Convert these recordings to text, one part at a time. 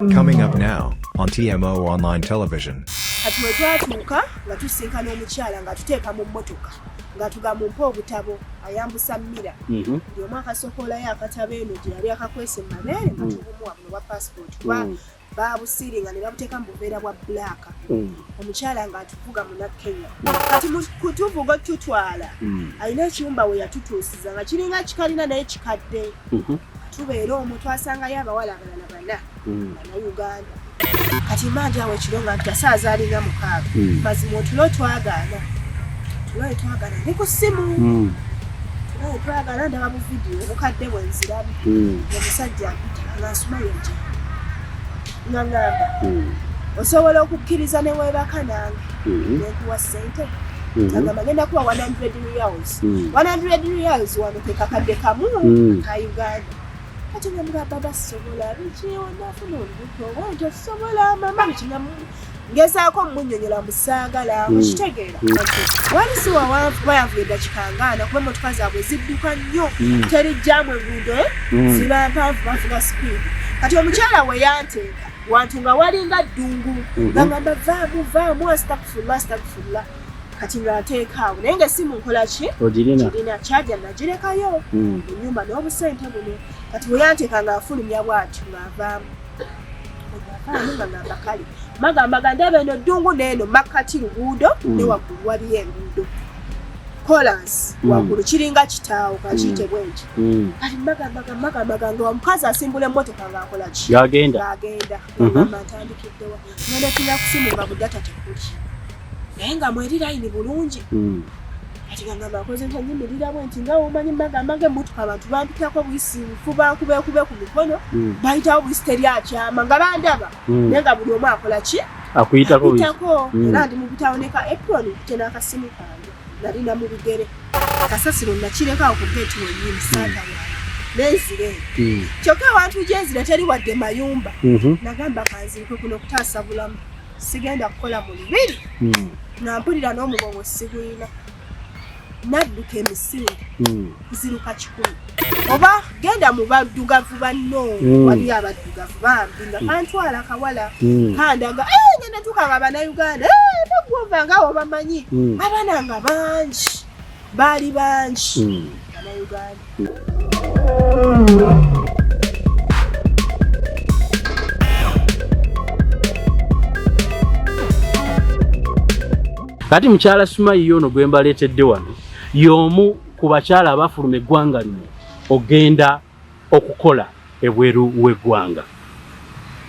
Coming up now on TMO Online Television. Kati we twatuuka nga tusinkana omukyala nga tuteeka mu mmotoka nga tugamba mpa obutabo ayambusa mmira. Buli omu akasokolayo akatabo eno gye yali akakwese mu mabeere nga tubumuwa buno bwa passport kuba babusiiringa ne babuteeka mu buveera bwa black. Omukyala ng'atuvuga muna Kenya. Kati mu kutuvuga otutwala alina ekiyumba we yatutuusiza nga kiringa kikalina naye kikadde. Tubeera omwo twasangayo abawala abalala bana Bannayuganda. Kati mba ndi awo ekiro nga mpita ssaawa zaalinga 6. Mazima otulo twagaana. Otulo ne twagaana ndi ku ssimu. Otulo ne twagaana ndaba bu vidiyo obukadde bwe nziramu. Omusajja ampita nga nsumayo nti nga ŋŋamba osobola okukkiriza ne weebaka nange ne nkuwa ssente. Agamba ngenda kuwa 100 riyals. 100 riyals wano ke kakadde kamu aka Uganda. Kati nga mugamba baba sisobola biki onaafuna olubuto bwentyo sisobola mama biki nga ngezaako mmunnyonnyola mbu saagala okitegeera. Wali si wawanvu kuba yanvuga eddakiika nga ana kuba emmotoka zaabwe zidduka nnyo teri jjaamu enguudo ziba mpanvu bavuga sipiidi. Kati omukyala we yanteeka wantu nga walinga ddungu nga ngamba vaamu vaamu astagfirullah astagfirullah. Kati nga nteeka awo naye nga essimu nkola ki? Ogirina. Girina kyaja nagirekayo mu nnyumba n'obusente buno. Kati bwe yanteeka ng'afulumya bw'atyo ng'avaamu. Ng'avaamu nga ngamba kale. Magamba ga ndaba eno ddungu n'eno makkati luguudo ne waggulu waliyo enguudo. Kolansi waggulu kiringa kitaawo kakiyite bwe nti. Kati magamba ga magamba ga nga omukazi asimbula emmotoka ng'akola ki? Ng'agenda. Ng'agenda. Ngamba ntandikidde wa? Ngenda tuna ku ssimu nga budata tekuli. Naye nga mweri layini bulungi. Kati nga ngamba nkoze ntya nnyimirira bwe nti nga womanyi mbagamba ng'emmotoka abantu bampitako buyisi nfuba nkubekube ku mikono bayitawo buyisi teri akyama nga bandaba naye nga buli omu akola ki? Akuyitako buyisi. Akuyitako. Era ndi mu butabo ne ka apron nkute n'akasimu kange nalina mu bigere. Kasasiro nakireka awo ku ggeeti wennyini saatawaana nenzira eno. Kyokka ewantu gye nzira teri wadde mayumba. Nagamba kanzirike kuno kutaasa bulamu. Sigenda kukola mu lubiri. Nga mpulira n'omugongo sigulina. Nadduka emisinde nziruka 100. Oba genda mu baddugavu banno waliyo abaddugavu bambi nga kantwala kawala kandaga ngenda tuuka nga Bannayuganda bagwova nga abo bamanyi abaana nga bangi baali bangi Bannayuganda. Kati mukyala Sumayi ono gwe mbaleetedde wano y'omu ku bakyala abafuluma eggwanga lino ogenda okukola ebweru w'eggwanga.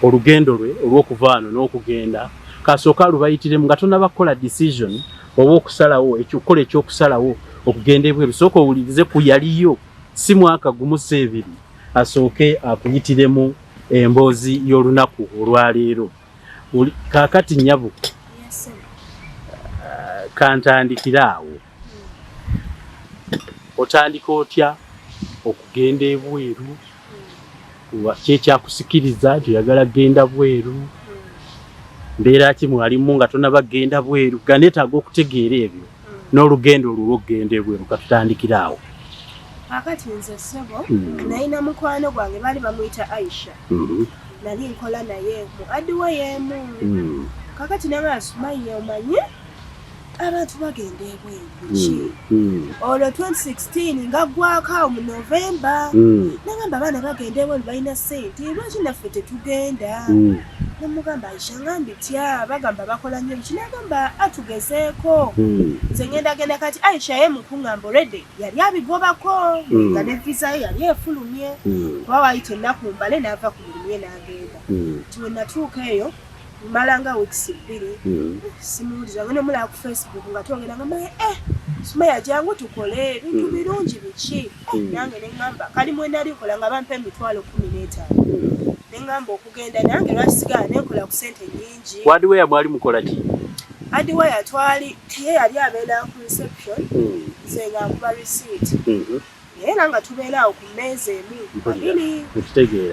Olugendo lwe olw'okuva wano n'okugenda kasooka alubayitiremu nga tonaba kukola decision oba okusalawo okukola ekyokusalawo okugenda ebweru. Sooka owulirize ku yaliyo si mwaka gumu si ebiri, asooke akuyitiremu emboozi y'olunaku olwaleero. Kaakati nnyabo, kantandikire awo. Otandika otya okugenda ebweru? Ki ekyakusikiriza nti oyagala kugenda bweru? Mbeera ki mwalimu nga tonaba kugenda bweru? Ga neetaaga okutegeera ebyo n'olugendo olwo olw'okugenda ebweru. Katutandikire awo. Kaakati nze ssebo nalina mukwano gwange baali bamuyita Aisha. Nali nkola naye mu adiwo y'emu. Kaakati nangamba Sumayiya omanyi abantu bagenda ebweru biki? Olwo 2016 nga ggwako awo mu November. Nangamba abaana bagenda ebweru balina ssente lwaki naffe tetugenda? Nemugamba Aisha nga mbitya bagamba bakola nnyo biki? Nagamba atugezeeko. Nze ngenda genda. Kati Aisha ye mu kuŋŋamba already yali abigobako nga ne visa ye yali efulumye kuba waayita ennaku mbale n'ava ku mulimu ye n'agenda. Nti we natuuka eyo mmala nga weeks 2 simuwulira nga nemulaba ku Facebook nga twogera nga maye Sumaya jangu tukole ebintu birungi biki. Nange ne ŋŋamba kali mwe nali nkola nga bampa emitwalo 15. Ne ŋŋamba okugenda nange lwaki sigala ne nkola ku ssente nnyingi. Hardware mwali mukola ki? Hardware twali ye yali abeera ku reception nze nga nkuba receipt. Naye era nga tubeera awo ku mmeeza emu babiri.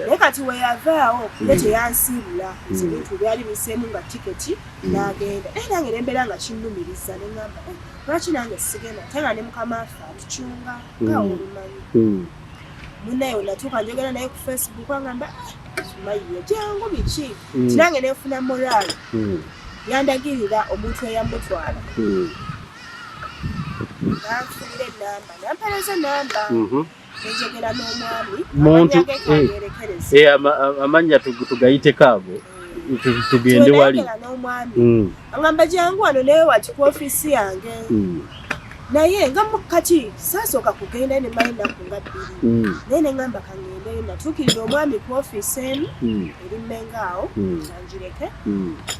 Naye kati we yavaawo ye teyansiibula nze ebintu byali biseemu nga tiketi n'agenda. Naye nange ne mbeera nga kinnumiriza ne ŋŋamba lwaki nange sigenda ate nga ne mukama waffe atucunga nga obimanyi. Munnaye we natuuka njogera naye ku Facebook angamba Sumayiya jangu biki tinange nenfuna morale. Yandagirira omuntu eyamutwala nanfunira enamba, nampereza enamba, nenjogera n'omwami. Muntu, amannya ge kangerekereze. Amannya tugayiteko ago, tugende wali. Nayogera n'omwami, agamba jangu wano naye wati ku ofiisi yange. Naye nga kati saasooka kugenda, ne mala ennaku nga 2. Naye ne ŋŋamba kaŋŋendeyo. Natuukirira omwami ku ofiisi emu eri Mmengo awo, kangireke.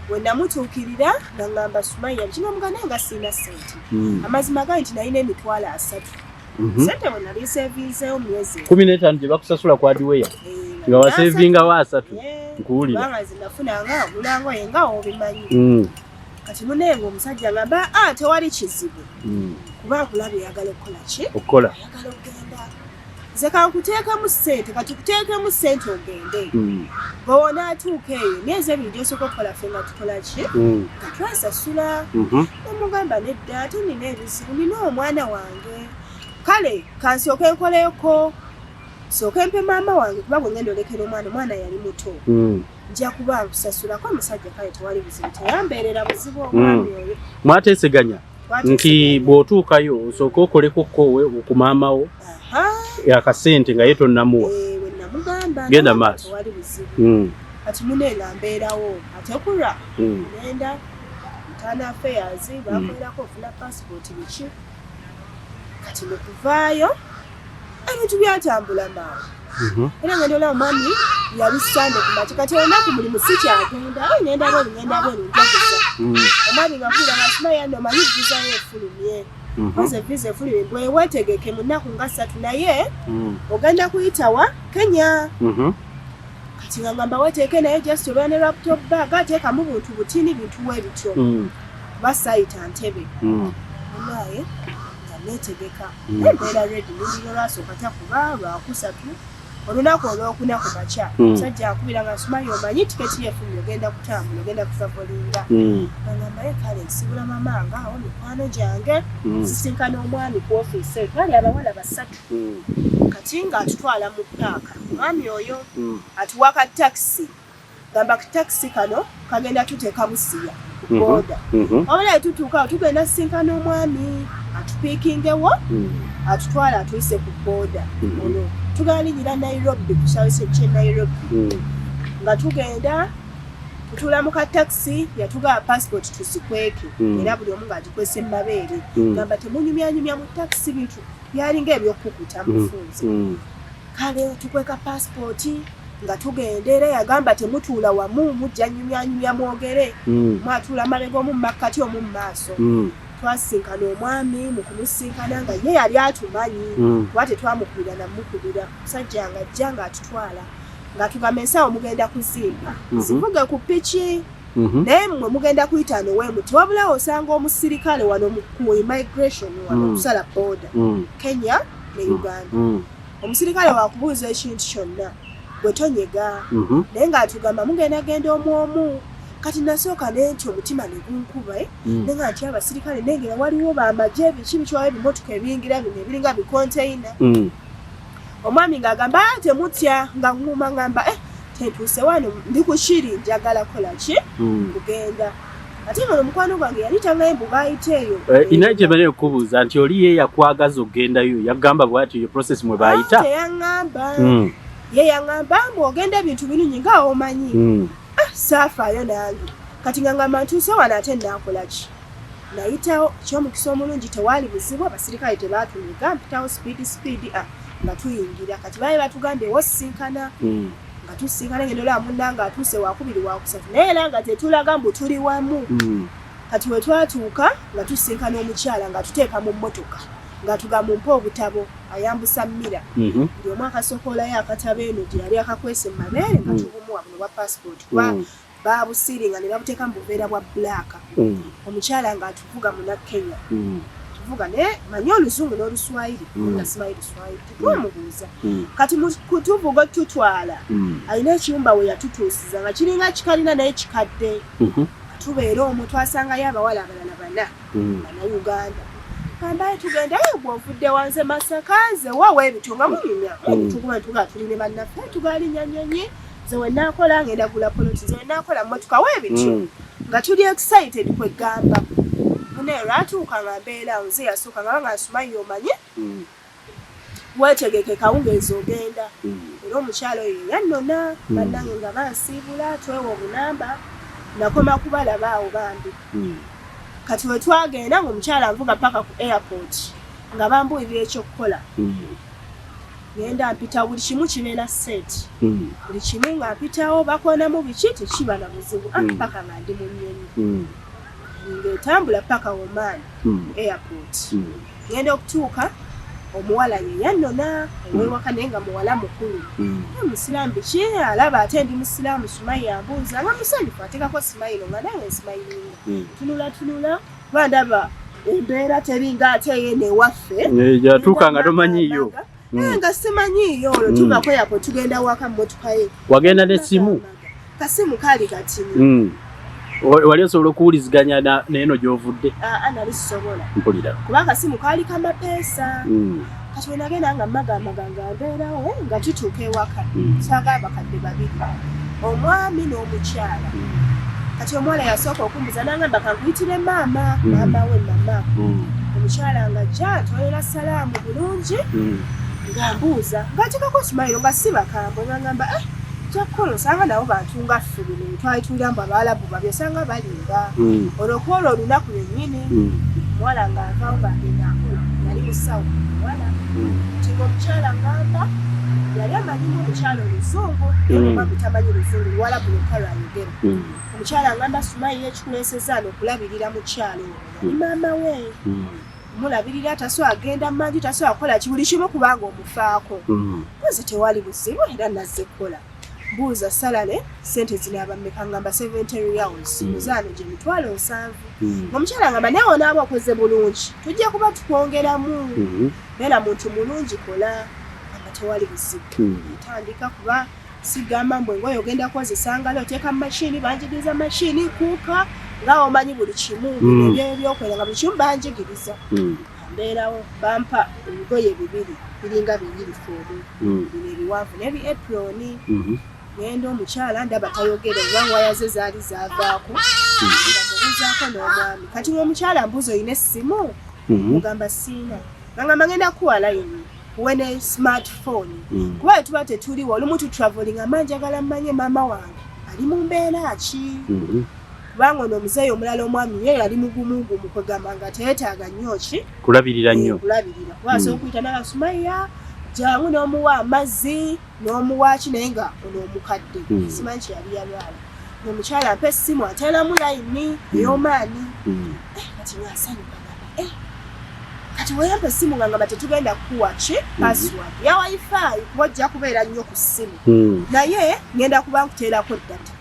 Bwe namutuukirira naŋŋamba, Sumaya kino muga, naye nga sirina ssente. Amazima gali nti nalina 30,000. Ssente bwe nali nsevinzeewo myezi 15 gye bakusasula kwa hardware, nga wasevingawo 30. Nkuwulira. Kubanga nze nafunanga ogulangoye nga obimanyi. Kati munenga omusajja ngamba, a tewali kizibu, kuba nkulaba eyagala okukola ki? Okukola. Ayagala okugenda, nze kankuteekemu ssente, kati kuteekemu ssente ogende. Bw'onaatuuka eyo myezi 2 gy'osooka okukola, ffe nga tukola ki? Nga twasasula. Nemugamba nedda, ate nina ebizibu, nina omwana wange, kale kansooke nkoleyoko, sooke mpe maama wange, kuba bwe ngenda olekera omwana, omwana yali muto. Nja kuba nkusasulako. Omusajja kale tewali buzibu, teyambeerera buzibu omwami oyo. Mwateeseganya nti bw'otuukayo osooke okoleko kowe ku maama wo akasente nga ye tonnamuwa. We namugamba Genda nagamba maaso. tewali buzibu. Kati munenga mbeerawo ate kulwa ngenda internal affairs, bakolerako ofuna passport biki. Kati mu kuvaayo ebintu byatambula mangu. Era ngenda olaba omwami yali Sande ku makya, kati olunaku mulimu sikyagenda. "Ai, ngenda bweru, ngenda bweru, njakuza." Omwami nga mpulira nga Sumaya nno omanyi visa yo efulumye. Koze visa efulumye, bwe weetegeke mu nnaku nga 3, naye ogenda kuyitawa Kenya. Kati nga ngamba weteeke, naye just obeera ne laptop bag, ateekamu buntu butini, bintu we bityo. Basaayita Ntebe. Naye nga neetegeka. Naye mbeera ready, nindira olwasooka takuba, lwakusatu, olunaku olwokuna ku makya omusajja akubira nga, Sumayi omanyi tiketi yefulumye, ogenda kutambula, ogenda kutravelinga. Ngamba ye kale, nsibula mama nga awo mikwano gyange. Sisinkana omwami ku ofiisi eyo, twali abawala basatu. Kati ng'atutwala mu paaka omwami oyo, atuwa ka takisi, gamba takisi kano kagenda tuteeka Busiya ku boda. Wabula tutuuka awo tugenda sisinkana omwami atupiikingewo, atutwala atuyise ku boda. Olwo tugenda linyira Nairobi, ku kisaawe ky'e Nairobi. Nga tugenda tutuula mu ka takisi, yatugaba passport tuzikweke. Era buli omu ng'agikwese mu mabeere. Gamba temunyumyanyumya mu takisi, bintu byalinga ebyokukuta mufunze. Kale tukweka passport nga tugenda, era yagamba temutuula wamu, mujja nyumyanyumya mwogere. Mwatuula mabega, omu mumakkati, omu mu maaso. Twasinkana omwami, mu kumusinkana nga ye yali atumanyi, kuba tetwamukubira namukubira. Musajja nga ajja ng'atutwala ng'atugamba ensawo mugenda kuzimba, zivuge ku piki, naye mmwe mugenda kuyita no weemuti, wabula osanga omusirikale wano ku immigration wano okusala border Kenya ne Uganda. Omusirikale wakubuuza ekintu kyonna, gwe tonyega. Naye ng'atugamba mugenda genda omu omu. Kati nasooka nentya, omutima ne gunkuba, eh? Naye nga ntya abasirikale, nengera waliwo bamagye, biki biki, waliwo ebimotoka ebiyingira bino ebiringa bikonteina. Omwami ng'agamba, "Ah, temutya." Nga ŋŋuma ngamba, eh, tentuuse wano, ndi ku kiri, njagala kola ki? Kugenda. Ate nga omukwano gwange yali tangaye mbu baayita eyo. Ina kye okubuuza nti oli ye yakwagaza okugendayo, yagamba bw'atyo, yo process mwe baayita? Ah, teyaŋŋamba. Ye yaŋŋamba mbu ogenda ebintu birungi nga omanyi. Ah, saafaayo nange. Kati nga ngamba ntuuse wano ate naakola ki? Nayitawo, kyomukisa omulungi tewaali buzibu, abasirikale tebaatunyega, mpitawo speed speed, ah, nga tuyingira. Kati baali batugambye wosisinkana. Nga tusisinkana, ngenda olaba munnange atuuse wakubiri wakusatu, naye era nga tetulaga mbu tuli wamu. Kati we twatuuka nga tusisinkana omukyala ng'atuteeka mu mmotoka, ng'atugamba mumpe obutabo, ayambusa Mira. Buli omu akasokoolayo akatabo eno gye yali akakwese mu mabeere, nga tubumuwa buno bwa passport, kuba babusiiringa ne babuteeka mu buveera bwa black. Omukyala ng'atuvuga muna Kenya. Tuvuga naye manyi oluzungu n'oluswayiri, nga simanyi luswayiri, tetwamubuuza. Kati mu kutuvuga tutwala, alina ekiyumba we yatutuusiza nga kiringa kikalina naye kikadde. Tubeera omwo, twasangayo abawala abalala bana, Bannayuganda. Gambaye tugenda eyo, bw'ovudde wanze Masaka, nze wawa ebityo nga munyumya. Tukuba tuga tuli ne bannaffe, tugalinnya nnyonyi. Nze wenaakola ngenda gula poloti, nze wenaakola mmotoka, weebityo. Nga tuli excited kwegamba munaye lwatuuka nga mbeera awo, nze yasooka nga nga nsumayi omanye weetegeke kawungeezi ogenda. Era omukyalo oyo yannona bannange nga bansiibula, twewa obunamba, nakoma kubalaba awo bambi. Kati we twagenda ng'omukyala nvuga paka ku airport nga bambuulira ekyokukola. Ngenda mpita, buli kimu kibeera set, buli kimu nga mpitawo, bakonamu biki, tekiba na buzibu. Paka nga ndi mu nnyonyi ng'etambula paka Oman airport. Ngenda okutuuka, omuwala ye yannona owewaka, naye nga muwala mukulu. Musiraamu biki, alaba ate ndi musiraamu. Sumayi ambuuza nga musanyufu, ateekako smile nga nange nsmilinga. Tunula tunula kuba ndaba embeera teringa ate yeeno ewaffe. Yatuuka nga tomanyiiyo. Nga simanyiiyo. Olwo tuva ku airport tugenda waka mu motoka ye. Wagenda n'essimu? Kasimu kaali katini. Wali osobola okuwuliziganya neeno gy'ovudde? Aa, nali sisobola. Mpulira. Kuba akasimu kaali kamapeesa. Kati wenagenda nga magamaga nga mbeerawo nga tutuuka ewaka, nsanga abakadde babiri, omwami n'omukyala. Kati omuwala yasooka okumbuza nangamba kankuyitire maama. Maama we mama. Omukyala nga ajja atolera salaamu bulungi, nga mbuuza ng'ateekako smile, nga si bakambwe, nga ngamba eh, kyakukola osanga nabo bantu nga ffe. Bino twali tuwulira mbu Abaalabu babi, osanga balimba. Olwo kwolwo olunaku lwennyini omuwala ng'avaawo ng'agenda akola, yali musawo omuwala. Nti ng'omukyala ngamba yali amanyimu omukyala oluzungu, naye omwami tamanyi luzungu, luwalabu lwokka lwayogera. Omukyala ngamba, "Sumayi, ekikuleesezza ano okulabirira mukyala ono, yali maama we, mulabirira, tasobola agenda manju, tasobola kukola ki, buli kimu kubanga omufaako." Mpozi tewali buzibu, era nazze kukola. Mbuuza salary sente zinaaba mmeka? Ngamba 70 riyals. Muzaano gye 700,000. Omukyala ngamba, "Naye onaaba okoze bulungi tujja kuba tukwongeramu. Beera muntu mulungi, kola." Ngamba tewali buzibu. Tandika kuba sigamba mbwe engoye ogenda kukozesa ngalo, oteeka mu mashini, banjigiriza mashini kuuka nga omanyi buli kimu. Ebyokwera nga buli kimu banjigiriza. Mbeerawo, bampa ebigoye bibiri biringa biyirifoomu, bino ebiwanvu n'ebi apron. Ngenda omukyala ndaba tayogera, oba waya ze zaali zaavaako, nga mubuuzaako n'omwami. Kati ng'omukyala mbuuza, "Olina essimu?" Mugamba siina. Ngamba ngenda kuwa layini, kuwe ne smartphone, kuba bwe tuba tetuliwo olumu tutravelinga, ma njagala mmanye maama wange ali mu mbeera ki, kubanga ono omuzeeyi omulala omwami ye yali mugumugumu, kwegamba nga teyeetaaga nnyo ki Kulabirira nnyo. Kulabirira, kuba asobola okuyita nabasumaya jangu n'omuwa amazzi n'omuwa ki, naye nga ono omukadde simanyi kye yali yalwala. Omukyala ampa essimu, ateeramu layini ey'omaani. Kati nga nsanyuka, ngamba eh. Kati weyampa essimu nga ngamba tetugenda kukuwa ki password ya wifi kuba ojja kubeera nnyo ku ssimu, naye ngenda kuba nkuteerako data.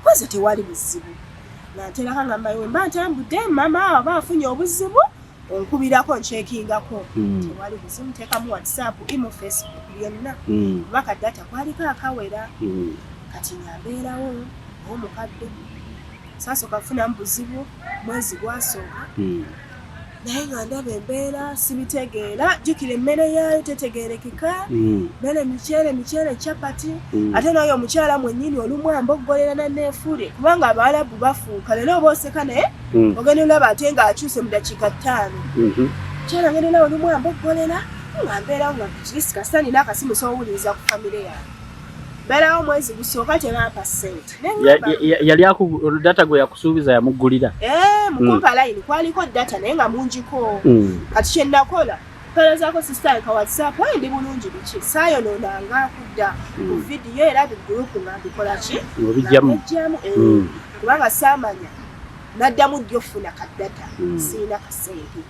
Koze tewali buzibu, nga nteerako, ngamba wemba ntambudde mama aba afunye obuzibu onkubirako nkyekingako. Tewali buzibu, nteekamu WhatsApp, imo, Facebook, byonna, kuba ka data kwaliko akawera. Kati nga mbeerawo omukadde, saasooka kufunamu buzibu mwezi gwasooka, naye nga ndaba embeera sibitegeera. Jjukira emmere yaayo tetegeerekeka, mmere miceere miceere, capati. Ate naye omukyala mwennyini olumu amboggolera naneefuule, kubanga Abawalabu bafuuka leero oba oseka naye ogenda olaba ate ng'akyuse mu dakiika 5. Mukyala ngenda olaba olumu amboggolera, nga mbeerawo nga kirisi kasita nina akasimu sowuliriza ku famire yange. Mbeerawo omwezi gusooka tebampa ssente. Yali data gwe yakusuubiza yamuggulira? Eh, mukumpa line kwaliko data naye nga mungiko. Kati kye nakola, mpeerezaako sister ka WhatsApp, "Ayi, ndi bulungi," biki, saayonoonanga kudda ku vidiyo era bigurupu nga mbikola ki. Obijjamu. Nga eh, kubanga saamanya naddamu ddi ofuna ka data. Siina kasente.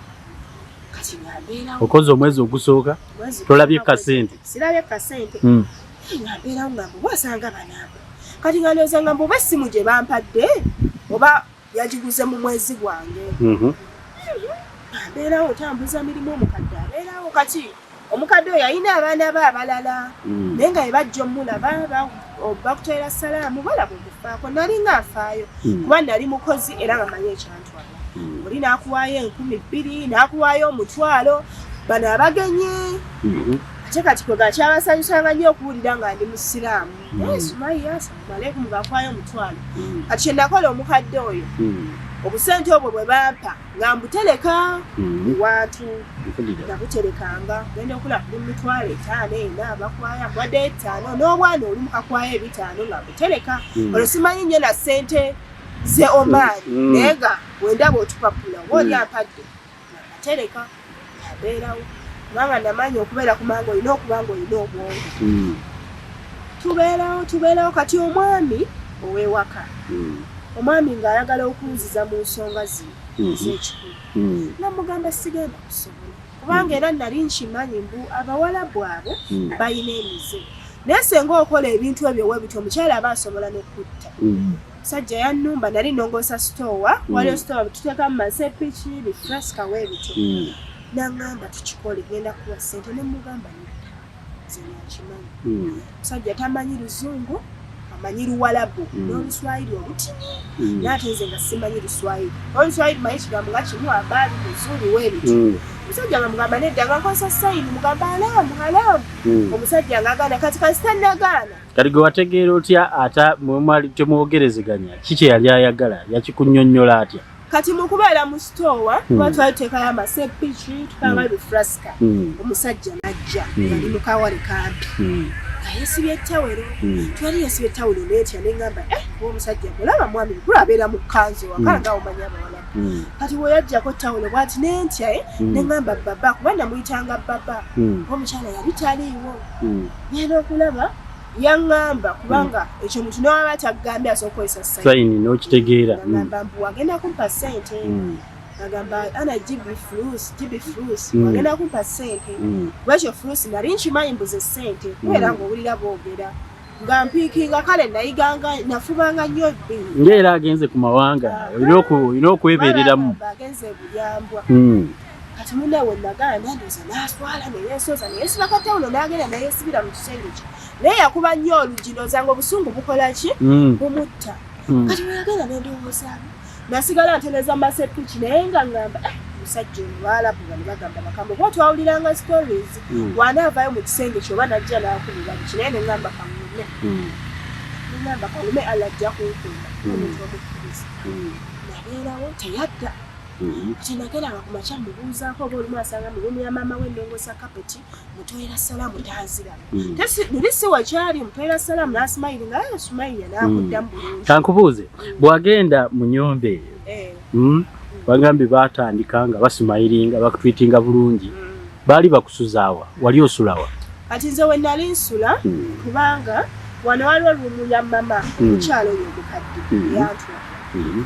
Kati nga mbeerawo. Okoze omwezi ogusooka, Mwezi tolabye gusooka, kasente. Sirabye kasente. Nga mbeerawo nga mbu osanga banamba. Kati nga ndowooza nga mbu oba essimu gye bampadde oba yagiguze mu mwezi gwange. Mbeerawo ntambuza mirimu, omukadde abeerawo. Kati omukadde oyo alina abaana be abalala, naye nga bwe bajja omulaba bakuteera salaamu, balaba omufaako. Nali nga nfaayo kuba nali mukozi era nga manyi ekyantwala. Oli n'akuwaayo 2000, n'akuwaayo 500, bano abagenyi. Ate kati kwega kyabasanyusanga nnyo okuwulira nga ndi musiraamu. Naye Sumaiya, asalamu aleikum, ng'akwayo omutwalo. Kati kye nakola omukadde oyo, obusente obwo bwe bampa nga mbutereka ewantu, nabuterekanga genda okula kuli 500,000 ena bakwaya wadde 5 n'obwana olumu kakwayo 500 nga mbutereka. Olwo simanyi nnyo na ssente ze Oman, naye nga wendaba otupapula oba oli ampadde nga mbatereka abeerawo, kubanga namanya okubeera ku manga olina okuba nga olina obwongo. Tubeerawo tubeerawo. Kati omwami ow'ewaka, omwami ng'ayagala okunziza mu nsonga zino ez'ekikulu, namugamba sigenda kusobola, kubanga era nali nkimanyi mbu abawalabu abo balina emize, naye senga okola ebintu ebyo webityo omukyala aba asobola n'okutta. Musajja yannumba, nali nongoosa sitowa, waliwo sitowa tuteekamu masepiki, bifrasika weebityo. Naŋŋamba tukikole, ngenda kuwa ssente, ne mugamba nedda, nze nankimanyi. Musajja tamanyi luzungu, amanyi luwalabu n'oluswayiri olutini, naye ate nze nga simanyi luswayiri. Oluswayiri manyi kigambo nga kimu, abaali muzuri weebityo. Omusajja nga mugamba nedda, nga nkozesa sign, mugamba halamu halamu. Omusajja nga agaana. Kati kasita nagaana. Kati gwe wategeera otya ata mwemwali temwogerezeganya ki kye yali ayagala, yakikunnyonnyola atya? Kati mu kubeera mu sitowa, kuba twali tuteekayo amasepiki, tukanga bifrasika, omusajja najja, yali mu kawale kampi nga yeesibye ettawero. Twali yeesibye ettawero, neetya neŋŋamba, eh, oba omusajja mulaba mwami mukulu abeera mu kkanzu ewaka, nga omanyi abawalabu. Kati bwe yajjako ttawulo bwati nentya, eh, neŋŋamba baba, kuba namuyitanga baba. Omukyala yali taliiwo. Ngenda okulaba yaŋŋamba, kubanga ekyo omuntu newaba takugambye asobola okukozesa sign. Sign n'okitegeera. Nagamba mbu wagenda kumpa ssente. Agamba ana jibi fulus, jibi fulus, wagenda kumpa ssente. Lwekyo fulus nali nkimanyi mbuze ssente, kubeera ng'owulira boogera nga mpiikinga. Kale nayiganga, nafubanga nnyo bbi. Ng'era agenze ku mawanga, olina okwebeereramu. Agenze bulyambwa. Kati munnawe nagaana, ndowooza n'aswala neyeesoza neyesiba katawulo n'agenda neyesibira mu kisenge kye, naye yakuba nnyo oluggi, ndowooza nga obusungu bukola ki? Bumutta. Kati bwe yagenda nendowooza, nasigala ntereza masepiki, naye nga ngamba, "Eh, omusajja ono baalabu bano bagamba bakambo, kuba twawuliranga stories, wanaavayo mu kisenge kye oba najja n'akubira biki." Naye neŋŋamba kaŋŋume, neŋŋamba kaŋŋume, Allah ajja kunkuuma omuntu omukkiriza. Nabeerawo, teyadda. Kati nageranga ku makya mubuuzaako, oba olumu asanga mu room ya maama we ennongoosa kapeti, mutoyera salaamu, tanziramu. Luli si wakyali, mutoyera salaamu n'asimayiri nga "Eh, Sumayiya," n'akuddamu bulungi. Kankubuuze, bw'agenda mu nnyumba eyo, bagambye baatandika nga basimayiringa, bakutwitinga bulungi, baali bakusuzaawa? Wali osulawa? Kati nze we nali nsula, kubanga wano waliwo room ya mama, omukyalo oyo omukadde yantwala.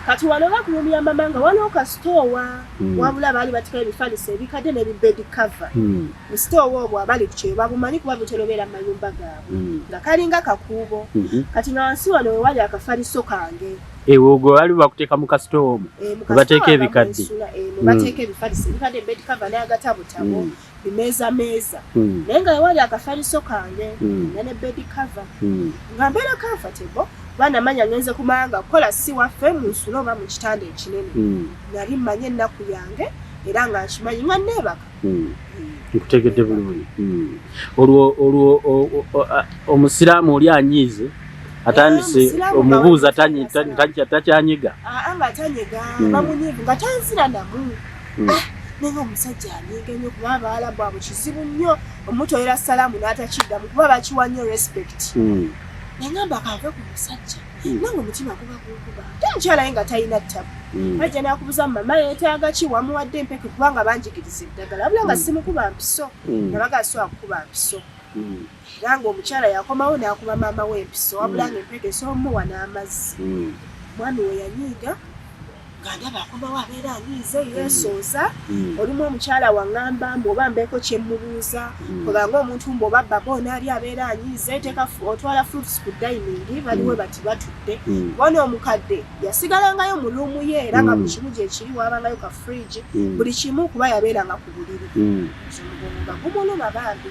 Kati wano oba ku room ya mama nga waliwo kasitoowa, wabula baali batikayo ebifaliso ebikadde n'ebibed cover. Mu sitoowa obwo abali ku kyeyo babumanyi, kuba butera obeera mu mayumba gaabwe, nga kalinga kakuubo. Kati nga wansi wano we wali akafaliso kange. Ewe ogwo baali bakuteeka mu kasitoowa omwo? Eh, mu Mwe bateeka kasitoowa ebikadde. nga mwensula, eh, mwe bateeka ebifaliso ebikadde, bed cover n'agatabotabo, bimeeza meeza, naye nga wewali akafaliso kange nga ne bed cover, nga mbeera comfortable, kuba namanya ngenze kumanga kukola si waffe mu nsulo oba mu kitanda ekinene. Nali mmanyi ennaku yange era nga nkimanyi nga neebaka. Nkutegedde bulungi. Olwo omusiraamu oli anyiize, atandise Omusiraamu omubuuza, nga takyanyiga? Aa, nga tanyega. Bamunyiivu nga tanzira namu. Ah, naye nga omusajja anyiiga nnyo, kuba abawalabu abo kizibu nnyo omutoyera salaamu n'atakiddamu, kuba bakiwa nnyo respect. Nengamba kanve ku musajja, nange omutima guba gunkuba, ate omukyala ye nga talina ttabu. Ajja n'akubuza mama yeetaaga ki, wamuwadde empeke, kubanga banjigiriza eddagala, wabula nga simukuba mpiso. Nabaga sobola kukuba mpiso, era nga omukyala yakomawo n'akuba maama we empiso, wabula nga empeke esobola n'amazzi. Mwami we yanyiiga nga ndaba akomawo abeera anyiize, yeesooza. Olumu omukyala waŋŋamba mbu oba mbeeko kye mmubuuza, kubanga omuntu mbu oba baba onaali abeera anyiize, teeka otwala fruits ku dining, baliwe bati batudde. Bona omukadde yasigalangayo mu room ye, era nga buli kimu gyekiri, wabangayo ka fridge, buli kimu, kuba yabeeranga ku buliri. Nze omugongo nga gumuluma bambi.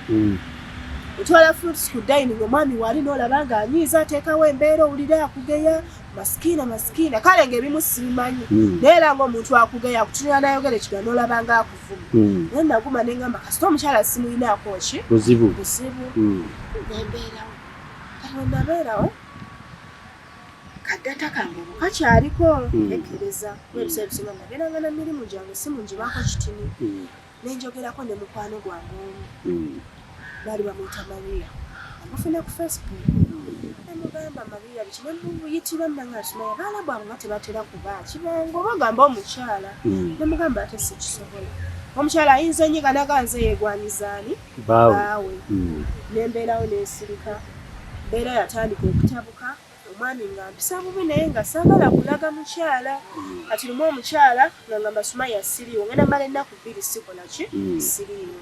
Otwala fruits ku dining, omwami wali n'olaba ng'anyiiza, ateekawo embeera, owulira akugeya masikiina masikiina. Kale ng'ebimu sibimanyi, naye era ng'omuntu akugeya akutunula n'ayogera ekigambo n'olaba ng'akuvuma. Naye naguma ne ŋŋamba kasita omukyala simulinaako ki buzibu. Buzibu. Nembeerawo. Kati bwe nabeerawo, kaddata kange obwo kakyaliko. Nekkereza kuba ebiseera ebisinga nabeeranga na mirimu gyange, simu ngibaako kitini. Nenjogerako ne mukwano gwange omu, baali bamuyita Maria, namufuna ku Facebook. Nemugamba, "Maria, biki?" Nemuyitira nanga asomaya baalabu abo nga tebatera kuba kibanga oba ogamba omukyala. Nemugamba ate sikisobola, omukyala ayinza onyiga naga nze yeegwanyizaani baawe. Baawe. Nembeerawo nensirika. Mbeera yatandika okutabuka, omwami nga mpisa bubi, naye nga saagala kulaga mukyala. Kati lumu omukyala nga ngamba, "Sumaya, siriiwo, ngenda mala ennaku 2 sikola ki, siriiwo."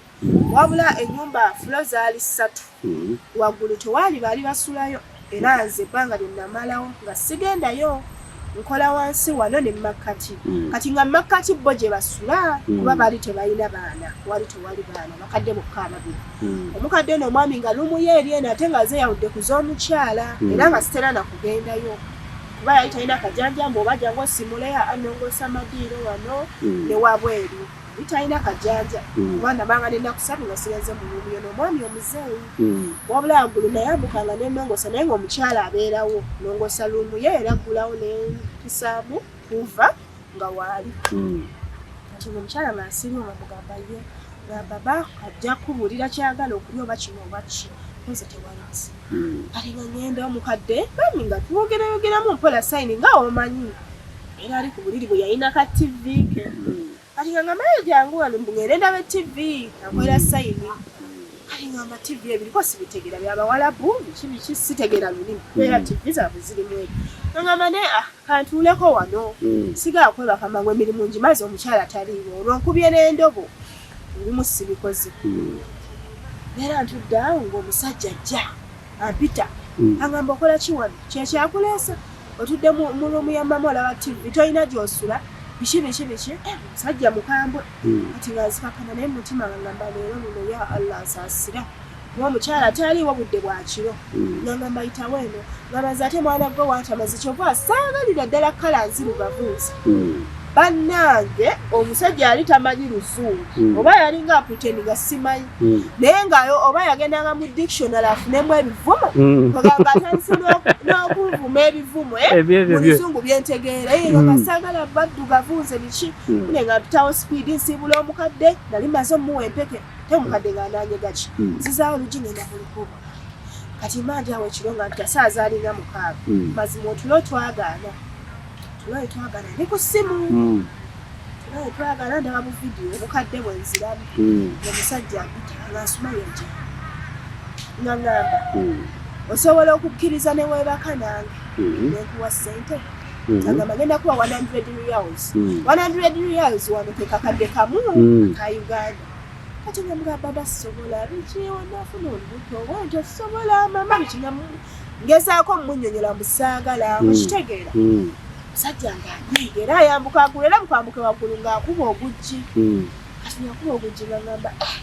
Wabula ennyumba floor zaali 3. Waggulu tewaali baali basulayo, era nze ebbanga lye namalawo nga sigendayo, nkola wansi wano ne makkati. Kati nga makkati bo gye basula, kuba baali tebalina baana, wali tewali baana, bakadde bokka ababiri. Omukadde ono omwami nga lumu ye eri eno, ate nga zeeyawudde ku z'omukyala. Era nga sitera na kugendayo kuba yali talina kajanja mbu oba jangu osimuleya anongoosa amadiiro wano ne wabweru, yali talina kajanja. Kuba nabanga nennaku 3 nga sigenze mu room yo n'omwami omuzeeyi. Wabula waggulu nayambukanga nenongoosa, naye ng'omukyala abeerawo, nongoosa room ye era aggulawo nempisaamu kuva nga waali. Kati ng'omukyala nga nsiibye, nga mugamba ye nga baba ajja kubuulira kyagala okulya oba kino oba ki, nze tewali buzibu. Kati nga ngenda omukadde bami nga twogerayogeramu mpola sayini nga omanyi, era ali ku buliri bwe yalina ka TV ke. Kati nga ngamba, "Jangu wano," mbu ngende ndabe TV, akolera sayini. Kati ngamba TV ebiriko sibitegeera, byabawalabu biki biki, sitegeera lulimi, era TV zaabwe zirimu ebyo. Ngamba ne ah, kantuuleko wano. Sigala kwebaka mangu, emirimu ngimaze, omukyala taliiwo, olwo nkubye n'endobo, ebimu sibikoze. Era ntudde awo ng'omusajja ajja ampita. Agamba, "Okola ki wano? Kyekyakuleesa? Otudde mu room ya mama olaba TV, tolina gy'osula, biki biki biki?" Eh, omusajja mukambwe. Kati nga nzikakana, naye mumutima nga ngamba leero luno ya Allah nsaasira, kuba omukyala taliiwo, budde bwa kiro. Nga ngamba yitawo eno, ngamba nze ate mwana gwe wantamazi, kyova saagalira ddala kala nzirugavu nze. Bannange, omusajja yali tamanyi luzungu. Oba yalinga apretend nga simanyi, naye nga oba yagendanga mu dictionary afunemu ebivumo. Ogamba atandise n'okunvuma ebivumo, eh, Ebyo, ebyo, mu ebyo. luzungu byentegeera. Ye nga saagala baddugavu nze biki. Kune nga mpitawo speed, nsiibula omukadde, nali maze omuwa empeke, te omukadde nga ananyega ki. Nzizaawo olugi, ngenda mu lukubo. Kati mandi awo ekiro nga mpita saa zaalinga 6. Mazima otulo twagaana, tulo twagaana, ndi ku ssimu. Tulo twagaana, ndaba bu vidiyo obukadde bwe nziramu. Omusajja mpita nga nsuma yajja nga ngamba, "Osobola okukkiriza ne weebaka nange nenkuwa ssente?" Agamba, "Ngenda kuwa 100 riyals." 100 riyals wano ke kakadde kamu ka Uganda. Kati nga mugamba, "Baba, sisobola, biki, wanaafuna olubuto bwentyo, sisobola mama," biki. Nga ngezaako mmunnyonnyola mbu saagala. Okitegeera? Musajja ng'anyiiga, era ayambuka agulu, era mukwambuka waggulu ng'akuba oguggi. Kati ngakuba oguggi nga ngamba, "Eh,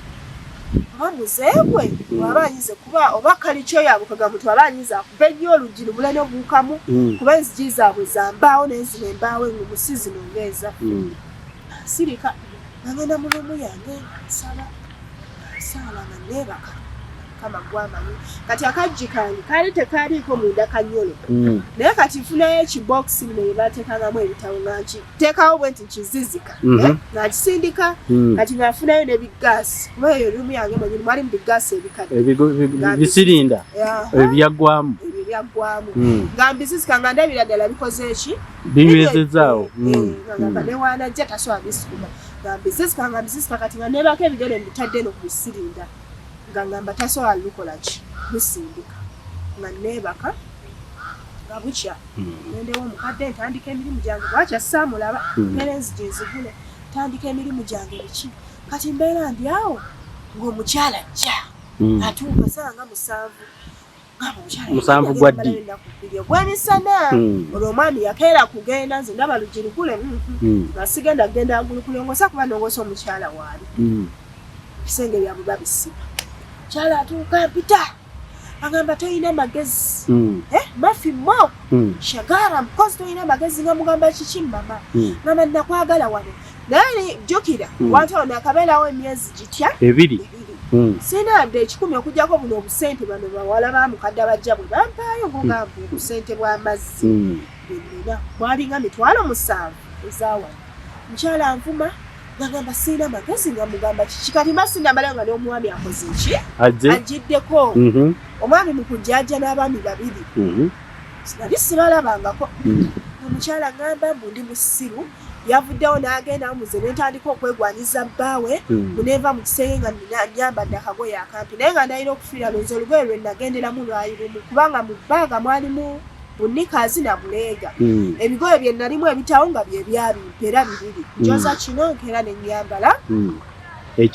oba muzeegwe waba anyize," kuba oba kalikyo yabukaga muntu aba anyize akuba ennyo oluggi lubula n'obuukamu. Kuba enzigi zaabwe za mbaawo, naye zino embaawo engumu si zino ng'ezaffe. Sirika, nga ngenda mu room yange, nsaba, nsaala, nga neebaka. Mukama gwamanyi. Kati akaggi kange kaali tekaaliiko munda kanyolo. Naye kati nfunayo ekibokisi bino bye bateekangamu ebitabo, nga nkiteekawo bwe nti nkizizika. Eh, nga nkisindika. Kati nga nfunayo n'ebigaasi, kuba eyo room yange mwenyini mwali mu bigaasi ebikadde. Bisirinda ebyaggwamu. Ebyo byaggwamu. Nga mbizizika, nga ndabira ddala bikoze eki? Binywezezaawo. Nga ngamba newaanajja tasobola bisukuma. Nga mbizizika, nga mbizizika. Kati nga neebako ebigere mbitadde eno ku bisirinda, nga ngamba tasobola lukola ki, lusindika. Nga neebaka, nga bukya ngendewo omukadde, ntandika emirimu gyange. Bwakya saamulaba. Era enzigi nzigule, ntandika emirimu gyange biki. Kati mbeera ndi awo ng'omukyala ajja. Atuuka saa nga 7. Ngamba omukyala 7 yagenda gwa ddi? mmalayo ennaku 2 ogw'emisana. Olwo omwami yakeera kugenda, nze ndaba luggi lukule, nga sigenda kugenda waggulu kulongoosa, kuba nongoosa omukyala waali. Ebisenge byabwe babisiba. Kyala atuuka mpita agamba tolina magezi mm. eh, mafi mo mm. shagara mukozi tolina magezi nga mugamba kiki mama mm. mama nakwagala wano naye jjukira mm. wantu wano akabeerawo emyezi gitya ebiri mm. sina yadde ekikumi okujjako buno obusente bano bawala ba mukadde abajja bwe bampaayo ngogamba mm. obusente bw'amazzi mm. bwenina bwalinga 700,000 ezawano mukyala nvuma nagamba sirina magezi nga mugamba kiki kati mba sinamala nga n'omwami akoze ki ajiddeko mhm. omwami mukujja ajja n'abaami babiri mhm. nali sibalabangako mhm. omukyala ngamba mbu ndi musiru yavuddewo n'agenda muze nentandika okwegwanyiza bbaawe muneeva mu kisenge nga nyambadde akagoye akampi naye nga ndalina okufiira lunze olugoye lwe nagenderamu lwali lumu kubanga mu bbaaga mwalimu bunikazi na buleega mm. ebigoye bye nalimu ebitawo nga bye byabimpa era bibiri mm. njoza kino nkeera ne nnyambala mm.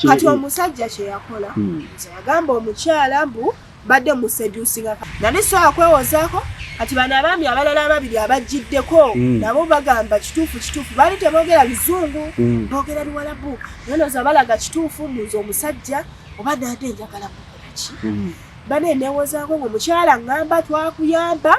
kati omusajja kye yakola nze yagamba omukyala mbu mbadde musedusinga nali sobola kwewozaako kati bano abaami abalala ababiri abajjiddeko nabo bagamba kituufu kituufu baali teboogera luzungu boogera luwalabu naye ndowooza balaga kituufu munze omusajja oba nade njagala mukola ki bane newozaako nga omukyala ngamba twakuyamba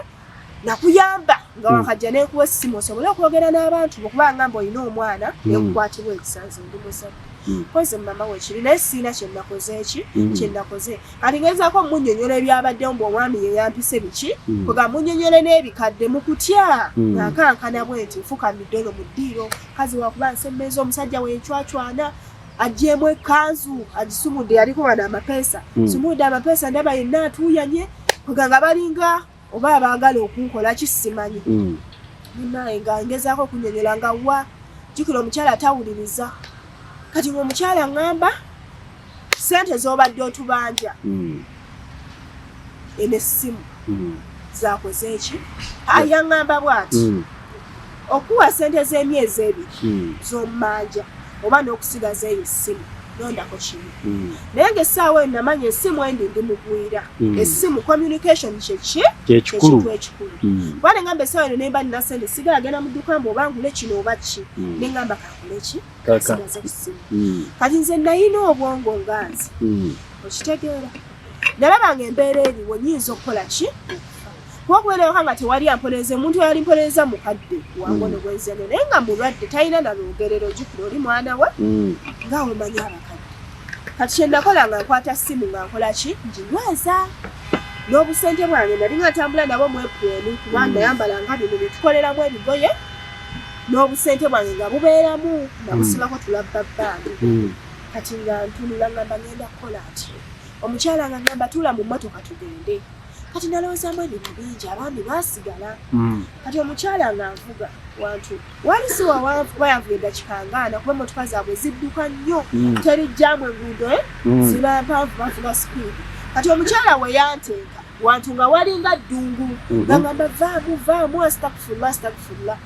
nakuyamba nga hmm. wakajja nekuwa essimu osobole okwogera n'abantu bo kuba ngamba olina omwana hmm. nekukwatibwa ekisanze ndi muzadde hmm. koze mama wekiri naye siina kyenakoze eki kyenakoze kati ngezaako munyonyola ebyabaddewo mbu omwami yeyampise biki kwega munyonyole n'ebikadde mukutya nga nkankana bwe nti nfukamidde ono mu ddiiro kazi wakuba nsembeeza omusajja wencwacwana agyemu ekkanzu agisumudde yaliko wano amapeesa mm. sumudde amapeesa ndaba yenna atuuyanye kweganga balinga oba abaagala okunkola ki simanyi mm. munaye nga ngezaako okunyonyola nga wa jjukira omukyala tawuliriza kati nga omukyala ŋŋamba sente z'obadde otubanja mm. eno essimu mm. zakoze eki ayaŋŋamba bw'ati mm. okuwa sente z'emyezi ebiri mm. z'omumanja oba n'okusigaza eyo essimu londako kimu mm. naye nga essaawa eno namanya essimu endi ndi mugwira mm. essimu communication kyeki kyekintu ekikulu mm. kuba nengamba essaawa eno nemba nina sente sigala genda mu dduka mbu oba ngule kino oba ki mm. nengamba kankule ki sigaze ku ssimu mm. kati nze nayina obwongo nga nze mm. okitegeera nalaba nga embeera eriwo nyinza okukola ki kuba okubeera waka nga tewali ampolereza omuntu eyali mpolereza mukadde wange ono mm. gwenzeno naye nga mulwadde talina na lwogerero ojjukira oli mwana we mm. nga omanyi abakadde kati kyenakola nga nkwata ssimu nga nkola ki nginyweza n'obusente bwange nali nga ntambula nabo mwepwenu kuba mm. nayambala nga bino byetukoleramu ebigoye n'obusente bwange nga bubeeramu nabusibako tulabba bbange kati nga ntunula ngamba ngenda kukola ati omukyala nga ngamba tuula mu mmotoka tugende kati nalowoozamu ebintu bingi abaami baasigala mm. kati omukyala nga nvuga wantu wali si wawanvu kuba yanvuga eddakiika ngaana kuba emmotoka zaabwe zidduka nnyo mm. teri jaamu enguudo eh? mm. ziba mpanvu bavuga sipiidi kati omukyala we yanteeka wantu nga walinga ddungu mm-hmm. ngangamba vaamu vaamu astagfirullah astagfirullah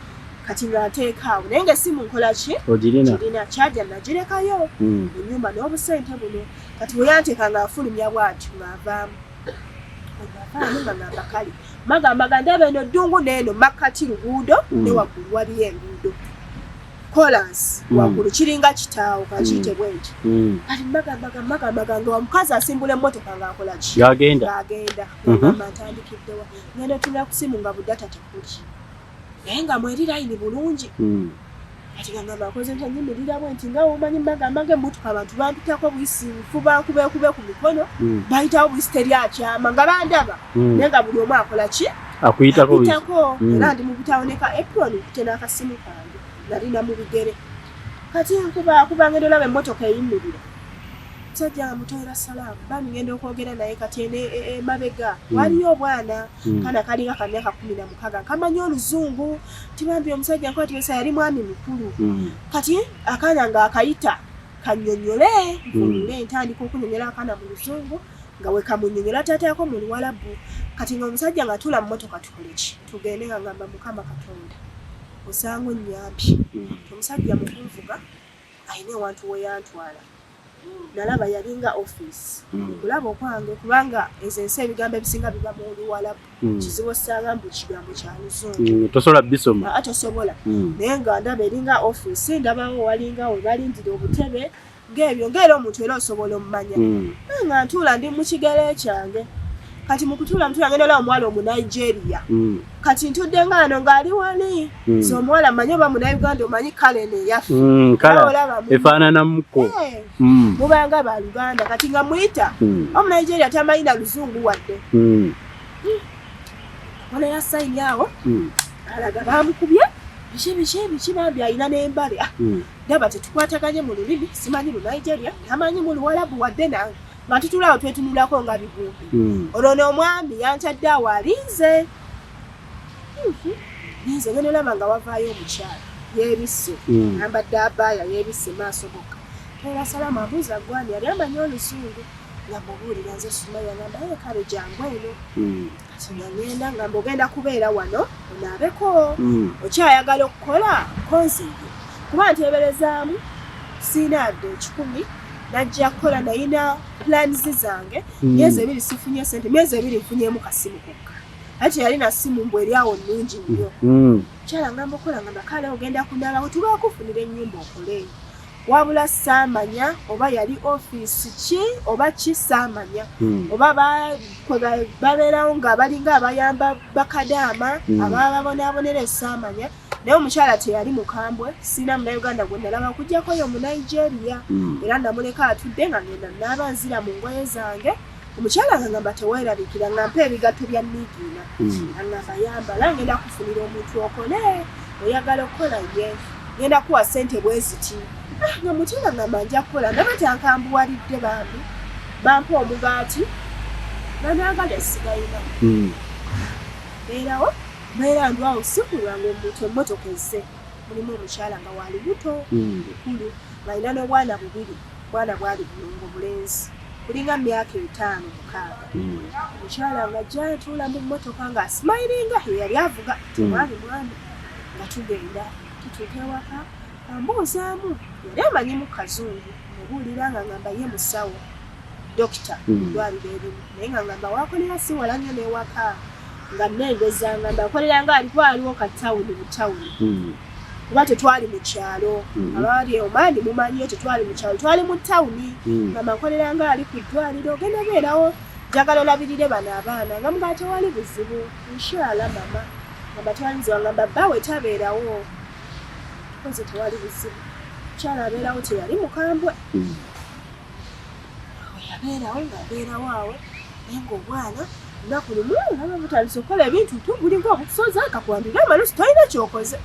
kati nga nteeka awo naye nga essimu nkola ki ogirina kyaja nagirekayo mu nnyumba n'obusente buno kati we yanteeka nga nfulumya bwatyo ng'avaamu ng'avaamu nga ngamba kale magamba ga ndaba eno ddungu n'eno makkati luguudo mm. ne waggulu waliyo enguudo kolansi mm. waggulu kiringa kitaawo kakiyite mm. bwenti kati magambaga magambaga nga omukazi asimbula emmotoka ng'akola ki ng'agenda mm-hmm. ngamba ntandikiddewa ngenda otunula ku simu nga budata tekuli naye nga mweri layini bulungi hmm. kati nga ngamba akoze ntya nyimirira bwe nti nga omanyi mbagamba nga emmotoka abantu bampitako buyisi nfuba nkubekube ku mikono hmm. bayitawo buyisi teri akyama nga bandaba hmm. naye nga buli omu akola ki akuyitako era ndi mu butawo ne ka apron nkute n'akasimu kange nalina mu bigere kati nkuba kuba ngenda olaba emmotoka eyimirira musajja nga mutoera salaamu bambi ngenda okwogera naye kati eno e, e, emabega mm. waliyo obwana mm. kana kalinga ka myaka 16 kamanyi oluzungu tibambi omusajja nkwatibesa yali mwami mukulu mm. kati akaana nga akayita kanyonyole nvunule ntandika okunyonyola akaana mu luzungu nga wekamunyonyola taataako mu luwalabu kati nga omusajja nga atuula mu motoka tukole ki tugende nga ngamba mukama katonda osanga onnyambye omusajja mukunvuga alina ewantu weyantwala nalaba yalinga office mm. kulaba okwange kubanga ezo ensi ebigambo ebisinga biba mu luwalabu mm. kizibu osanga mbu kigambo kya luzungu mm. tosobola bisoma ah, tosobola mm. naye nga ndaba eringa office ndabawo walinga we balindira obutebe Ng'ebyo ng'era omuntu era osobola omumanya. Nga ntuula ndi mu kigere kyange. Kati mu kutuula mutuula ngenda olaba omuwala Omunigeria. Kati ntudde nga wano ng'ali wali. So omuwala mmanyi oba Munauganda, omanyi kale eno eyaffe. Kala Olaba efaananamuko. Mubanga ba Luganda. Kati nga muyita Omunigeria tamanyi na Luzungu wadde. Olera sign awo alaga bamukubye biki biki biki, bambi alina n'embale. Ah, ndaba tetukwataganye mu lulimi, simanyi Lunigeria, tamanyi mu Luwalabu wadde. Nange nga tutulaawo twetunulako nga bigumbi. Olwo n'omwami yantadde awo alinze. Ninze ngenda olaba nga wavaayo omukyala yeebisse, ambadde abaaya, yeebisse maaso gokka. Era salaamu, abuuza gwani, yali amanyi Oluzungu. Nga mubuulira nze Sumaya, ngamba ye kale jangu eno. Kati nga ngenda, ngamba ogenda kubeera wano onaabeko. Okyayagala okukola konziye kuba nteeberezaamu siina adde 100 najja kukola, nayina plans zange. Myezi 2 sifunye sente, myezi 2 nfunyemu kasimu kokka, ate teyalina simu mbwe eri awo nnungi nnyo. Kyala ngamba okola, ngamba kale ogenda kunaabako, tubakufunira ennyumba okole. Wabula saamanya oba yali ofiisi ki oba ki, saamanya oba babeerawo nga balinga abayamba bakadaama ababa babonaabonera, esaamanya. Naye omukyala teyali mukambwe, siina Munauganda gwe nalaba okuggyako oyo Omunigeria. Era namuleka atudde nga ngenda naaba nzira mu ngoye zange. Omukyala nga ngamba teweerabikira, nga mpa ebigatto bya niigiina. Angamba yambala, ngenda kufunira omuntu okole, oyagala okukola? Ye ngenda kuwa ssente bwe ziti. Ah, nga mutima ngamba nja kukola, ndaba tankambuwalidde bambi. Bampa omugaati nga naagala esigayina. Mbeerawo, mbeera ndwawo, sikulwanga omuntu emmotoka ezze mulimu omukyala nga wa lubuto mukulu, ng'alina n'obwana bubiri, bwana bwali bulongo bulenzi bulinga myaka 5, 6. Omukyala nga ajja atuula mu mmotoka ng'asmilinga, ye yali avuga, temwali mwami. Nga tugenda tutuuka ewaka, ambuuzaamu, yali amanyimu Kazungu, mubuulira nga ngamba ye musawo, dokita mu ddwaliro erimu, naye nga ngamba wakolera si wala nnyo n'ewaka, nga nnengeza ngamba akolera nga aliko aliwo ka tawuni mu tawuni, kuba tetwali mu kyalo. Abaali Omaani mumanyiyo, tetwali mu kyalo, twali mu tawuni. Ngamba nkolera nga ali ku ddwaliro, ogenda beerawo, njagala olabirire bano abaana. Nga mugaa tewali buzibu, inshallah mama. Ngamba tewali buzibu, ngamba bbaawe tabeerawo, koze tewali buzibu. Mukyala abeerawo, teyali mukambwe. Awo yabeerawo nga abeerawo awo, naye ng'obwana lunaku lumu olaba butandise okukola ebintu tu bulinga obukusoza akakwandira amalusu, tolina kyokoze.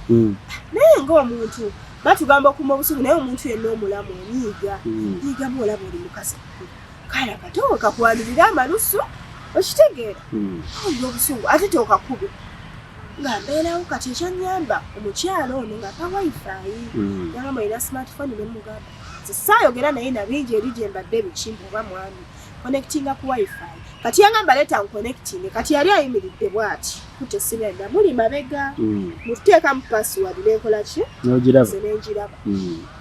Naye ng'omuntu batugamba okuma obusungu, naye omuntu yenna omulamu onyiiga. Nyiigamu olaba oli mukazi mukulu, kale akato we kakwanirira amalusu, okitegeera? Owulira obusungu ate tokakube. Nga mbeerawo, kati ekyanyamba omukyala ono ng'ampa WiFi. Yagamba olina smartphone? Nemugamba nze saayogera naye nabingi eri gye mbadde biki oba mwami connectinga ku WiFi. Kati yangamba leeta nconnecting. Kati yali ayimiridde bw'ati kutta essimu yange, namuli mabega, mututeekamu password nenkola ki? N'ogiraba. Nze nenjiraba.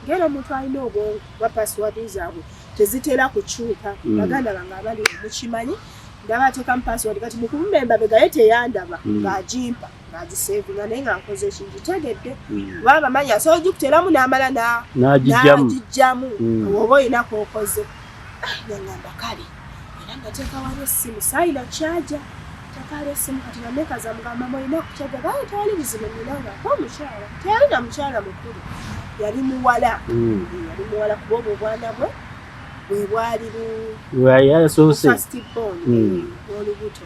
Ngera omuntu alina obwongo, kuba password zaabwe tezitera kukyuka. Baganda bange abali mukimanyi, ndaba ateekamu password. Kati mukumba emabega ye teyandaba. Ng'agimpa, ng'agisavinga, naye nga nkoze ekingitegedde, kuba bamanyi asobola ogikuteeramu n'amala n'agijjamu. N'agijjamu. Oba olina kwokoze. Ah, nangamba kale, era nateeka wali essimu, saayina kyaja, teekaali essimu. Kati namekaza mugamba mama olina kukyaja baye tewali buzibu nina. Nga omukyala teyalina, mukyala mukulu, yali muwala. Yali muwala, kuba obwo obwana bwe bwe bwali bu yasoose. First born. Olubuto.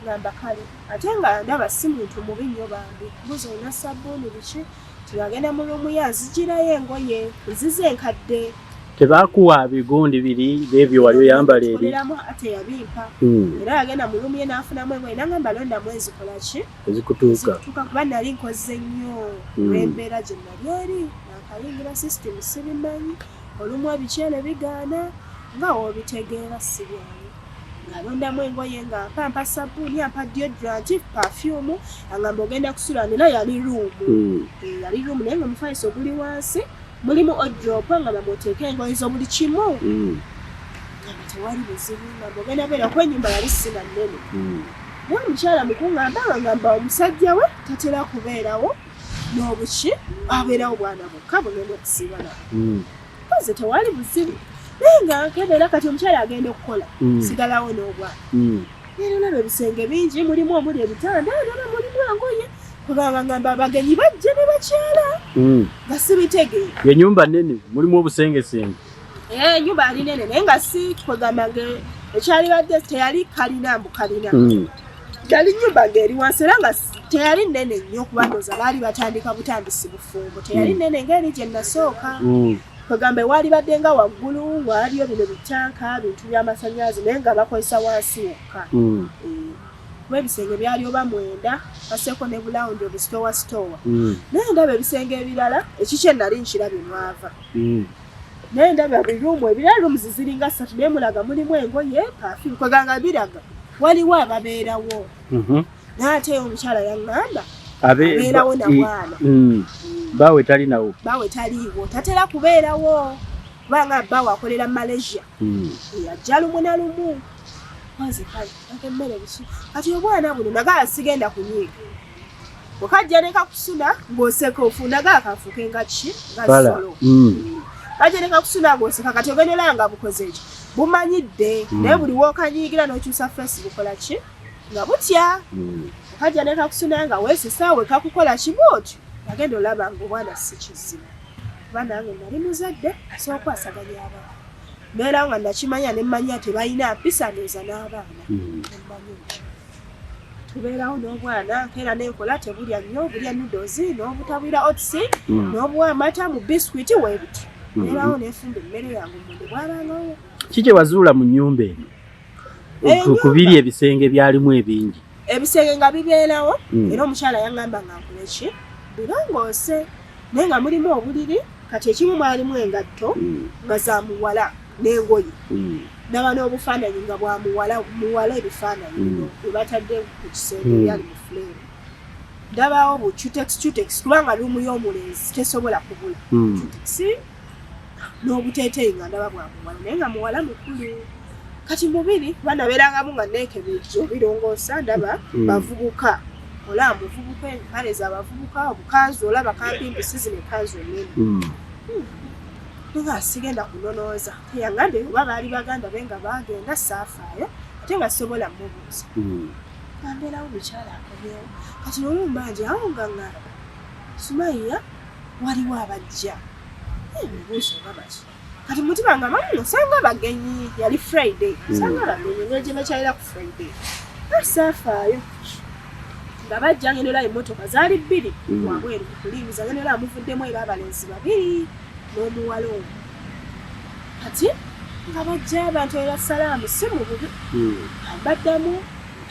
Ngamba kale, ate nga ndaba si muntu mubi nnyo bambi. Mbuzi olina sabbuuni biki, tibagenda mu room ye, azigirayo engoye nzize enkadde. Tebakuwa bigundi biri ebyo wali oyambala eri? Koleramu ate yabimpa. Era yagenda mu room ye n'afunamu engoye, nangamba londamu ezikola ki? Ezikutuuka. Ezikutuuka, kuba nali nkoze nnyo olw'embeera gye nali eri nakayingira system, sibimanyi, olumu ebikyere bigaana nga woobitegeera si byangu. Ng'alondamu engoye, nga mpa mpa sabbuuni, ampa deodorant, perfume, angamba ogenda kusula. Nina yali room. Eh, yali room, naye nga omufaliso oguli wansi mulimu wardrobe, nga bamuteeka engoye zo buli kimu. Ngamba tewali buzibu, ngamba ogenda beera, kuba ennyumba yali sina nnene. Naye omukyala mukuŋŋamba nga ngamba omusajja we tatera kubeerawo n'obuki, abeerawo bwana bwokka bugenda okusiiba nabo. Nkoze tewali buzibu, naye nga nkebera kati omukyala agenda okukola, sigalawo n'obwana. Era olaba ebisenge bingi, mulimu omuli ebitanda, ndaba mulimu engoye, kubanga ngamba abagenyi bajja ne bakyala nga sibitegeera. Enyumba nene, mulimu obusengesenge. Enyumba yali nene, naye nga si kwegamba nga ekyalibadde teyali kalina mbu kalina. Yali nyumba ng'eri wansi, era nga teyali nnene nnyo, kuba ndowooza baali batandika butandisi bufumbo. Teyali nnene ng'eri gye nasooka. Kwegamba ewaali badde nga waggulu waaliyo bino bitanka, bintu by'amasannyalaze, naye nga bakozesa wansi wokka. Kuba ebisenge byali oba 9, baseeko ne bulawundi obusitowa sitowa. Naye ndaba ebisenge ebirala, ekikye nali nkirabye mwava. Naye ndaba buli ruumu ebirala, rooms ziringa 3, naye mulaga mulimu engoye, perfume, kweganga biraga waliwo ababeerawo. Naye ate omukyala yaŋŋamba abeerawo na mwana. Baawe talinawo. Baawe taliiwo, tatera kubeerawo, kubanga bbaawe akolera Malaysia. Yajja lumu na lumu. Nze kale emmere biki, kati obwana buno nagala sigenda kunyiiga. Okajja ne kakusuna ng'oseka, ofunaga akafuuke nga ki, nga solo. Kajja ne kakusuna ng'oseka, kati ogenda nga bukoze ki, bumanyidde. Naye buli w'okanyiigira n'okyusa face bukola ki, nga butya. Kajja ne kakusuna nga weesesa, we kakukola ki bw'otyo, agenda olaba ng'obwana si kizibu, kuba nange nali muzadde asobola okwasaganya abaana. Mbeera nga nakimanya ne mmanya tebalina mpisa, ndowooza n'abaana nemmanyi ekyo. Tubeerawo n'obwana, nkeera n'enkola tebulya nnyo, bulya noodles n'obutabwira oats n'obuwa amata mu biscuit weebiti. Mbeerawo nefumba emmere yange omuntu bw'abangawo. Ki kye wazuula mu nnyumba eno? Ku biri ebisenge byalimu ebingi. Ebisenge nga bibeerawo, era omukyala yaŋŋamba nga nkole ki, birongoose, naye nga mulimu obuliri. Kati ekimu mwalimu engatto nga za muwala n'engoye. Ndaba n'obufaananyi nga bwa muwala, muwala, ebifaananyi bino bwe batadde ku kisenge byali mu frame. Ndabawo bu cutex, cutex, kubanga ruumu y'omulenzi tesobola kubula. Cutex n'obuteeteeyi nga ndaba bwa muwala, naye nga muwala mukulu. Kati mubiri kuba nabeerangamu nga neekebejja obirongoosa, ndaba bavubuka, olaba muvubuka, empale z'abavubuka, obukanzu, olaba kampimpi, si zino ekanzu ennene. Nga sigenda kunonooza, teyangambye oba baali baganda be nga baagenda, saafaayo, ate nga sisobola mubuuza. Ambeerawo mukyala akomyewo, kati olumba nje awo nga ŋŋamba Sumaiya waliwo abajja, ebibuuzo oba baki. Kati mutima nga mamu osanga bagenyi, yali Friday, osanga bagenyi engeri gye bakyalira ku Friday. Saafaayo nga bajja, ngenda olaba emmotoka zaali 2 wabweru kukulingiza, ngenda olaba muvuddemu era abalenzi 2 n'omuwala omu. Kati nga bajja abantu era salaamu si mu bubi, baddamu,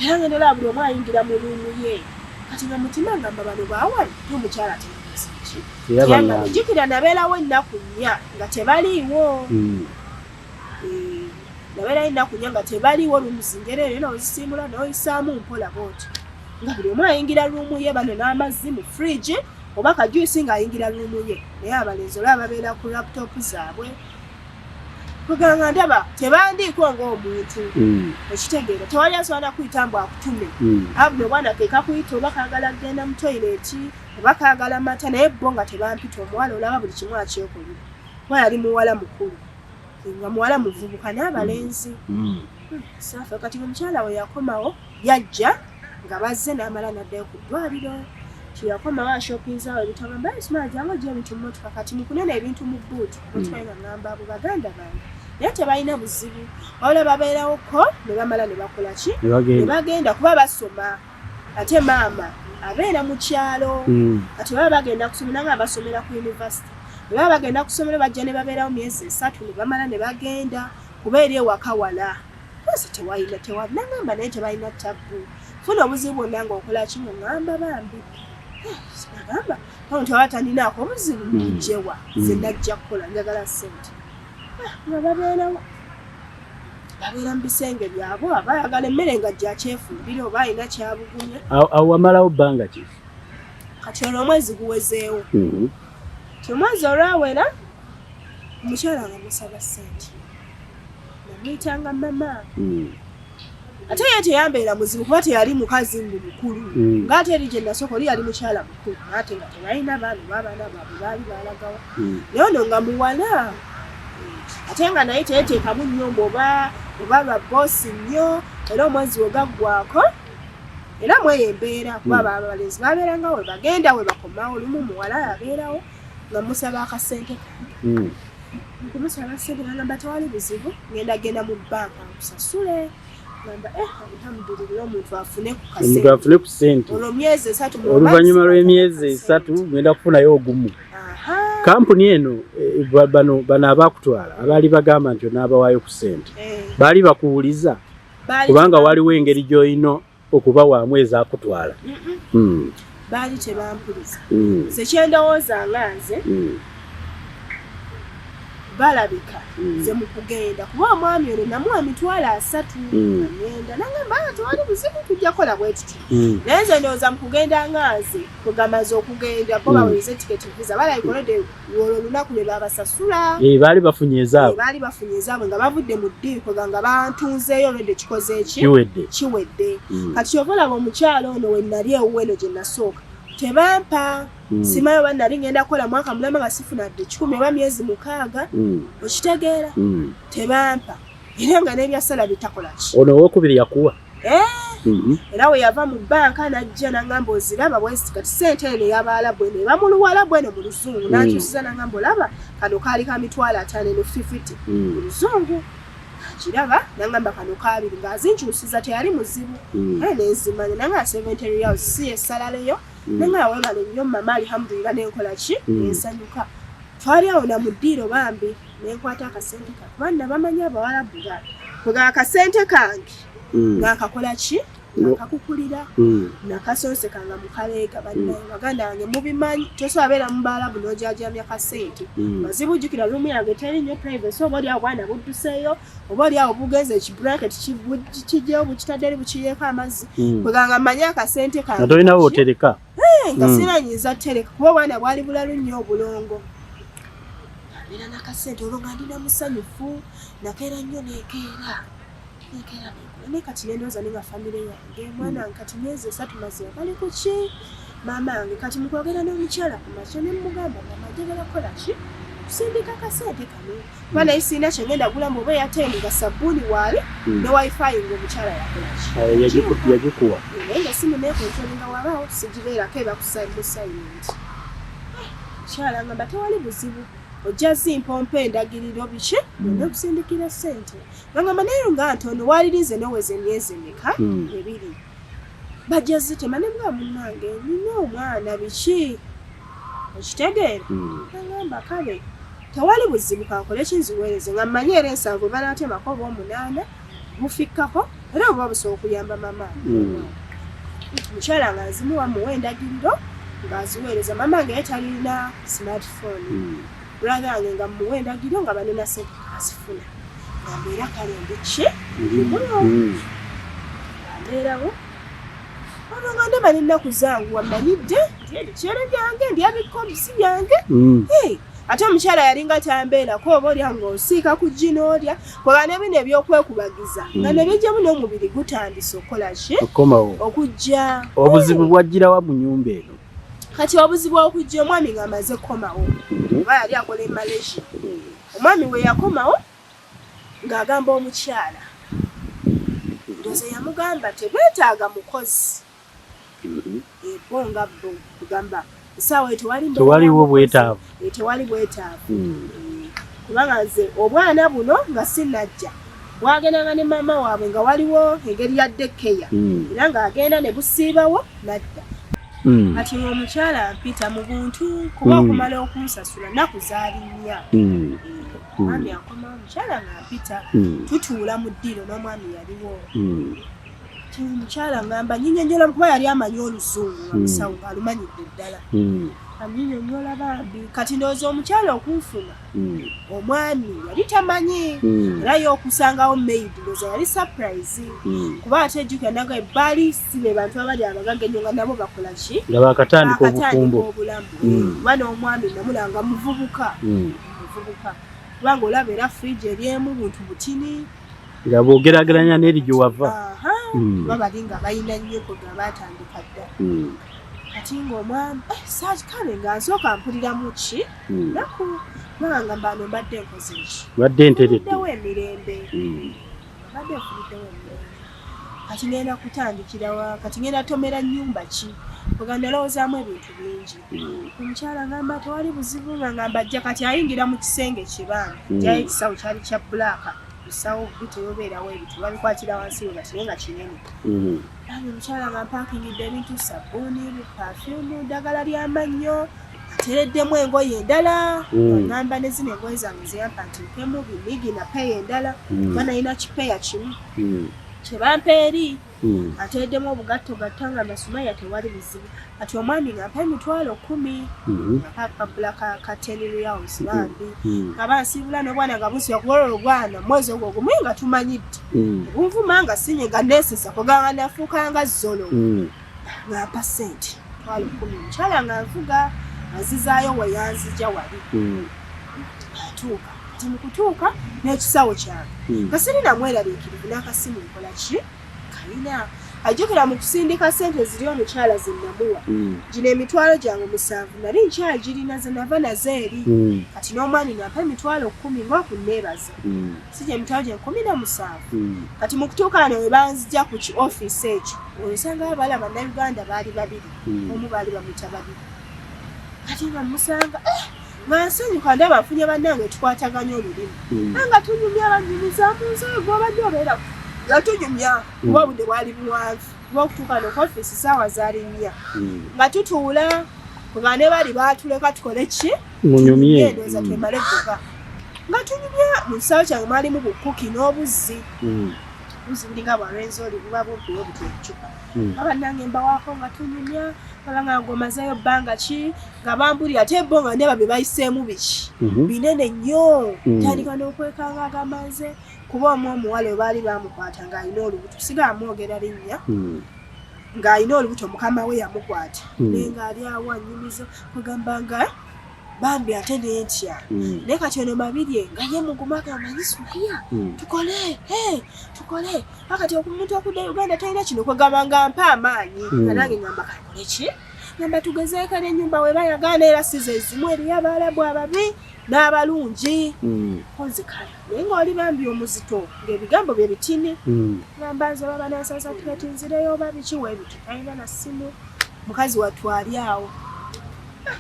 era ngenda olaba buli omu ayingira mu ruumu ye. Kati nga mutima ngamba bano baawano, ate omukyala teyakoze ki, jjukira nabeerawo ennaku 4 nga tebaliiwo. Nabeerawo ennaku 4 nga tebaliiwo, rooms njereere n'ozisiimula n'oyisaamu mpola bw'otyo, nga buli omu ayingira ruumu ye, bano n'amazzi mu fridge oba kajuice ng'ayingira ruumu ye. Naye abalenzi olaba babeera ku laptop zaabwe, kuganga ndaba tebandiiko ng'omuntu. Okitegeera, tewali asobola nakuyita mbu akutume. Abuno obwana ke kakuyita oba kaagala kugenda mu toilet oba kaagala mata, naye bo nga tebampita. Omuwala olaba buli kimu akyekolera, kuba yali muwala mukulu, nga muwala muvubuka n'abalenzi. Saafa kati omukyala we yakomawo, yajja nga bazze n'amala n'addayo ku ddwaliro. Kyeyakomawo ashopinzaawo ebitabo, mbaye simala jangu ojja ebintu mu mmotoka. Kati mu kunena ebintu mu bbuutu mmotoka, nga ŋŋamba abo baganda bange, naye tebalina buzibu, wabula babeerawo ko ne bamala ne bakola ki, ne bagenda, kuba basoma, ate maama abeera mu kyalo. Kati baba bagenda kusoma, nanga basomera ku university, ne baba bagenda kusomero, bajja ne babeerawo myezi 3 ne bamala ne bagenda, kuba eri ewaka wala. Nze tewalina tewali nangamba, naye tebalina tabbu, funa obuzibu bwonna ng'okola ki, muŋŋamba bambi. Nagamba omuntu aba talinaako obuzibu, mujjewa, nze najja kukola, njagala ssente. Nga babeerawo, babeera mu bisenge byabwe, aba ayagala emmere nga gyakyefumbira oba alina kyabugumya. Awo wamalawo bbanga ki? Kati olwo omwezi guwezeewo. Ti omwezi olwawera, omukyala nga musaba ssente, namuyitanga mama. Ate ye teyambeera muzibu, kuba teyali mukazi mbu mukulu. Ng'ate eri gye nasooka oli yali mukyala mukulu, ate nga tebalina baana oba abaana baabwe baali balagawa. Naye ono nga muwala. Ate nga naye teyeteekamu nnyo mbu oba oba lwa boosi nnyo, era omwezi we gaggwako era mweyo embeera kuba abalenzi babeeranga we bagenda we bakomawo. Olumu muwala abeerawo nga musaba akasente kange. Nkumusaba sente, nagamba tewali buzibu, ngenda genda mu banka nkusasule. Gamba eh, alhamdulillah, omuntu afune ku omuntu kasente. Afune ku ssente. Olwo myezi 3 Oluvannyuma lw'emyezi 3 ngenda kufunayo ogumu. Kampuni eno bano abakutwala abaali bagamba nti onaabawaayo ku ssente, baali bakuwuliza? Kubanga waliwo engeri gy'olina okubawaamu ezakutwala. Baali tebampuliza. Nze kyendowooza nga nze balabika nze mu kugenda, kuba omwami ono namuwa 300,000 ngenda nagamba, "Ah, tewali buzibu, tujja kukola bwe tuti." Naye nze ndowooza mu kugenda nga nze kwegamaze okugenda bo baweze tiketi, visa, balabika olwedde olwo olunaku lwe babasasula. Eh, baali bafunye ezaabwe. Baali bafunye ezaabwe nga bavudde mu ddiini, kwega nga bantunzeeyo olwedde kikoze eki? Kiwedde. Kiwedde. Kati kyova olaba omukyalo ono we nali ewuwe eno gye nasooka tebampa. Simanyi oba nali ngenda kukola mwaka mulamba nga sifuna dde 100 oba myezi 6. Okitegeera? Tebampa, era nga n'ebyasala bitakola ki. Ono owokubiri yakuwa? Eh, era we yava mu banka najja nangamba, "Oziraba bweziti kati sente eno ey'abaalabu eno eba mu Luwalabu, eno mu Luzungu." Nankyusiza nangamba, "Olaba kano kaali ka 500,000, eno 50 mu Luzungu." Akiraba nangamba kano kabiri, ng'azinkyusiza teyali muzibu. Naye nenzimanya nanga 70 riyals si yesalaleyo. Nanga webale nnyo mama, alhamdulillah, nenkola ki? Nensanyuka. Twali awo na mu ddiiro bambi, nenkwata akasente kange kuba nabamanyi abawalabu ba kwega akasente kange nga nkakola ki? Nakakukulira. Nakasonsekanga mu kaleega. Bannaye baganda bange, mubimanyi, tosobola beera mu baalabu n'ojajamya kasente. Bazibu. Jjukira room yange teri nnyo privacy, oba oli awo bwana budduseeyo, oba oli awo bugenze ekiblanket kijjewo bukitadde eri bukiyeeko amazzi. Kweganga mmanyi akasente kange nga tolinawo otereka. Nga sina nyinza tereka kuba obwana bwali bulalu nnyo obulongo. Abeera nakasente olwo nga ndina musanyufu, nakeera nnyo, nekeera nekeera nekola. Naye kati nendowooza ne nga famire yange, mwana wange kati myezi 3 mazima bali ku ki maama wange. Kati mukwogera n'omukyala ku makya ne mugamba, "Mama, njagala kukola ki? Kusindika kasente kano, kuba naye sirina kyengenda gulamu oba eyateni nga sabbuuni waali ne wifi ng'omukyala yakola ki?" Yagikuwa. Naye nga simu nekontrolinga, wabaawo sigibeerako, eba ku silent. Mukyala ngamba tewali buzibu, ojja zimpompa endagiriro biki none okusindikira ssente. Ngamba naye nga ntono, walirinze noweza emyezi emeka? 2 bajja zitema. Ne mga munnange nina omwana biki, okitegeera? Nagamba kale tewali buzibu, kankole kinziweereze nga mmanyi era 7 banatemako oba 8 bufikkako era obuba busobola okuyamba mama. Mukyala nga nzimuwa, muwa endagiriro ng'aziweereza. Mama nga ye talina smartphone. Brother wange nga muwa endagiriro nga banena sente azifuna, nga mbeera kale ndi ki mbeerawo olwo nga ndaba n'ennaku zanguwa, mmanyidde ndya ebikyere byange, ndya bikobisi byange. Hey, ate omukyala yalinga tambeerako, oba olya ng'osiika ku gino olya kweba ne bino ebyokwekubagiza nga ne bijjamu n'omubiri gutandise okukola ki? Okukomawo. Okujja. Obuzibu bwajjirawa mu nyumba eno? Kati obuzibu okujja omwami ng'amaze kukomawo, oba yali akola e Malaysia. Omwami we yakomawo ng'agamba omukyala, ndoze yamugamba tebeetaaga mukozi ebo nga bo, kugamba essaawa eyo tewali mbeera Tewaliwo ya mukozi. bwetaavu. Eh, tewali bwetaavu. Kubanga nze obwana buno nga sinnajja bwagendanga ne maama waabwe, nga waliwo engeri ya daycare era ng'agenda ne busiibawo nadda. Kati ng'omukyala mpita mu buntu kuba okumala okunsasula nnaku zaali 4. Omwami akomawo, omukyala nga mpita, tutuula mu ddiiro n'omwami yaliwo. Ti omukyala ngamba nyinyonyola kuba yali amanyi Oluzungu nga musawo ng'alumanyidde ddala. Anyinyonyola bambi. Kati ndowooza omukyala okunfuna omwami yali tamanyi era ye okusangawo maid ndowooza yali surprise, kuba ate jjukira naga baali si be bantu abali abagagga ennyo nga nabo bakola ki? Nga bakatandika Bakatandika obufumbo. obulamu. Kuba n'omwami namulanga muvubuka, muvubuka, kubanga olaba era fridge eri emu buntu butini. Nga bw'ogeraageranya n'eri gye wava. Aha. Kuba bali nga balina nnyo nga baatandika dda. Kati ng'omwami kale nga nsooka mpuliramu ki naku, kubanga nga mbano mbadde nkoze ki, Badde nteredde. nfuliddewo emirembe, mbadde nfuliddewo emirembe. Kati ngenda kutandikira wa? Kati ngenda tomera nnyumba ki? Oga nalowoozaamu ebintu bingi. Omukyala ngamba tewali buzibu, nga ngamba ajja. Kati ayingira mu kisenge kye bambi, jayo ekisawo kyali kya black, bisawo biteyobeerawo, ebintu babikwatira wansi we bati, naye nga kinene. Bambi omukyala nga mpaakingidde ebintu, sabbuuni, perfume, ddagala ly'amannyo, atereddemu engoye endala. Ngamba ne zino engoye zange zeyampa nti mpemu binigi na peya endala, kuba nalina kipeya kimu kyebampa eri. Ateereddemu obugatto gatta nga masumaya, tewali buzibu. Kati omwami nga mpa 100,000, nga akapapula ka 10 riyals bambi, nga bansiibula n'obwana nga bunsiba, kuba olwo obwana mwezi ogwo gumu nga tumanyidde bunvuma nga sinye nga neesesa kugamba nafuuka nga zolo. Nga mpa ssente 100,000, omukyala nga nvuga anzizaayo we yanzija wali. Atuuka nti mu kutuuka n'ekisawo kyange nga sirina mweraliikirivu, n'akasimu nkola ki kalina. Ajjukira mu kusindika ssente ziri omukyala ze namuwa, gino 70,000 nali nkyagirina ze nava nazo eri. Kati n'omwami nga mpa 100,000 ng'okunneebaza, si gye emitwalo gye 17. Kati mu kutuuka wano we banzija ku ki ofiisi ekyo, osanga abala Bannayuganda baali babiri, omu baali bamuyita babiri. Kati nga musanga nga nsanyuka, ndaba nfunye bannange tukwataganya olulimi, nga tunyumya, banyumiza mu nsi gwobadde obeera, nga tunyumya kuba obudde bwali buwanvu, kuba okutuuka no ku ofiisi saawa zaali 4. Nga tutuula kuba ne bali baatuleka tukole ki? Munyumye. Endowooza twemale eggoga. Nga tunyumya, mu kisawo kyange mwalimu bukuki n'obuzzi, buzzi bulinga bwa Rwenzori, buba bumpi obuti obucupa. Abannange mbawaako nga tunyumya, baba nga ngomazeeyo bbanga ki, nga bambulira, ate bo nga ndaba bye bayiseemu biki binene nnyo. Tandika n'okwekanga, agamba nze kuba omu omuwala we baali bamukwata ng'alina olubuto, sigala mwogera linnya, ng'alina olubuto, mukama we yamukwata, naye ng'ali awo anyumiza, kwegamba nga bambi ate nentya. Naye kati ono Babirye nga ye mugumu, agamba manyi Sumaya, tukole, hey, tukole akati omuntu okudda Uganda talina kino, kwegamba nga mpa amaanyi, nga nange ngamba kakole ki, ngamba tugezeeko n'ennyumba we bayagaana, era si ze zimu, eriyo Abaalabu ababi n'abalungi. Kozi kale naye ng'oli bambi omuzito ng'ebigambo bye bitini, ngamba nze baba nansasa tiketi nzireyo oba biki weebityo, talina na ssimu mukazi wattu ali awo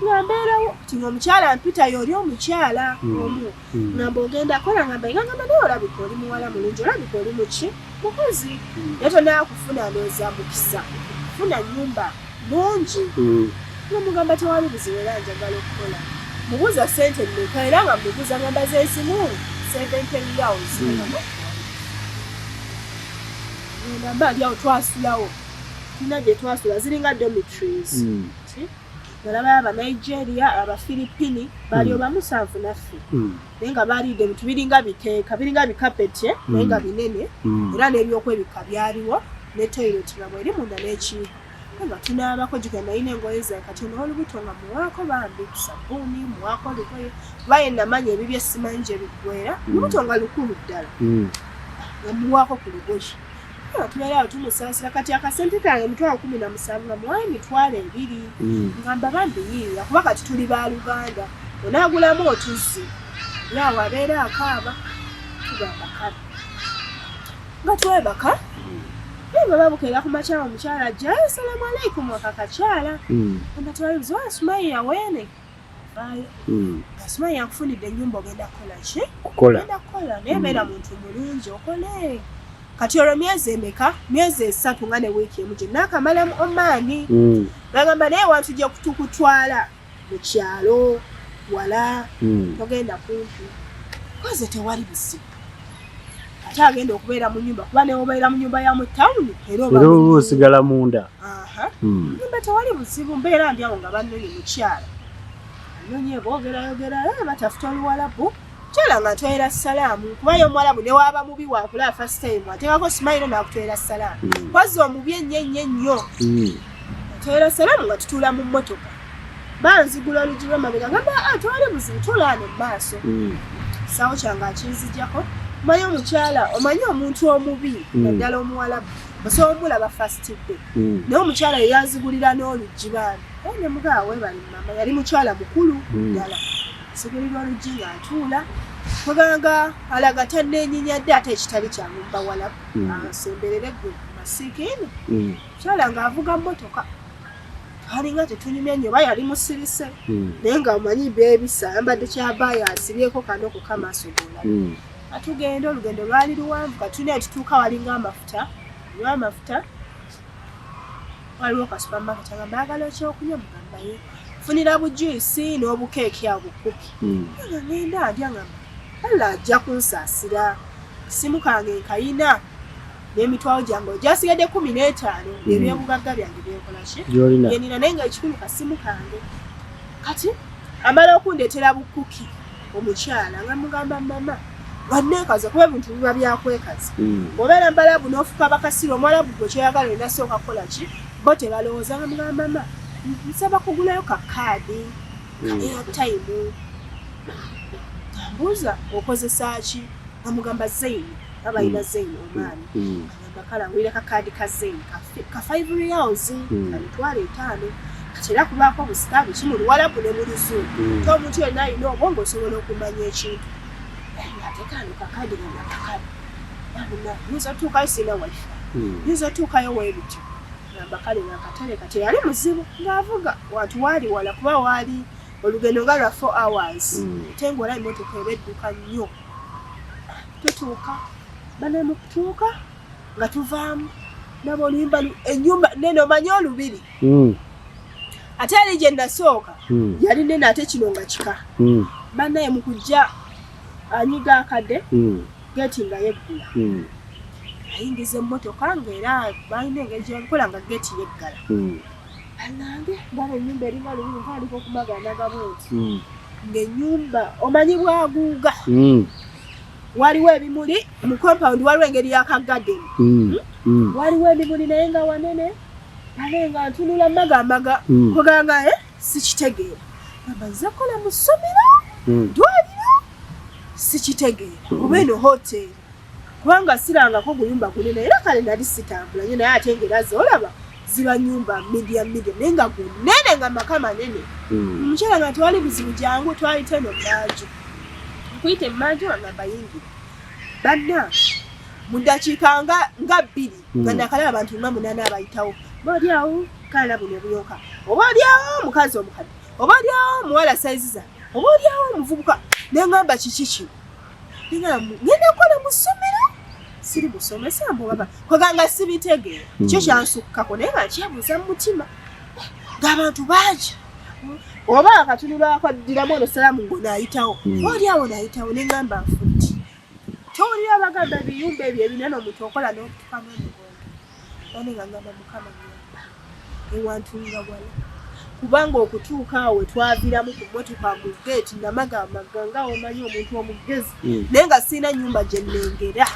nga mbeerawo ti omukyala mpita y'oli omukyala omu, ngamba ogenda kola, ngamba nga ngamba naye olabika oli muwala mulungi, olabika oli muki mukozi, naye tonakufuna ndowooza mukisa funa nnyumba nungi. Namugamba tewali buzibu, era njagala okukola. Mubuuza ssente mmeka, era nga mubuuza ngamba zezimu 70 riyals. Ngenda mba ndi awo, twasulawo, tulina gye twasula ziringa dormitories. Nalabayo Abanigeria, Abafilipini baali oba musanvu naffe, naye nga baalidde ebintu biringa bikeeka, biringa bikapeti naye nga binene, era n'ebyokwebikka byaliwo, ne toilet nga bweri munda n'ekiyigo nga tunaabako. Jjukira nalina engoye zange, kati n'olubuto nga muwaako bambi sabbuuni, muwaako olugoye, kuba ye namanya ebibye simanyi gye biggweera. Lubuto nga lukulu ddala, nga muwaako ku lugoye, nga tubeera awo tumusaasira. Kati akasente kange 17,000, nga muwayo 20,000, ngamba bambi yiiya, kuba kati tuli baluganda, onaagulamu otuzzi yaawo abeera akaaba. Tugamba kale nga twebaka, naye bwe babukeera ku makya, omukyala ajja, "Assalaamu alaikum," akakakyala amba tewalibuzi wa Sumaya weene vaayo, Sumaya nkufunidde ennyumba, ogenda kukola ki? Kukola. Ogenda kukola, naye beera muntu mulungi okole. Kati olwo myezi emeka? Myezi 3 nga ne wiiki emu gye naakamala mu Omaani. Bagamba naye wantu gye tukutwala mu kyalo wala, togenda kumpi koze, tewali buzibu. Ate agenda okubeera mu nyumba, kuba newobeera mu nyumba ya mu tawuni era oba era mu oba nnyumba. Osigala munda. Aha. Nyumba tewali buzibu, mbeera ndi awo nga bannonye, mukyala anonye, boogerayogera, batafuta oluwalabu. Mukyala nga ntwalira salaamu, kuba ye omuwalabu ne waaba mubi wakulaba first time ateekako smile n'akutwalira salaamu. Kwazi omubi ennyo ennyo ennyo, atwalira salaamu nga tutuula mu mmotoka, banzigula oluggi lw'emabega, ngamba, "Ah, tewali buzibu, tuula wano mu maaso." Kisawo kyange akinzijjako. Omanyi omukyala, omanyi omuntu omubi, naddala omuwalabu. Osobola omulaba first day. Naye omukyala ye yanzigulira n'oluggi baana. Naye ne mugamba weebale mama, yali mukyala mukulu ddala. Nzigulira oluggi ng'atuula. Kweganga alaga tanneenyinyadde ate ekitali kyangu mu bawalabu. Ansemberere gwe masikiini. Mukyala ng'avuga mmotoka. Twalinga tetunyumya nnyo oba yali musirise. Naye nga omanyi beebisa ayambadde kyabaaya asibyeko kano ku kamaaso g'olaba. Atugenda olugendo lwali luwanvu kati tulina tutuuka walinga amafuta. Nywa amafuta. Waliwo ka supermarket agamba ayagala ekyokunywa mugamba ye. Funira bu juice n'obukeeki awo bukupi. Nga ngenda ndya ngamba Allah ajja kunsaasira. Simu kange nkayina n'emitwalo gyange ogyasigadde 15 ebyobugagga byange byenkola ki byenina naye nga ekikulu kasimu kange. Kati amala okundeetera bukuki omukyala nga mugamba mama nga neekaza kuba ebintu biba byakwekaza. Bw'obeera mbalabu n'ofuka bakasiro omuwalabu gwe kyoyagala olina sooka kukola ki bo tebalowooza nga mugamba mama nsaba kugulayo ka kaadi ka airtime. Mbuuza okozesa ki nga mugamba Zain aba alina Zain omaani. Agamba kale angulira ka kaadi ka Zain ka 5 riyals ka 50,000. Kati era kubaako busita biki mu Luwalabu ne mu Luzungu. Te omuntu yenna alina obwongo osobola okumanya ekintu. Ate kano kakadi nga kakadi. Nyinza otuukayo sirina wifi. Nyinza otuukayo weebityo. Ngamba kale nakatale kati yali muzibu ng'avuga wantu waali wala kuba waali olugendo nga lwa 4 hours. Ate ng'olaba emmotoka eba edduka nnyo. Tutuuka bane mu kutuuka nga tuvaamu naba oluyimba ennyumba nene omanyi olubiri. Ate eri gye nasooka yali nene ate kino nga kika. Bannaye mu kujja anyiga akadde geeti nga yeggula. Ayingiza emmotoka ng'era balina engeri gye babikola nga geeti yeggala. Bannange ndaba ennyumba eringa lubiri ntandika okumaganaga bwenti. Ng'ennyumba omanyi bwaguuga. Waliwo ebimuli mu compound, waliwo engeri ya ka garden. Waliwo ebimuli naye nga wanene. Ate nga ntunula magamaga kuganga sikitegeera. Gamba nze kola mu ssomero, ddwaliro, sikitegeera. Oba eno hotel. Kubanga sirangako guyumba gunene era kale nali sitambula nnyo naye ate ng'era z'olaba ziba nnyumba medium medium naye nga gunene nga maka manene. Omukyala nga tewali buzibu jangu twayita eno mmanju. Nkuyita emmanju agamba yingira. Banna mu ddakiika nga bbiri nga nakalaba abantu nga 8 abayitawo. Oba oli awo kaala buno obuyonka, oba oli awo omukazi omukadde, oba oli awo omuwala sayizi zange, oba oli awo omuvubuka. Ne ŋŋamba kiki kino? Ne ŋŋamba ngenda kukola mu ssomero siri musomesa mbu baba kweganga sibitegeera. Kyo kyansukkako naye nga nkyebuuza mu mutima ng'abantu bangi. Oba akatunula akaddiramu ono salaamu ng'onaayitawo, oba oli awo naayitawo ne ŋŋamba nfudde. Towulira bagamba ebiyumba ebyo ebinene omuntu okola n'okutuka n'omugongo. Bane nga ngamba Mukama nnyamba ewantu nga wala. Kubanga okutuuka awo we twaviiramu ku mmotoka mu geeti namagamaga nga omanyi omuntu omugezi. Naye nga sirina nnyumba gye nnengera.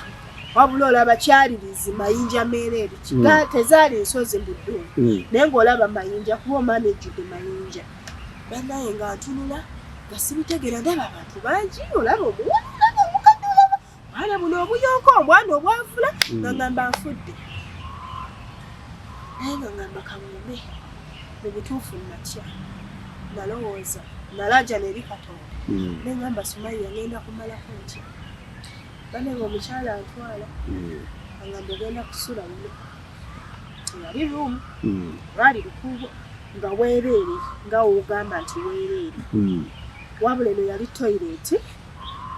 Wabula olaba kyalirizi mayinja meereere. Tezaali nsozi mu ddungu. Naye ng'olaba mayinja kuba omwami ejjudde mayinja. Bannaye nga ntunula nga sibitegeera ndaba abantu bangi olaba omuwala olaba omukadde olaba bwana buno obuyonka obwana obwavula nga ngamba nfudde. Naye nga ngamba kaŋŋume mu butuufu natya nalowooza nalaajana eri Katonda. Ne ngamba Sumayya ngenda kumalako ntya. Banange omukyala antwala angamba ogenda kusula wano. Teyali room lwali lukuubo nga weereere nga w'ogamba nti weereere. Wabula eno yali toilet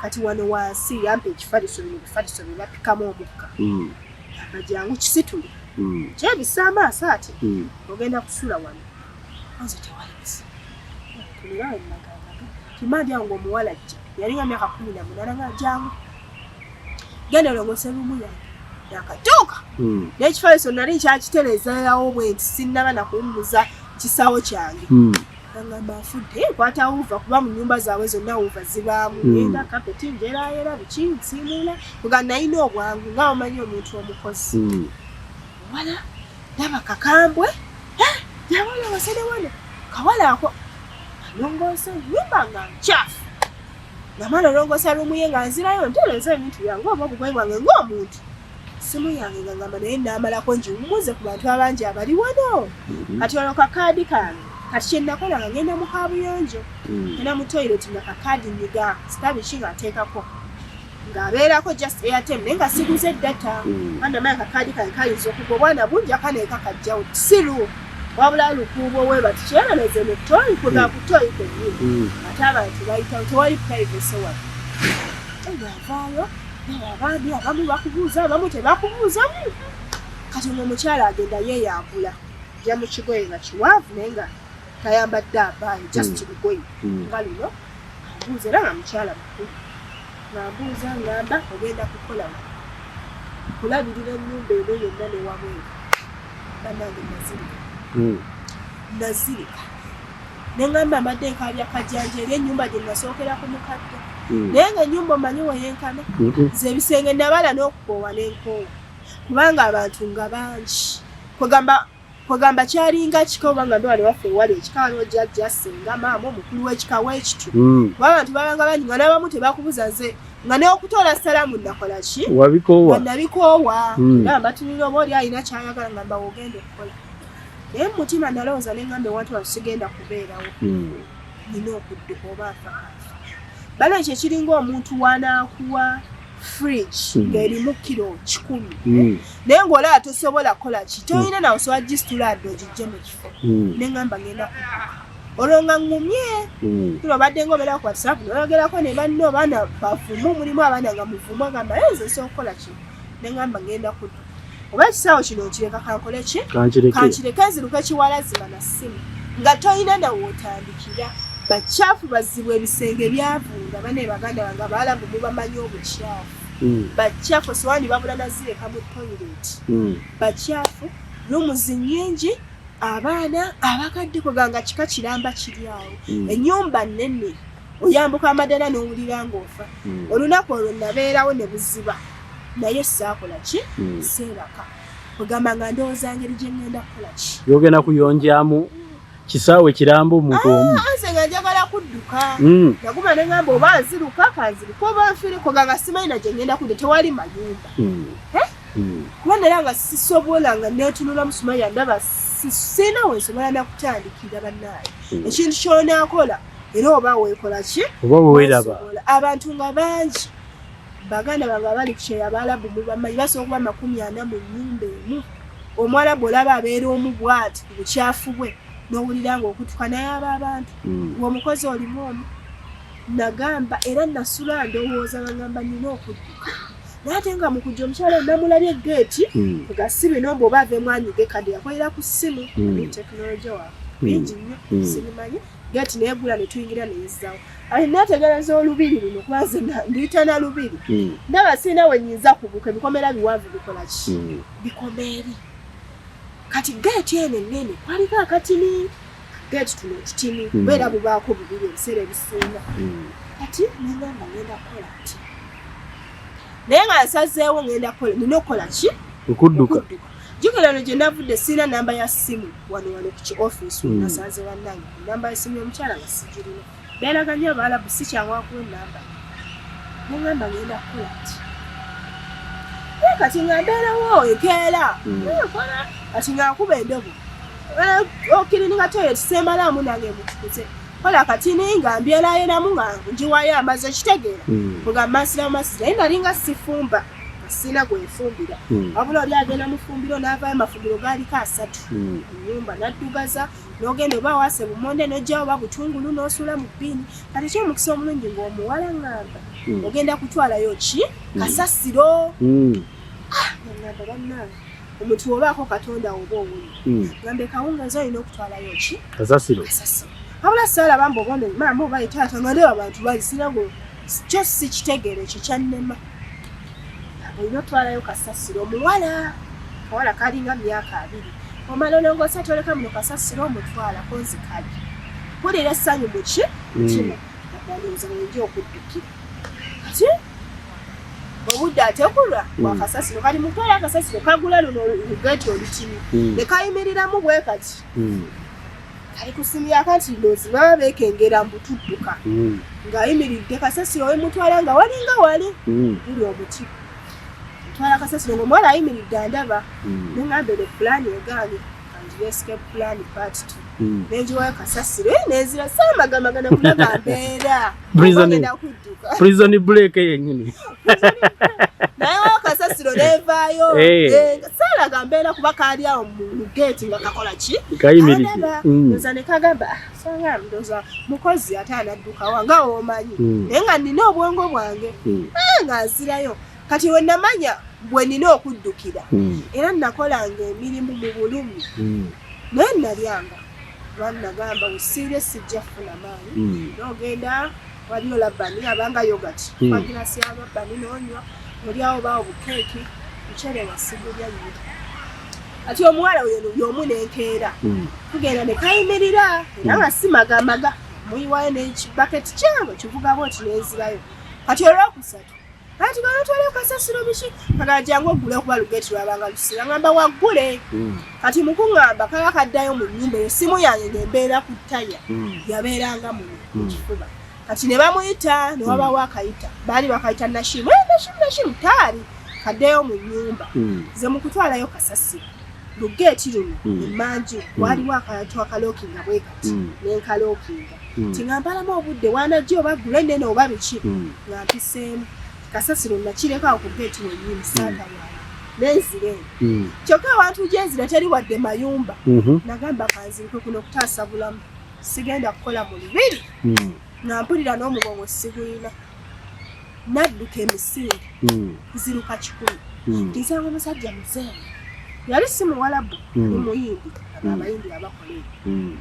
kati wano wansi yampa ekifaliso bino bifaliso bye bapikamu omukka. Gamba jangu kisitule. Kyebisse amaaso ati ogenda kusula wano. Nze tewali buzibu. Tunula we mmagamaga. Kimma ndi awo ng'omuwala ajja. Yali nga myaka 18 nga jangu. Genda olongoose ruumu yange. Nakatuuka. N'ekifaliso nali nkyakitereezaawo bwe nti sinnaba na kuwummuza kisawo kyange. Agamba nfudde nkwata wuuva kuba mu nnyumba zaabwe zonna wuuva zibaamu. Ngenda kapeti njeraayera biki nsiimuula nga nalina obwangu nga omanyi omuntu omukozi. Wala ndaba kakambwe yawala ne wano kawala ako alongoosa ennyumba nga nkyafu. Namala olongoosa ruumu ye nga nzirayo ntereeza ebintu byange oba obugoye bwange ng'omuntu. Simu yange nga ngamba naye naamalako ngiwummuze ku bantu abangi abali wano. Kati olwo kakaadi kange, kati kye nakola nga ngenda mu kaabuyonjo, ngenda mu toilet nga kakaadi nyiga star biki nga nteekako ng'abeerako just airtime naye nga siguze data. Namanya kakaadi kange kayinza okugwa, obwana bungi akaneeka kajjawo siru wabula lukuubo we bati kyebaleze mu toyi kwega ku toyi kwennyini, ate abantu bayitawo, tewali privacy wano. Ng'avaayo abandi abamu bakubuuza, abamu tebakubuuza. Kati ono omukyala agenda yeeyambula, ajja mu kigoye nga kiwanvu naye nga tayambadde abaayo, just lugoye nga luno. Ambuuza, era nga mukyala mukulu, ng'ambuuza, ngamba ogenda kukola wa? Kulabirira ennyumba eno yonna ne wabweru. Bannange, nazirika, nazirika ne ŋŋamba mbadde nkaabya kajjanja eri ennyumba gye nasookera ku mukadde, naye nga ennyumba omanyi weyenkana nze ebisenge nabala n'okukoowa n'enkoowa kubanga abantu nga bangi. Kwegamba kyalinga kika, oba nga ndwale waffe ewali ekika, waliwo jjajja, ssenga, maama, omukulu w'ekika w'ekityo, kuba abantu babanga bangi nga n'abamu tebakubuza. Nze nga n'okutoola salaamu nakola ki? Wabikoowa. Nga nabikoowa. Era mbatunira oba oli alina kyayagala, nga mbawa ogenda okukola, naye mu mutima nalowooza ne ŋŋamba ewantu wano sigenda kubeerawo, nina okudduka oba nfa kanfa. Bala ekyo kiringa omuntu wanaakuwa fridge ng'erimu kilo 100, naye ng'olaba tosobola kukola ki, tolina nawe osobola gisitula adde ogijje mu kifo. Ne ŋŋamba ngenda kudduka olwo nga ŋŋumye. Kino obadde nga obeera ku WhatsApp noyogerako ne banno, abaana bavumu, mulimu abaana nga muvumu, agamba naye nze nsobola okukola kino. Ne ŋŋamba ngenda kudduka oba ekisaawo kino nkireka, kankole ki? Kankireke. Kankireke nziruke kiwalazima na ssimu nga tolina nawe otandikira. Bakyafu bazibu, ebisenge byavunda. Bane baganda bange abaalabu mubamanyi obukyafu. Bakyafu, sowaani babula nazireka mu toilet. Bakyafu, rooms nnyingi, abaana, abakadde, kweganga kika kiramba kiri awo. Ennyumba nnene, oyambuka amadala n'owulira ng'ofa. Olunaku olwo nabeerawo ne buziba naye saakola ki? Seebaka. Kwegamba nga ndowooza ngeri gye ŋŋenda kukola ki. Yogenda kuyonjamu kisaawe kiramba omuntu omu. Ah, nze nga njagala kudduka. Naguma ne ŋŋamba oba nziruka kanziruka oba nfiire, kweganga simanyi na gye ŋŋenda kudda, tewali mayumba. Eh? Kuba nera nga sisobola, nga neetunulamu Sumaya ndaba sirina we nsobola nakutandikira. Bannaaye, ekintu ky'onaakola era oba weekola ki? Oba weeraba. Weesobola. Abantu nga bangi, baganda bange abali ku kyeyo abaalabu mubamanyi, basobola okuba 40 mu nnyumba emu. Omuwalabu olaba abeera omu bw'ati ku bukyafu bwe n'owulira ng'okutuka, naye aba abantu ng'omukozi olimu omu. Nagamba era nasula ndowooza nga ngamba nina okudduka, naye ate nga mu kujja omukyala namulabye geeti nga si bino mbu oba aveemu anyige kadi yakolera ku ssimu. Tekinologiya waabwe bingi nnyo. Sibimanyi. Geeti neegula ne tuyingira neyizzawo. Ati neetegereza olubiri luno, kuba nze ndiyita na lubiri. Ndaba sirina we nnyinza kubuuka, ebikomera biwanvu, bikola ki? Bikoma eri. Kati geeti eno ennene kwaliko akatini, geeti tuno otutini kubeera bubaako bubiri ebiseera ebisinga. Kati nengamba ngenda kukola nti, naye nga nsazeewo ngenda kukola, nina okukola ki? Okudduka. Jjukira no gye navudde sirina namba ya ssimu wano wano ku ki office. Nasanze bannange namba y'essimu y'omukyala nga sigirina, beeraga nnyo abaalabu, si kyangu akuwa enamba. Neŋŋamba ngenda kukola nti, naye kati nga mbeerawo enkeera. Nkola kati nga nkuba endobo okirininga toilet, seemalaamu nange mutukuze kola katini nga mbyerayeramu nga ngiwayo amazzi, okitegeera? Nga masira masira, naye nali nga sifumba, nga sirina gwenfumbira. Wabula oli agenda mufumbiro n'avaayo, amafumbiro gaaliko 3 ennyumba, n'addugaza n'ogenda oba waase bumonde n'ojjawo oba butungulu n'osuula mu bbiini. Kati ekyomukisa omulungi ng'omuwala ŋŋamba ogenda kutwalayo ki? Kasasiro. Ŋŋamba bannange, omuntu obaako Katonda oba owunya. Gambe kawungeezi olina okutwalayo ki? Kasasiro. Kasasiro. Wabula saalaba mbu oba ono maama oba ye taata, nga ndaba abantu bali sira ngo kyo sikitegeera, ekyo kyannema. Olina otwalayo kasasiro. Omuwala kawala kalinga myaka 20, omala olongoosa toleka muno kasasiro, omutwala konzikali mpulira essanyu muki mutima, ndowooza wenja okuddukira. Kati obudde atekulwa bwakasasiro, kati mutwala akasasiro kagula luno lugeeti olutini ne kayimiriramu bwe kati. Kali ku simu yakati, ndowooza baba beekengera mbu tudduka. Ng'ayimiridde kasasiro wemutwala nga walinga wali guli omuti. Ntwala kasasiro ng'omuwala ayimiridde andaba. Neŋŋamba eno pulaani egaanye, and escape plan part 2. Nenjiwayo kasasiro, nenzira saamagamagana kulaga mbeera. Ogenda kudduka. Prison break yennyini. Naye wayo kasasiro nenvaayo. Saalaga mbeera kuba kaali awo mu geeti nga kakola ki? Kayimiridde. Andaba. Ndoza ne kagamba, "Ah, sanga ndoza mukozi ate anaddukawa nga womanyi." Naye nga nina obwongo bwange. Nga nzirayo. Kati we namanya bwe nina okuddukira. Era nakolanga emirimu mu bulumi. Naye nalyanga. Lwanagamba wesiirye sijja kufuna maanyi. N'ogenda waliyo labani abanga yogati. Bagirasi ya labani n'onywa, oliawo bawo bukeeki, muceere nga sigulya nnyo. Kati omuwala oyo y'omu n'enkeera. Tugenda ne kayimirira era nga si magamaga. Muyiwayo n'ekibaketi kyange kivuga bwoti n'enzirayo. Kati olwokusatu ati gano twala kasasiro biki, kagala jangu oggule okuba lugeeti lwabanga lusira, ngamba waggule. Kati mukuŋŋamba kaba kaddayo mu nnyumba eyo, simu yange ng'embeera ku ttaya yabeeranga muno mu kifuba. Kati ne bamuyita ne wabawo akayita, baali bakayita Nashimu. "Eh, Nashimu, Nashimu taali kaddeyo mu nnyumba." Nze mu kutwalayo kasasiro lugeeti luno emmanju waliwo akantu akalookinga bwe kati nenkalookinga ti nga mpalamu obudde wanajja oba ggule ennene oba biki nga mpiseemu kasasiro nakirekawo ku geeti wennyini saatawaala nenzira eno. Kyokka awantu gyenzira teri wadde mayumba. Nagamba kanzirike kuno kutaasa bulamu, sigenda kukola mu lubiri nga mpulira n'omugongo sigulina. Nadduka emisinde nziruka 100. Ntisanga omusajja muzeeyi, yali si muwalabu, ni muyindi, abo abayindi abakola ebyo.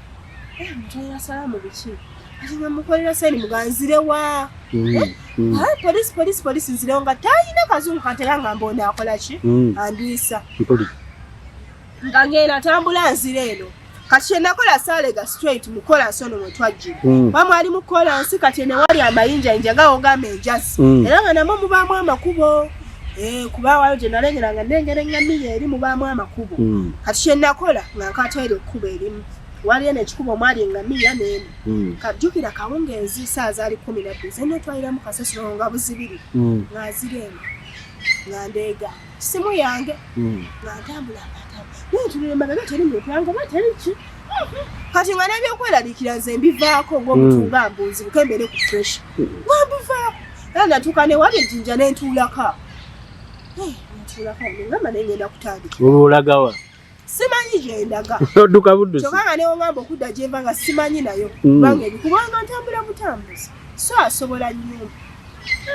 Mutolera salaamu biki, ati nga mukolera sayini muganzirewa. Polisi, polisi, polisi, nzirewo nga talina kazungu katera nga mbona akola ki andwisa. Nga ngenda tambula nzira eno. Kati kyenakola saalega straight mu kolansi ono mwe twajjira. Wamwe ali mu kolansi, kati ene wali amayinjayinja gawogamba enjazi. Era nga namwo mubaamu amakubo. Kuba waliwo gye nalengera nga nnengera eŋŋamiya eri mubaamu amakubo. Kati kyenakola nga nkateera ekkubo erimu, waliyo nekikubo omwali eŋŋamiya n'emu. Kajjukira kawungeezi saa zaali 12 ze netwaliramu kasasiro nga buzibiri. Nga nzira eno nga ndeega simu yange nga ntambula nga ntambula naye ntunula emabega teri muntu yange oba teri ki. Kati nga n'ebyokweraliikira nze mbivaako ng'omuntu nga mbuuzi bukembeere ku pressure nga mbivaako, era natuuka ne wali ejjinja nentuulako nentuulako ngamba naye ngenda kutandika. Olwo olagawa? Simanyi gye ndaga. Odduka buddusi. Kyokka nga newongamba okudda gyenva nga simanyi nayo. Kubanga ebikubanga ntambula butambuzi so asobola nnyumba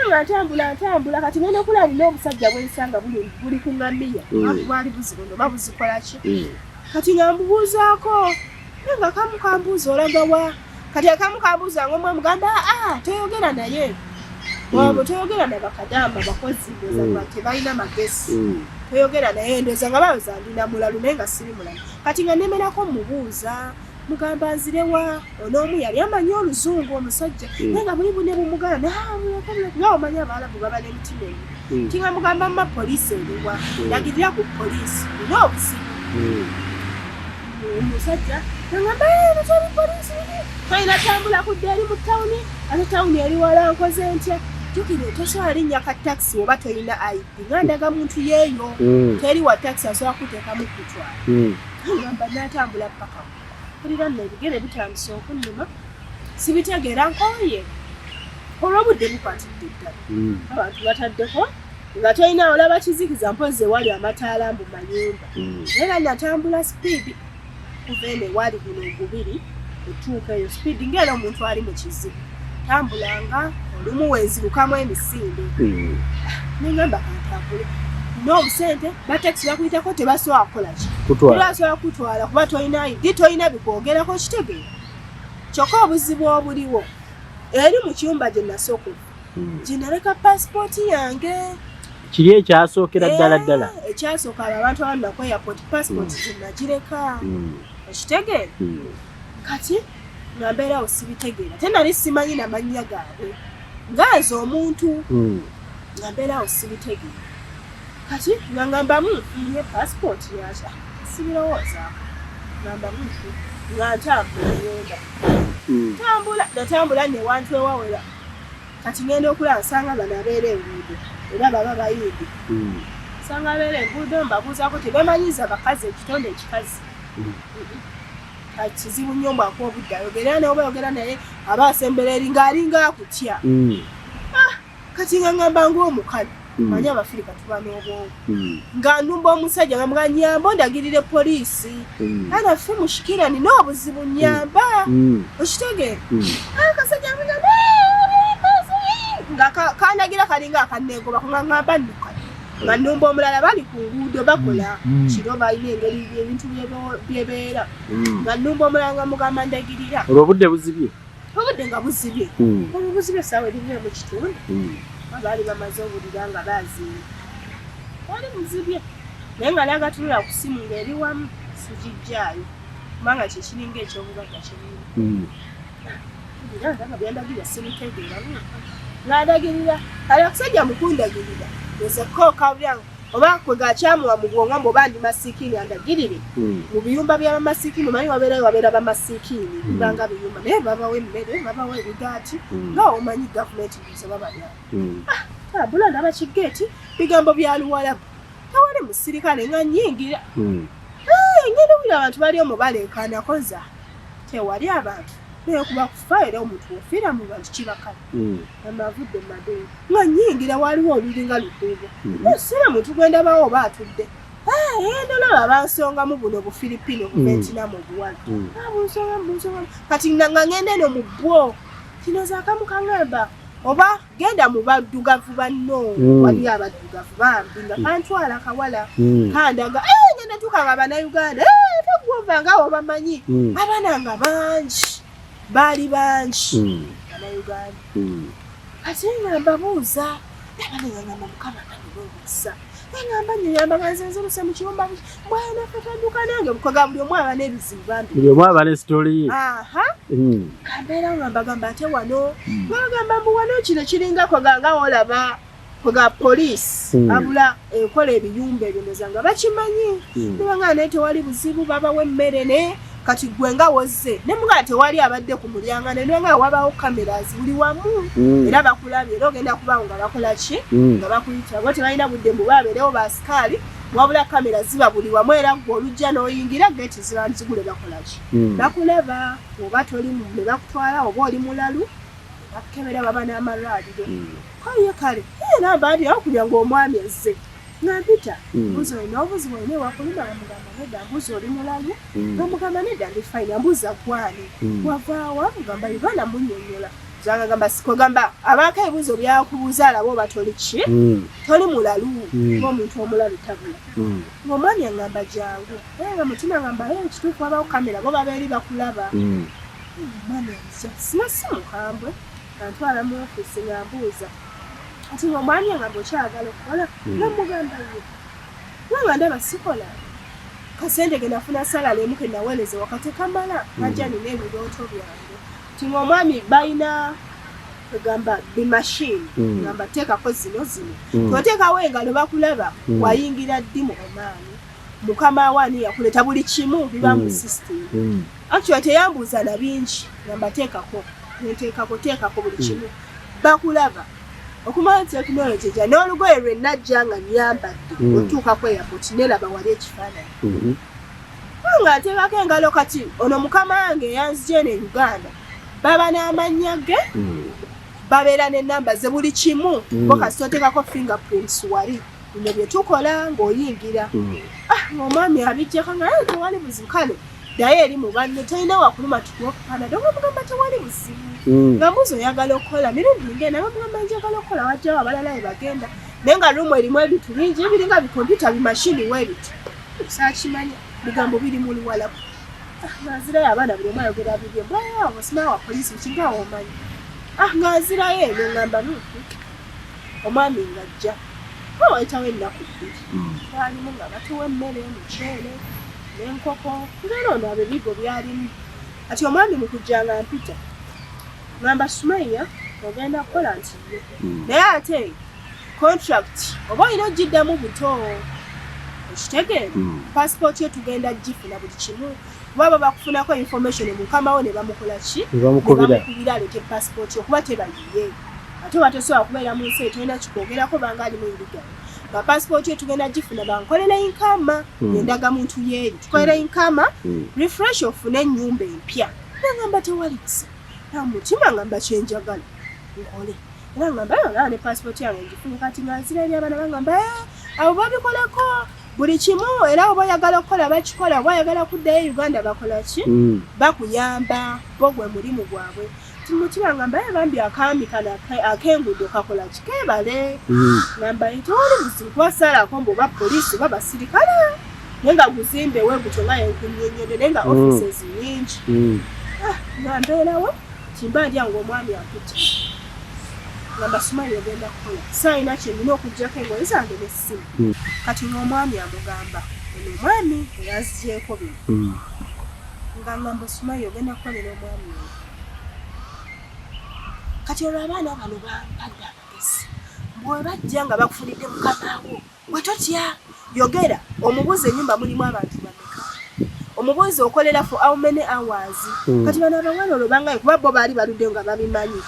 nga ntambula ntambula. Kati ngenda okulaba nina obusajja bwensanga buli ku ŋŋamiya. Bwali buzibuno oba buzikola ki. Kati nga mbubuuzaako naye nga kamu kambuuza olagawa. Kati akamu kambuuza nga omwe mugamba, aa toyogera naye. Wabo toyogera na bakadamba bakozi ndowooza nga tebalina magezi. Toyogera naye ndowooza nga balowooza ndina mulalu naye nga siri mulalu. Kati nga nemerako mubuuza mugamba nzirewa. Onoomu yali amanyi oluzungu omusajja naye nga buli bune bumugana nga omanyi abawalabu baba n'emitima emibi. Ti nga mugamba mma poliisi eriwa, ndagirira ku poliisi nina obuzibu. Omusajja nagamba toli poliisi tolina tambula kudda eri mu tawuni ate tawuni eri wala nkoze ntya. Jjukira tosobola linnya ka takisi oba tolina ID nga ndaga muntu yeeyo. Teri wa takisi asobola kuteekamu kutwala. Ngamba natambula paka mpulira nno ebigere bitandise okunnuma sibitegeera nkooye olw'obudde bukwatidde ddala. Abantu bataddeko nga tolina olaba kizikiza mpozi ewali amataala mbu mayumba. Naye era natambula sipiidi kuva eno ewali guno ogubiri otuuka eyo sipiidi ngaera omuntu ali mu kizibu tambulanga olumu wenzirukamu emisinde. Nengamba kantambule n'obusente batakisi bakuyitako tebasobola kukola ki tebasobola kutwala kuba tolina ID tolina bikwogerako kitegeera. Kyokka obuzibu obuliwo eri mu kiyumba gye nasooka gye naleka pasipooti yange. Kiri ekyasookera ddala ddala. Ekyasooka abo abantu abalina ku airport pasipooti gye nagireka okitegeera. Kati nga mbeerawo sibitegeera te nali simanyi namannya gaabwe nga nze omuntu nga mbeerawo sibitegeera. Kati nga ngambamu ye pasipooti yakya sibirowoozaako ngambamu nga ntambula ngenda tambula natambula newantu ewawera. Kati ngenda okulaba nsanga bano abeera enguudo era baba bayindi. Sanga abeera enguudo mbabuuzaako tebamanyiza bakazi ekitonde ekikazi. Kizibu nnyo mbu akuwa obudde ayogera era naye oba ayogera naye aba asembera eri ng'alinga akutya. Ah, kati nga ngamba ng'omukazi manyi Abafirika tuba n'obwongo nga nnumba omusajja nga mga nyamba ondagirire poliisi ana ffe mushikira nina obuzibu nyamba okitegeera. Akasajja nga kandagira kalinga akaneegoba nga ngamba nnuka nga nnumba omulala bali ku nguudo bakola kiro balina engeri ebintu byebeera nga nnumba omulala nga mugamba ndagirira. Olwo obudde buzibye. Obudde nga buzibye. Olwo buzibye essaawa eringa emu kitundu baali bamaze obulira nga baziina wali muzibye naye nga nagatunula ku simu ng'eri wamu sigijjaayo kubanga kyekiringa ekyobugagga kyennyini. Era ndaba byandagirira sibitegeera ng'andagirira kale okusajja mukundagirira nze ko kabyange oba kwe gakyamuwa mu bwongo mbu oba ndi masikiini andagirire mu biyumba by'abamasikiini omanyi wabeerayo wabeera bamasikiini bibanga biyumba naye babawa emmere babawa ebigaati nga omanyi gavumenti nze babalya. Tambula ndaba kigeeti bigambo bya Luwalabu tewali musirikale nga nnyingira ngenda owulira abantu bali omwo baleekaana koza tewali abantu naye kuba kufa era omuntu ofiira mu bantu kiba kale. Amavudde mu maduuka nga nnyingira waliwo olulinga lukuubo sira muntu gwe ndabawo oba atudde ngenda olaba bansongamu buno Bufiripino Buvetinamu obuwala bunsongamu bunsongamu kati nga ngenda eno mu bbwo kino zaakamu kaŋŋamba oba genda mu baddugavu banno waliyo abaddugavu bambi nga kantwala kawala kandaga ngenda tuuka nga Bannayuganda tegwova nga obamanyi abaana nga bangi baali bangi Bannayuganda kati nga mbabuuza abaana nga ngamba Mukama nga omukisa ngamba nnyamba nga nze nziruse mu kiyumba bwana ffe twadduka nange bukoga buli omu aba n'ebizibu bambi buli omu aba ne story ye. Aha kambeera nga mbagamba ate wano bagamba mbu wano kino kiringa koga nga olaba koga poliisi abula ekola ebiyumba ebyo ndoza nga bakimanyi nebanga naye tewali buzibu babawa emmere ne kati gwe nga wozze ne mugaa tewali abadde ku mulyango ne nga wabawo cameras buli wamu era bakulabye era ogenda kubaawo nga bakola ki nga bakuyita bo tebalina budde mbu babeerewo basikaali wabula kamera ziba buli wamu era gwe olujja n'oyingira geeti ziba nzigule bakola ki bakulaba oba toli ne bakutwala oba oli mulalu bakukebera baba n'amalwaliro kale kale era mba ndi awo kulya ng'omwami azze nga mpita mbuuza olina obuzibu olina ewakuluma bamugamba nedda mbuuza oli mulalu bamugamba nedda ndi fine mbuuza gwani wavaawa mugamba Uganda munnyonnyola zanga gamba sikogamba abaako ebibuuzo byakubuuza alaba oba toli ki toli mulalu oba omuntu omulalu tabula ng'omwami aŋŋamba jangu naye nga mutima ngamba ye ekituufu wabawo kamera bo baba eri bakulaba. Omwami anzija sina si mukambwe antwala mu ofiisi nga mbuuza ati ng'omwami angamba okyagala okukola nga mugamba ye kubanga ndaba sikola kasente ke nafuna salary emu ke naweereza waka tekamala najja nina ebirooto byange ti ng'omwami balina egamba bimashini ngamba teekako zino zino toteekawo engalo bakulaba wayingira ddi mu Omaani mukama waani yakuleeta buli kimu biba mu system. Actually teyambuuza na bingi ngamba teekako nenteekako teekako buli kimu bakulaba okumala tekinologi ejja n'olugoye lwe najja nga nnyambadde otuuka ku airport neraba wali ekifaananyi nga nteekako engalo kati ono mukama wange eyanzija eno e Uganda baba n'amannya ge babeera n'ennamba ze buli kimu bo kasita oteekako fingerprints wali bino bye tukola ng'oyingira. Ng'omwami abijjako nga tewali buzibu kale ddayo eri mu banno tolina wakuluma tukuwa kupanado nga mugamba tewali buzibu nga mbuuza oyagala okukola mirundi ngenda nga mugamba njagala okukola wajjawo abalala we bagenda naye nga ruumu erimu ebintu bingi ebiringa bikompyuta bimashini weebiti saakimanya bigambo biri mu Luwalabu. Nga nzirayo abaana buli omu ayogera bibye osima wa poliisi kinga omanyi nga nzirayo eno ngamba omwami ng'ajja wayitawo ennaku bbiri twalimu nga batuwa emmere muceere n'enkoko ng'era ono abo ebigo byalimu kati omwami mu kujja nga mpita ngamba Sumaiya ogenda kukola nti ye naye ate contract oba olina ogiddamu buto okitegeera passport yo tugenda gifuna buli kimu kuba bakufunako information mukama wo ne bamukola ki ne bamukubira aleete passport yo kuba tebayiye ate oba tosobola kubeera mu nsi etolina kikwogerako banga alimu illegal. Nga passport yo tugenda gifuna, bankolera inkama, endagamuntu yeeri, tukolera inkama, refresh, ofune ennyumba empya. Nangamba tewali buzibu. Namutima ngamba kyenjagala nkole, era ngamba nga ne passport yange ngifunye. Kati nga nzira eri abaana, bangamba, "Eh, abo babikolako buli kimu, era oba oyagala okukola bakikola, oba oyagala kuddayo e Uganda bakola ki, bakuyamba, bo gwe mulimu gwabwe." Mutima ngamba, "Eh, bambi akaami kano ak'enguudo kakola ki, keebale." Ngamba tewali buzibu, kuba saalako mbu oba poliisi oba basirikale, naye nga guzimbe we gutyo nga yenkunnyonnyodde, naye nga offices nyingi. Nga mbeerawo kimba ndya nga omwami akutte, ngamba, "Sumayi, ogenda kukola, saalina kyenina okugjako engoye zange n'essimu." Kati ng'omwami amugamba, ono omwami eyanzigyeko bino, nga ngamba, "Sumayi, ogenda kukolera omwami oyo." Kati olwo abaana bano bampadde amagezi, bwe bajja nga bakufunidde mukamaawo, bwe totya, yogera, omubuuzi ennyumba mulimu abantu bameka, omubuuzi okolera for how many hours. Kati bano abawala olwo bangaye, kuba bo baali baludde nga babimanyi,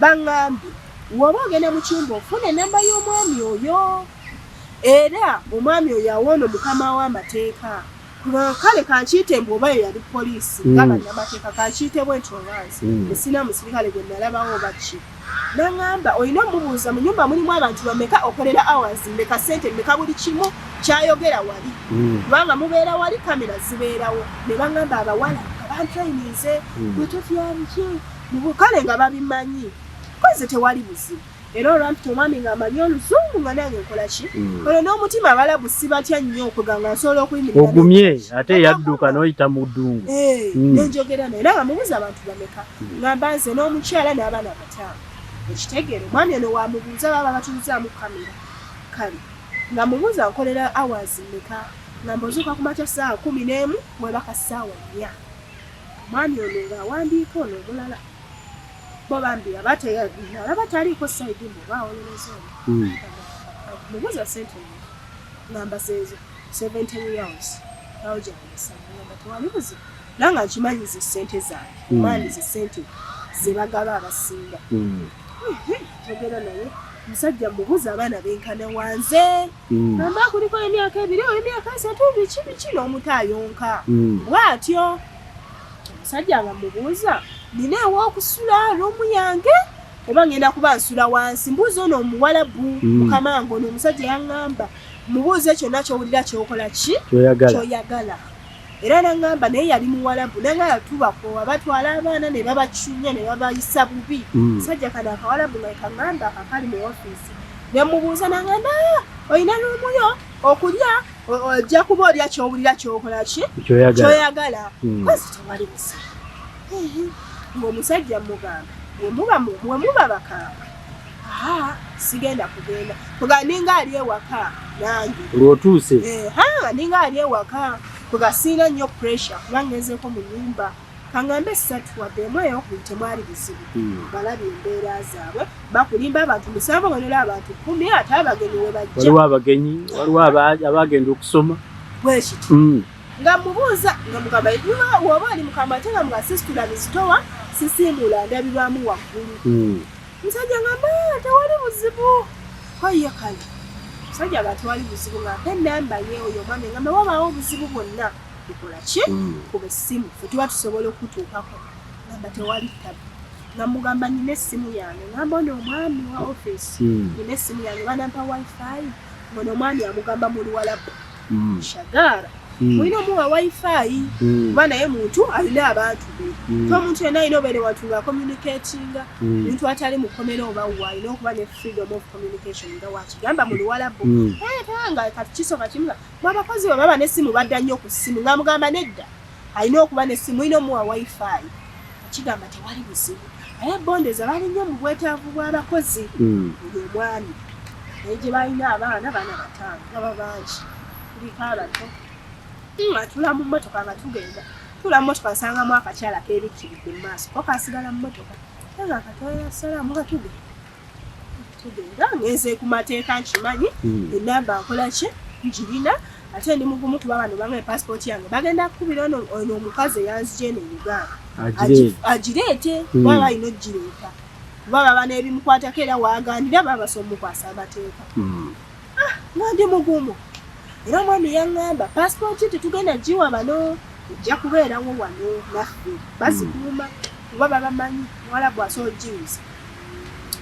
baŋŋambye, "Woba ogenda mu kyumba ofuna enamba y'omwami oyo, era omwami oyo awoono mukama w'amateeka." Kuba kale kankiyite mbu oba yo yali poliisi, nga bannamateeka, kankiyite bwentyo obanzi, esina musirikale gwe nalabawo oba ki. Naŋŋamba olina omubuuza mu nyumba mulimu abantu bameka, okolera hours mmeka, sente mmeka, buli kimu kyayogera wali, kubanga mubeera wali, kamera zibeerawo. Ne baŋŋamba abawala nga bantrayininze, bwe totya biki, kale nga babimanyi koze, tewali buzibu. Era olwampita omwami ng'amanyi oluzungu, nga nange nkola ki, olwo n'omutima abalabu sibatya nnyo, okwega nga nsobola okuyimirira. Ogumye, ate yadduka n'oyita mu ddungu. Eh, nenjogera naye era nga mubuuza abantu bameka, ngamba nze n'omukyala n'abaana bataano. Ekitegeero omwami ono wamubuuza, baba batuuzaamu kamera. Kale nga mubuuza nkolera hours mmeka, ngamba ozuuka ku makya 11:00, webaka 4:00. Omwami ono ng'awandiika, ono omulala bo bambi alaba taliiko side mbu oba awolereza ono. Mubuuza sente mmeka, ngamba zeezo 70 riyals thousand. Ngamba tewali buzibu, nanga nkimanyi ze sente zange. Omwami ze sente ze bagaba abasinga. Njogera naye omusajja, mubuuza abaana benkana wanze, ngamba kuliko emyaka 2, emyaka 3, biki biki, n'omuto ayonka. Bw'atyo omusajja nga mubuuza, nina ew'okusula, room yange, oba ngenda kuba nsula wansi? Mbuuza ono omuwalabu, mukamange ono omusajja yaŋŋamba, mubuuze kyonna ky'owulira kyokola ki, kyoyagala. Kyoyagala. Era naŋŋamba, naye yali muwalabu, naŋŋamba tubakoowa, batwala abaana ne babacunya ne babayisa bubi. Musajja kano akawalabu nga kaŋŋamba akakali mu ofiisi, ne mubuuza, naŋŋamba, "Ah, olina room yo, okulya ojja kuba olya kyowulira kyokola ki, kyoyagala." Kyoyagala. Kozi tewali buzibu. Ehe. Ng'omusajja mugamba, wemuba bakambwe, aa, sigenda kugenda kuga, ninga ali ewaka nange. Olwotuuse. Ha, ninga ali ewaka kuga, siina nnyo pressure kuba ngezeeko mu nyumba kaŋŋambe essatu, wadde emu eyokubiri temwali buzibu. Balabye embeera zaabwe, bakulimba abantu 7, wenera abantu 10, ate abagenyi we bajja. Waliwo abagenyi, waliwo abagenda okusoma. Bwekiti. Nga mubuuza, nga mugamba, woba oli mukamba, ate nga muga sisitula bizitowa, sisiimuula ndabirwamu waggulu. Musajja ngamba, "Ah, tewali buzibu." Koye kale musajja nga tewali buzibu, nga mpa enamba ye oyo omwami, ngamba wabaawo obuzibu bwonna tukola ki, kuba essimu, fe tuba tusobola okutuukako. Ngamba tewali tabu. Nga mugamba nina essimu yange, ngamba ono omwami wa office, nina essimu yange, banampa wifi. Ngono omwami amugamba mu Luwalabu, shagaara, mulina omuwa wifi, kuba naye muntu alina abantu be. To omuntu yenna alina obeere wantu nga communicatinga, omuntu atali mukomera oba wa alina okuba ne freedom of communication, nga wakigamba mu Luwalabu. Nga kati kisooka kimu nga mwabakozi bwe baba n'essimu badda nnyo ku ssimu, nga mugamba nedda, alina okuba n'essimu, mulina omuwa wifi. Akigamba tewali buzibu, naye bondeza bali nnyo mu bwetaavu bw'abakozi. Oyo omwami naye gye balina abaana, baana bataano, baba bangi, kuliko abato. Nga tula mu mmotoka, nga tugenda tula mu mmotoka, nsangamu akakyala keebikkiridde mu maaso, ko kasigala mu mmotoka, era nga akatwalira salaamu, nga tugenda tugenda, ngenze ku mateeka nkimanyi, enamba nkola ki, ngirina, ate ndi mugumu kuba bano bange pasipooti yange bagenda kukubira ono ono omukazi eyanzija eno e Uganda. Agireete. Agireete, kuba balina ogireeta, kuba baba n'ebimukwatako, era waaganira baba basobola omukwasa amateeka. Nga ndi mugumu era omwami yaŋŋamba pasipooti tetugenda giwa bano, ejja kubeerawo wano naffe bazikuuma kuba babamanyi, muwala bw'asobola ogiwuza.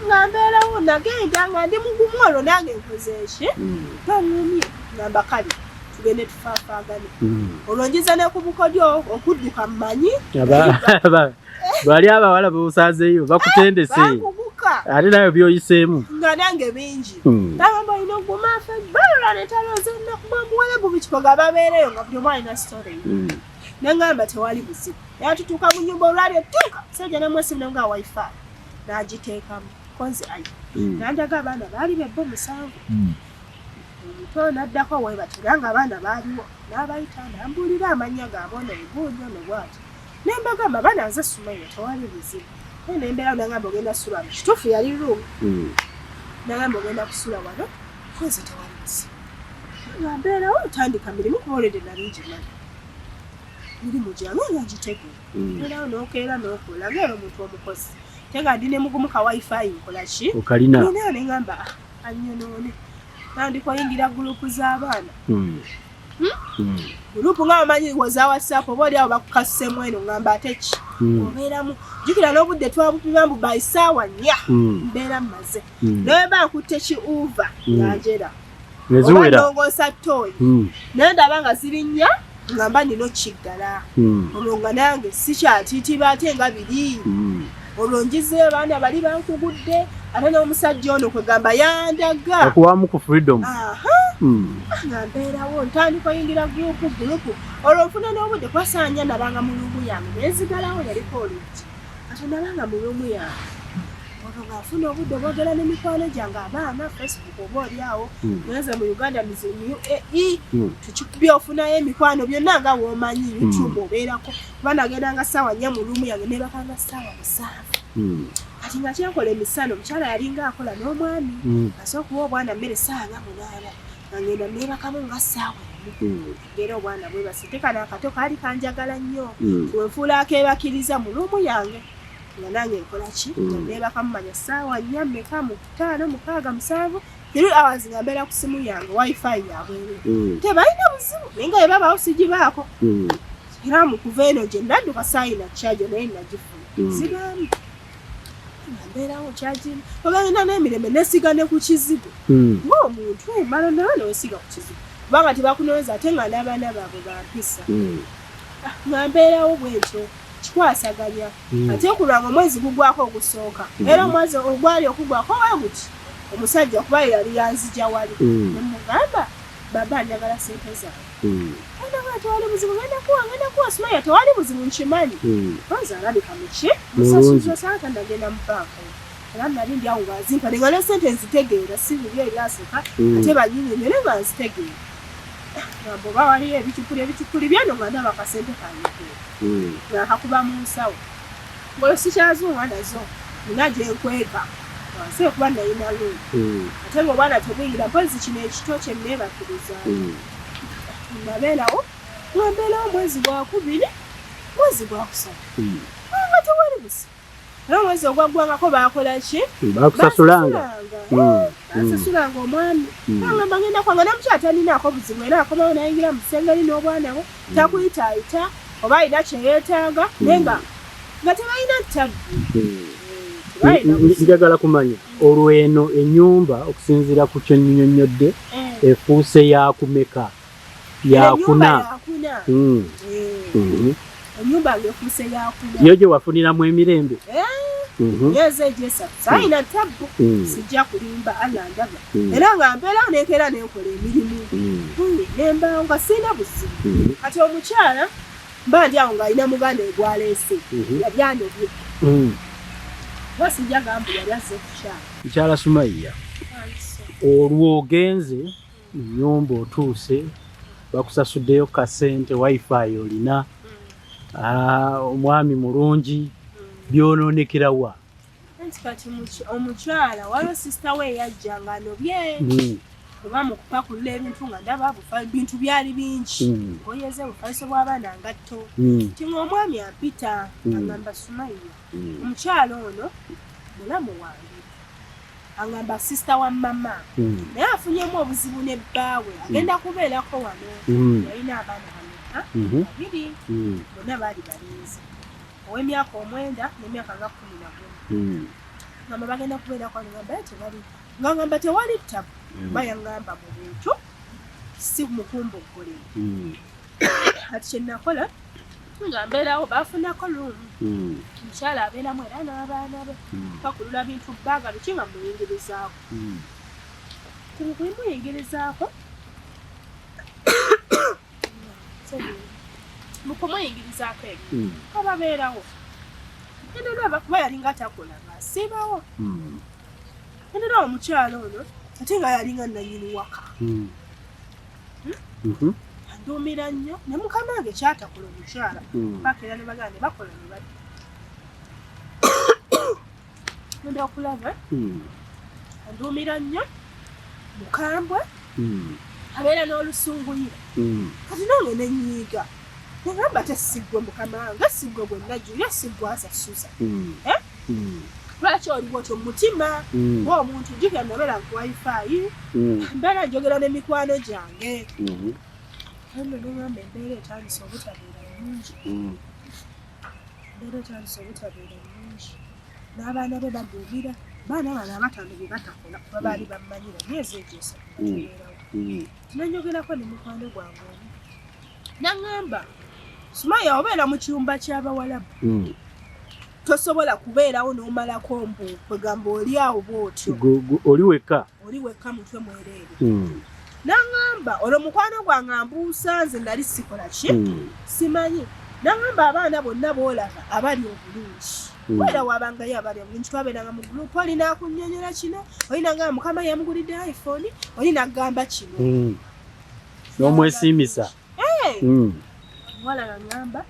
Nga mbeerawo nagenda nga ndi mugumu, olwo nange nkoze eki baŋŋumye, ngamba kale tugende tufaafaagane. Olwo njiza ne ku bukodyo okudduka mmanyi. Bali abawala b'osaazeeyo bakutendese. Bakuguka. Ate nawe by'oyiseemu. Nga nange bingi. Bagamba olina okuguma ffe balala ne talooza ennaku muwala gubikikoga babeereyo nga buli omu alina story. Ne ngamba tewali buzibu. Era tutuuka mu nnyumba olwali ettuuka musajja namwesimu nga wifi n'agiteekamu konze ayi. N'andaga abaana baali bebbo 7. Omuto n'addako webatyo era ng'abaana baaliwo n'abayita n'ambuulira amannya gaabwe ono egundi ono bw'ati. Ne mbagamba abaana nze Sumaya tewali buzibu. Naye ne mbeerawo n'angamba ogenda kusula wano. Kituufu yali room. N'angamba ogenda kusula wano konze tewali buzibu. Nga mbeerawo ntandika mirimu kuba already nali ngimanyi. Mirimu gyange nga ngitegeera. Mbeerawo n'okeera n'okola ng'era omuntu omukozi. Ate nga ndi ne mugumu ka wifi nkola ki? Okalina. Nina ne ngamba annyonoone. Ntandika oyingira gulupu z'abaana. Gulupu nga bamanyi za WhatsApp oba oli awo bakukasseemu eno ngamba ate ki? Obeeramu. Jjukira n'obudde twabupima mbu by ssaawa 4 mbeera mmaze. Naye mba nkutte ki Uber nga njera. Neziwera. Oba nnongoosa ttooyi. Naye ndaba nga ziri 4 nga mba nina okkiggala. Olwo nga nange sikyatiitiba ate nga biri. Olwo njizeeyo abaana bali bankugudde ate n'omusajja ono kwegamba yandaga. Akuwaamu ku freedom. Nga mbeerawo ntandika oyingira gulupu gulupu. Olwo nfuna n'obudde kuba ssaawa 4 nabanga mu ruumu yange nenzigalawo yaliko oluggi. Kati nabanga mu ruumu yange. Olwo nga nfuna obudde obwogera ne mikwano gyange abaana Facebook oba oli awo. Ngenze mu Uganda mu UAE. Tukikubye ofunayo emikwano byonna nga w'omanyi YouTube obeerako. Kuba nagendanga ssaawa 4 mu ruumu yange neebakanga ssaawa 7. Kati nga kyenkola emisana omukyala yalinga akola n'omwami. Asooka okuwa obwana mmere ssaawa nga 8. Nga ngenda neebakamu nga ssaawa 1. Ngera obwana bwebase. Ate kano akato kaali kanjagala nnyo. Wenfuula akeebakiriza mu ruumu yange. Nga nange nkola ki? Nga neebakamu manya ssaawa 4 mmeka mu 5 6 7 3 hours nga mbeera ku ssimu yange wifi yabwereere. Tebalina buzibu naye nga bwe babaawo sigibaako. Era mu kuva eno gye nadduka saayina charger naye nagifuna. Zigambye. Nga mbeerawo charging. Ogenda n'emirembe nesiga ne ku kizigo. Ng'omuntu mala nawe n'osiga ku kizigo. Kubanga tebakunoonyeza ate nga n'abaana baabwe bampisa. Nga mbeerawo bwentyo kikwasaganya. Ate kulwanga omwezi gugwako ogusooka. Era omwezi ogwali okugwako we guti omusajja kuba ye yali yanzija wali. Ne mugamba baba njagala ssente zange. Agamba tewali buzibu ngenda kuwa Sumaya tewali buzibu nkimanyi. Kwanza alabika muki? Musasuza santa nagenda mu banka. Era nali ndi awo ng'azimpa naye nga ne ssente nzitegeera si biri ebyasooka ate bannyinnyonnyole nga nzitegeera. Ngamba oba waliyo ebicupuli ebicupuli byano nga ndaba akasente kange. Nga nkakuba mu nsawo. Ngolo sikyazunga nazo nina gye nkweka. Wansi okuba nalina room. Ate ng'obwana tebuyingira mpozzi kino ekito kye nneebakiriza. Nabeerawo nga mbeerawo mwezi gwa 2 mwezi gwa 3. Nga tewali buzibu. Era omwezi ogwaggwangako baakola ki? Baakusasulanga. Bansasulanga omwami. Ngamba ngenda kwanga n'omukyala talinaako buzibu era akomawo n'ayingira mu kisenge n'obwana bwe takuyitaayita oba alina kye yeetaaga naye nga tebalina ttabbu. Njagala kumanya olwo eno ennyumba okusinziira ku kye nnyonnyodde efuuse yakumeka? Yakuna. Ennyumba ng'efuuse yakuna. Yo gye wafuniramu emirembe? Myezi egyo 3 saayina ttabbu sijja kulimba Allah ndaba. Era nga mbeerawo neekeera nenkola emirimu. Ne mbaawo nga sirina buzibu. Kati omukyala mba ndi awo ng'alina muganda egwaleese yali anobye. Kuba sijja gamba yali azze kukyala. Mukyala Sumaya, olwo ogenze mu nnyumba otuuse bakusasuddeyo kasente wifi olina omwami mulungi byonoonekera wa? Anti kati omukyala waliwo sisita we eyajja ng'anobye oba mu kupakulula ebintu nga ndaba bintu byali bingi. Ngoye ze bufaliso bw'abaana ngatto. Nti ng'omwami ampita agamba Sumaya omukyala ono mulamu wange. Angamba sister wa mama. Naye afunyemu obuzibu ne bbaawe, agenda kubeerako wano. Yalina abaana bameka? 2. Bonna baali balenzi, ow'emyaka 9 n'emyaka nga 11. Ngamba bagenda kubeerako wano, ngamba tewali, nga ngamba tewali ttabu. Bayaŋŋamba mu buntu, si mukumboggolero. Kati kye nakola nga mbeerawo, baafunako room, omukyala abeeramu era n'abaana be, pakulula bintu bbaaga biki nga muyingirizaako. Kumuyingirizaako, mu kumuyingirizaako ebintu kababeerawo, enda kuba yalinga takola ng'asiibawo. Endera omukyala ono ate nga yalinga nanyini waka, anduumira nnyo ne mukama wange kyatakola omukyala paka era ne baganda ne bakola ne badda. Ngenda okulaba anduumira nnyo, mukambwe, abeera n'olusunguyira. Kati nange nenyiiga, negamba tesiggwe mukama wange, siggwe gwe najjulira, siggwe asasuza, lwaki oliwo otyo mumutima ng'omuntu? Jjukira nabeera ku wifi, mbeera njogera n'emikwano gyange. Nno neŋamba embeera etandise obutabeera nnungi, embeera etandise obutabeera nnungi, n'abaana be baduumira. Baana bano abataano bye batakola kuba baali bammanyira myezi egyo 3 nga tubeerawo. Tinanyogerako ne mukwano gwange omu, naŋŋamba, "Sumaya, obeera mu kiyumba ky'abawalabu, tosobola kubeerawo n'omalako mbu kwegamba oli awo bw'otyo." Oli wekka. Oli wekka, mutwe mwereere. Naŋŋamba olwo mukwano gwange ambuusa, nze nali sikola ki, simanyi. Naŋŋamba abaana bonna boolaba abali obulungi, kubeera wabangayo abali obulungi, twabeeranga mu group, olina akunnyonnyola kino, olina nga mukama yamugulidde iPhone, olina agamba kino. N'omwesiimisa. Omuwala naŋŋamba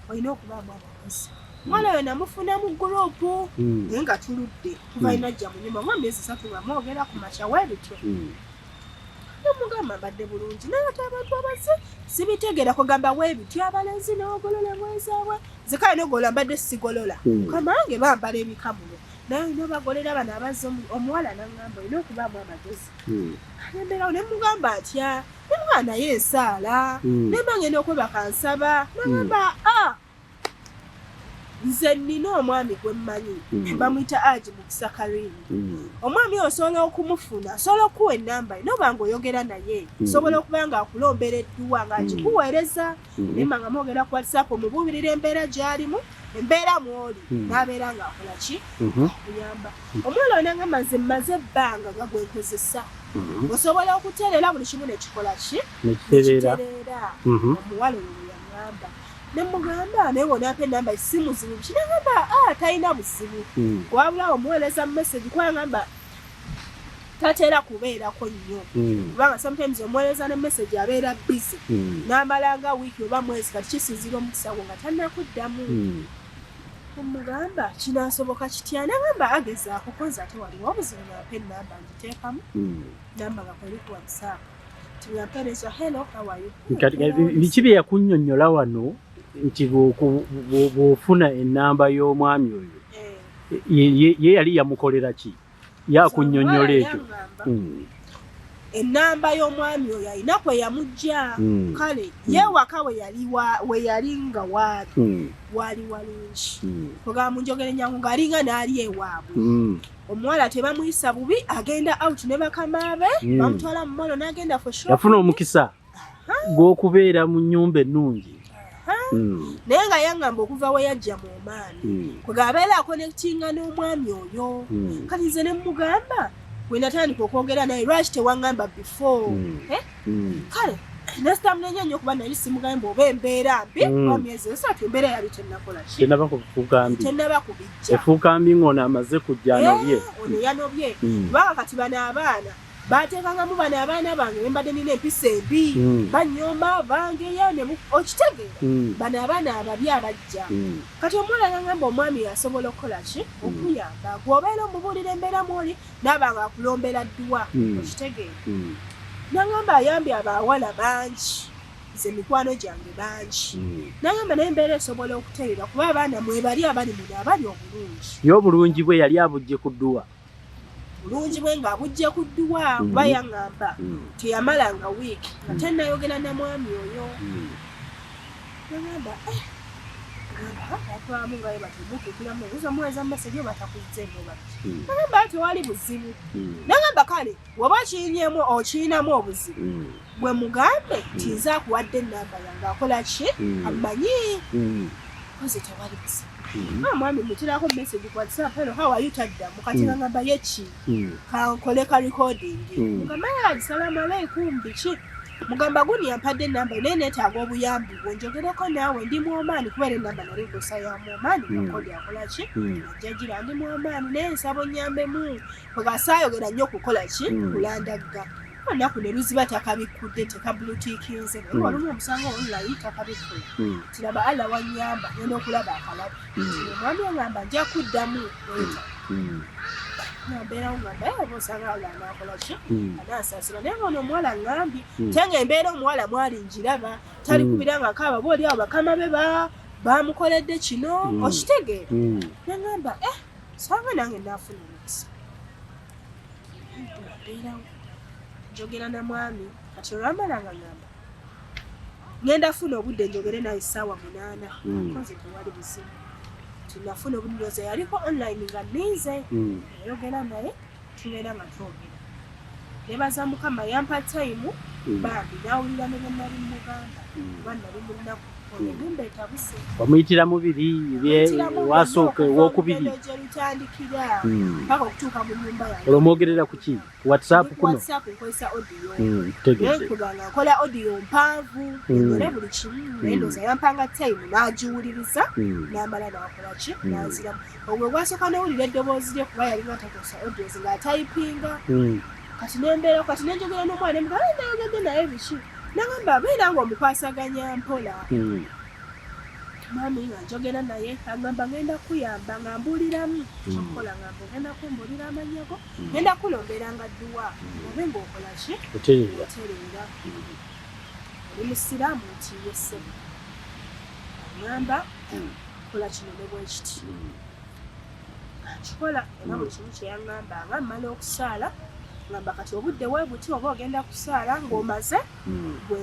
olina okubaamu abakozi. Omuwala oyo namufuna mu group, naye nga tuludde kuva inajja mu nyumba nga myezi 3 nga mwogera ku makya weebityo. Nomugamba mbadde bulungi, naye ate abantu abaze sibitegeera kugamba weebityo, abalenzi n'ogolola engoye zaabwe. Nze kale nogolola, mbadde sigolola. Mukama wange bambala ebikamulo, naye olina obagolera bano abazze. Omuwala naŋŋamba olina okubaamu amagezi. Nembeerawo ne mugamba atya, nemugamba naye ensaala, nemba ngenda okwebaka nsaba. Nagamba a nze nnina omwami gwe mmanyi, bamuyita Aji Mukisa Karini. Omwami oyo osobola okumufuna, osobola okuwa enamba ye noba nga oyogera naye, osobola okuba nga akulombera edduwa ng'agikuweereza. Nemba nga mwogera ku WhatsApp, omubuubirira embeera gy'alimu, embeera mw'oli, n'abeera ng'akola ki, okuyamba. Omuwala oyo nagamba nze mmaze ebbanga nga gwenkozesa, osobola okutereera buli kimu nekikola ki, nekitereera. Nekitereera. Omuwala oyo bwe yaŋŋamba, ne mugamba naye bw'onampa enamba si muzibu biki? Nagamba a talina buzibu, wabula omuweereza message, kuba ngamba tatera kubeerako nnyo, kubanga sometimes omuweereza ne message abeera busy, n'amala nga wiiki oba mwezi. Kati kisinziira omukisa gwo nga tannakuddamu. Omugamba kinaasoboka kitya? Nagamba agezaako konza, ate waliwo obuzibu, nampa enamba ngiteekamu, namba nga kweri ku WhatsApp tingampeereza, "Hello, how are you?" Kati biki bye yakunnyonnyola wano nti bw'ofuna ennamba y'omwami oyo, ye yali yamukolera ki? Yakunnyonnyola ekyo? Yaŋŋamba ennamba y'omwami oyo alina kwe yamugja. Kale ye waka we yali we yali nga waali waali walungi. Kugamba mu njogera enyangu ng'alinga n'ali ewaabwe. Omuwala tebamuyisa bubi, agenda out ne bakama be, bamutwala mu mall n'agenda for shopping. Yafuna omukisa gw'okubeera mu nnyumba ennungi. Naye nga yaŋŋamba okuva we yajja mu Omaani, kwega abeera aconnectinga n'omwami oyo. Kati nze ne mugamba bwe natandika okwogera naye, lwaki tewaŋŋamba before? Eh? Kale nesitamunenya nnyo kuba nali simugamba oba embeera mbi, kuba myezi 3 embeera yali tennakola ki, Tenaba kufuuka mbi. Tennaba kubijja. Efuuka mbi ng'ono amaze kujja, anobye. Eh, ono yanobye. Kubanga kati bano abaana bateekangamu, bano abaana bange bembadde nina empisa embi, banyomba bangeya ne okitegeera, bano abaana ababi abajja. Kati omuwala yangamba omwami asobola okukola ki, okuyamba gweobeera omubuulira embeera mwoli, naaba nga akulombera dduwa. Okitegeera? Nangamba ayambye abawala bangi, nze mikwano gyange bangi. Nangamba naye embeera esobola okuterera kuba abaana mwebali abali muno abali obulungi. Ye obulungi bwe yali abujje ku dduwa. Bulungi bwe nga bujja ku dduwa, kuba yaŋŋamba teyamalanga wiiki nga tannayogera na mwami oyo. Nagamba eh, gamba atwamu nga ye bati omutuukiramu oyinza omuweeza message oba takuzzeemu oba biki. Nagamba tewali buzibu. Nagamba kale woba okiyinyemu okiyinamu obuzibu, bwe mugambe nti nze akuwadde enamba yange, akola ki, amanyi koze tewali buzibu. Ah, mwami mutirako message ku WhatsApp, "Hello, how are you?" Taddamu. Kati ngamba ye ki, kankole ka recording. Mugamba, "Assalamu alaikum, biki?" Mugamba, "Guni yampadde enamba naye neetaaga obuyambi bwo, njogereko naawe, ndi mu Oman," kubeera enamba nali nkozesa ya mu Oman, nga kodi akola ki, ajja gira, "Ndi mu Oman naye nsaba onnyambemu." Kwega saayogera nnyo kukola ki, kulandagga. Olunaku ne luziba takabikkudde, tekabulutiikinze, naye walimu omusango olulayi takabikkula. Kiraba Allah wanyamba, ngenda okulaba akalabi. Omwami agamba nja kuddamu later. Nambeerawo ngamba, "Eh, oba osanga Allah anaakola ki, anansaasira." Naye nga ono omuwala ŋŋambye te nga embeera omuwala mwali njiraba talikubira nga kaaba, oba oli awo bakama be bamukoledde kino. Okitegeera? Naŋŋamba, eh, sanga nange naafuna omukisa. Mbeerawo njogera na mwami. Kati olwamala nga ŋŋamba ŋŋenda funa obudde njogere naye essaawa 8. Koze tewali buzibu. Tinafuna obudde, ndowooza yaliko online nga nninze. Nayogera naye, tubeera nga twogera. Nebaza Mukama yampa time. Bambi nawulira ne bye nali mugamba, kuba nali mu nnaku, ono ennyumba etabuse. Wamuyitira mubiri wasooka, owokubiri? Olugendo gye lutandikira paka okutuuka mu nnyumba yange. Olwo mwogerera ku ki? WhatsApp? Ku Kuno? WhatsApp, nkozesa audio. Tegedde. Naye nkugamba nkola audio mpanvu, enyole buli kimu, naye ndowooza yampanga time n'agiwuliriza. N'amala n'akola ki, n'anziramu. Ogwo gwasooka n'owulira eddoboozi lye, kuba yalinga takozesa audios, ng'atayipinga. Kati nembeera, kati nenjogera n'omwana, nemugamba, "Eh, nayogedde naye biki?" Nagamba abeera ng'omukwasaganya mpola. Mwami nga njogera naye agamba ngenda kuyamba, nga mbuuliramu kyokukola, ngamba ogenda kumbuulira amannya go, ngenda kulomberanga dduwa obe ng'okola ki, otereera. Otereera. Oli musiraamu? Nti ye ssebo. Agamba kola kino ne bwekiti. Nkikola era buli kimu kyeyaŋŋamba nga mmala okusaala, ngamba kati obudde we buti, oba ogenda kusaala ng'omaze, gwe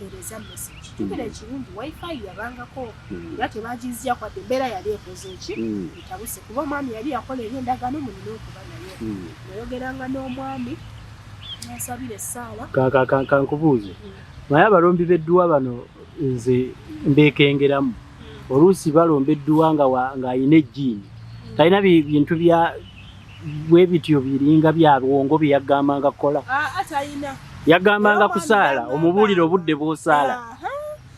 mpeereza message. Jjukira ekirungi wifi yabangako, era tebagizya kwadde embeera yali ekoze eki, etabuse, kuba omwami yali yakola ebyendagaano munina okuba naye. Nayogeranga n'omwami nasabira essaala. Kankubuuze, naye abalombi b'edduwa bano nze mbeekengeramu. Oluusi balomba edduwa nga ng'ayina ejjiini, talina bintu bya bwe bityo biringa bya bwongo bye yagambanga kukola. Aa, talina. Yagambanga Era omwami kusaala, yaŋŋamba omubuulire obudde bw'osaala. Aha.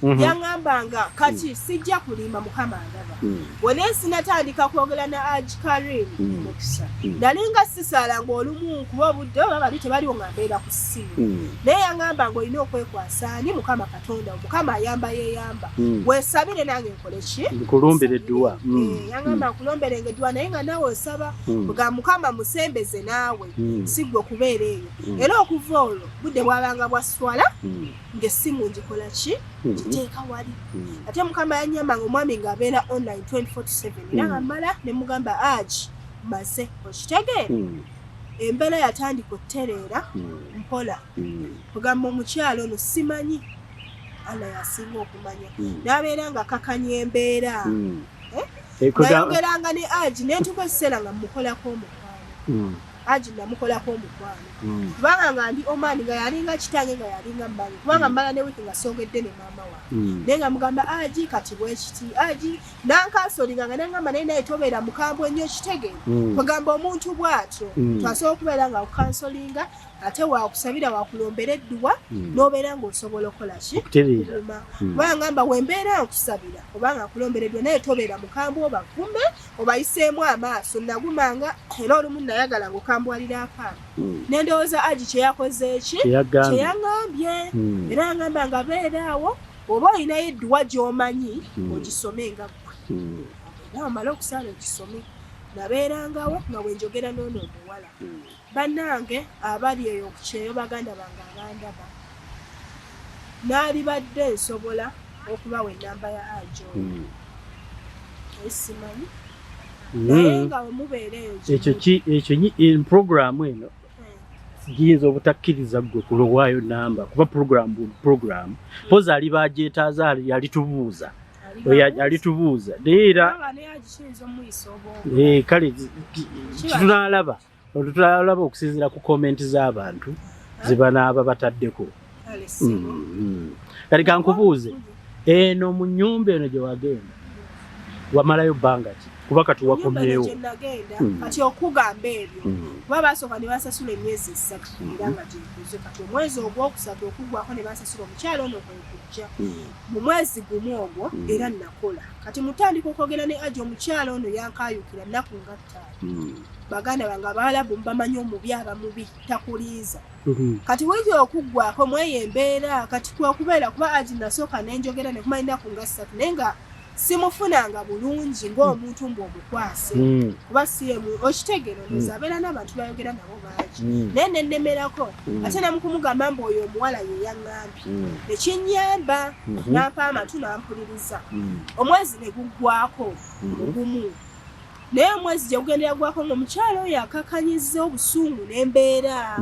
Yaŋŋambanga kati sijja kulimba, Mukama ndaba. Wene sinatandika kwogera na Haji Karim Mukisa, nalinga sisaala ng'olumu kuba obudde oba bali tebaliwo nga mbeera ku ssimu. Naye yaŋŋamba ng'olina okwekwasa ani, Mukama Katonda, Mukama ayamba yeeyamba. Weesabire nange nkole ki? Nkulumbira edduwa. Eh, yaŋŋamba nkulomberenga edduwa, naye nga naawe osaba nga Mukama musembeze naawe, si ggwe kubeera eyo. Era okuva olwo budde bwabanga bwa swala, ng'essimu ngikola ki, ngiteeka wali. Ate Mukama yanyamba nga omwami ng'abeera online 24/7, era nga mmala ne mugamba, "Haji, maze," okitegeera? Embeera yatandika okutereera mpola. Kugamba omukyalo ono simanyi, Allah yasinga okumanya. N'abeera nga kakanya embeera. Eh? Eh, Nayogeranga ne Haji nentuuka ekiseera nga mukolako omukwano. Haji namukolako omukwano, kubanga nga ndi Oman, nga yalinga kitange, nga yalinga mmange, kubanga mmala ne wiiki nga songedde ne maama wange. Naye nga mugamba, "Haji, kati bwekiti." Haji nankansolinga nga nangamba, "Naye naye tobeera mukambwe nnyo," kitegeera? Kugamba omuntu bw'atyo twasobola okubeera nga kukansolinga, ate wakusabira, wakulombera edduwa, n'obeera ng'osobola okukola ki? Okutereera. Kuguma. Kubanga ngamba wembeera nkusabira obanga nkulombera edduwa, naye tobeera mukambwe, obagume obayiseemu amaaso. Nagumanga, era olumu nayagala ng'okambwalira akaana. Nendowooza Haji kyeyakoze eki, Kyeyagambye. kyeyaŋŋambye. Era yangamba nga beera awo, oba olinayo edduwa gy'omanyi, ogisome nga ggwe. Era omale okusaala ogisome. Nabeerangawo nga bwenjogera n'ono omuwala. Bannange abali eyo ku kyeyo, baganda bange abandaba, naalibadde nsobola okubawa ennamba ya Haji oyo, naye simanyi. Naye nga wemubeera eyo ekyo ki ekyo programu eno giyinza obutakkiriza ggwe kulowaayo namba kuba programu programu poza aliba agyetaaza alitubuuza alitubuuza naye era kale tunaalaba tunaalaba okusinziira ku komenti z'abantu ze banaaba bataddeko. Kati kankubuuze eno mu nnyumba eno gye wagenda wamalayo bbanga ki? Kuba kati wakomyewo. Nagenda kati okugamba ebyo kuba basooka ne bansasula emyezi 3 era nga gyenkoze kati omwezi ogwokusatu okuggwako ne bansasula omukyala ono kwe kujja mu mwezi gumu ogwo era nakola kati mutandika okwogera ne Aji omukyala ono yankaayukira nnaku nga 5 baganda bange Abawalabu mbamanyi omubi aba mubi takuliiza. Kati wiiki okuggwako mweyo embeera kati kwekubeera kuba Aji nasooka nenjogera nekumala ennaku nga 3 naye nga simufunanga bulungi ng'omuntu mbu omukwase kuba siemu okitegeera ndowooza abeera n'abantu bayogera nabo bangi naye nennemerako ate namukumugamba mbu oyo omuwala ye yaŋŋambye nekinnyamba nampa amatu nampuliriza omwezi ne guggwako ogumu naye omwezi gye gugendera gwako ng'omukyala oyo akakanyizza obusungu n'embeera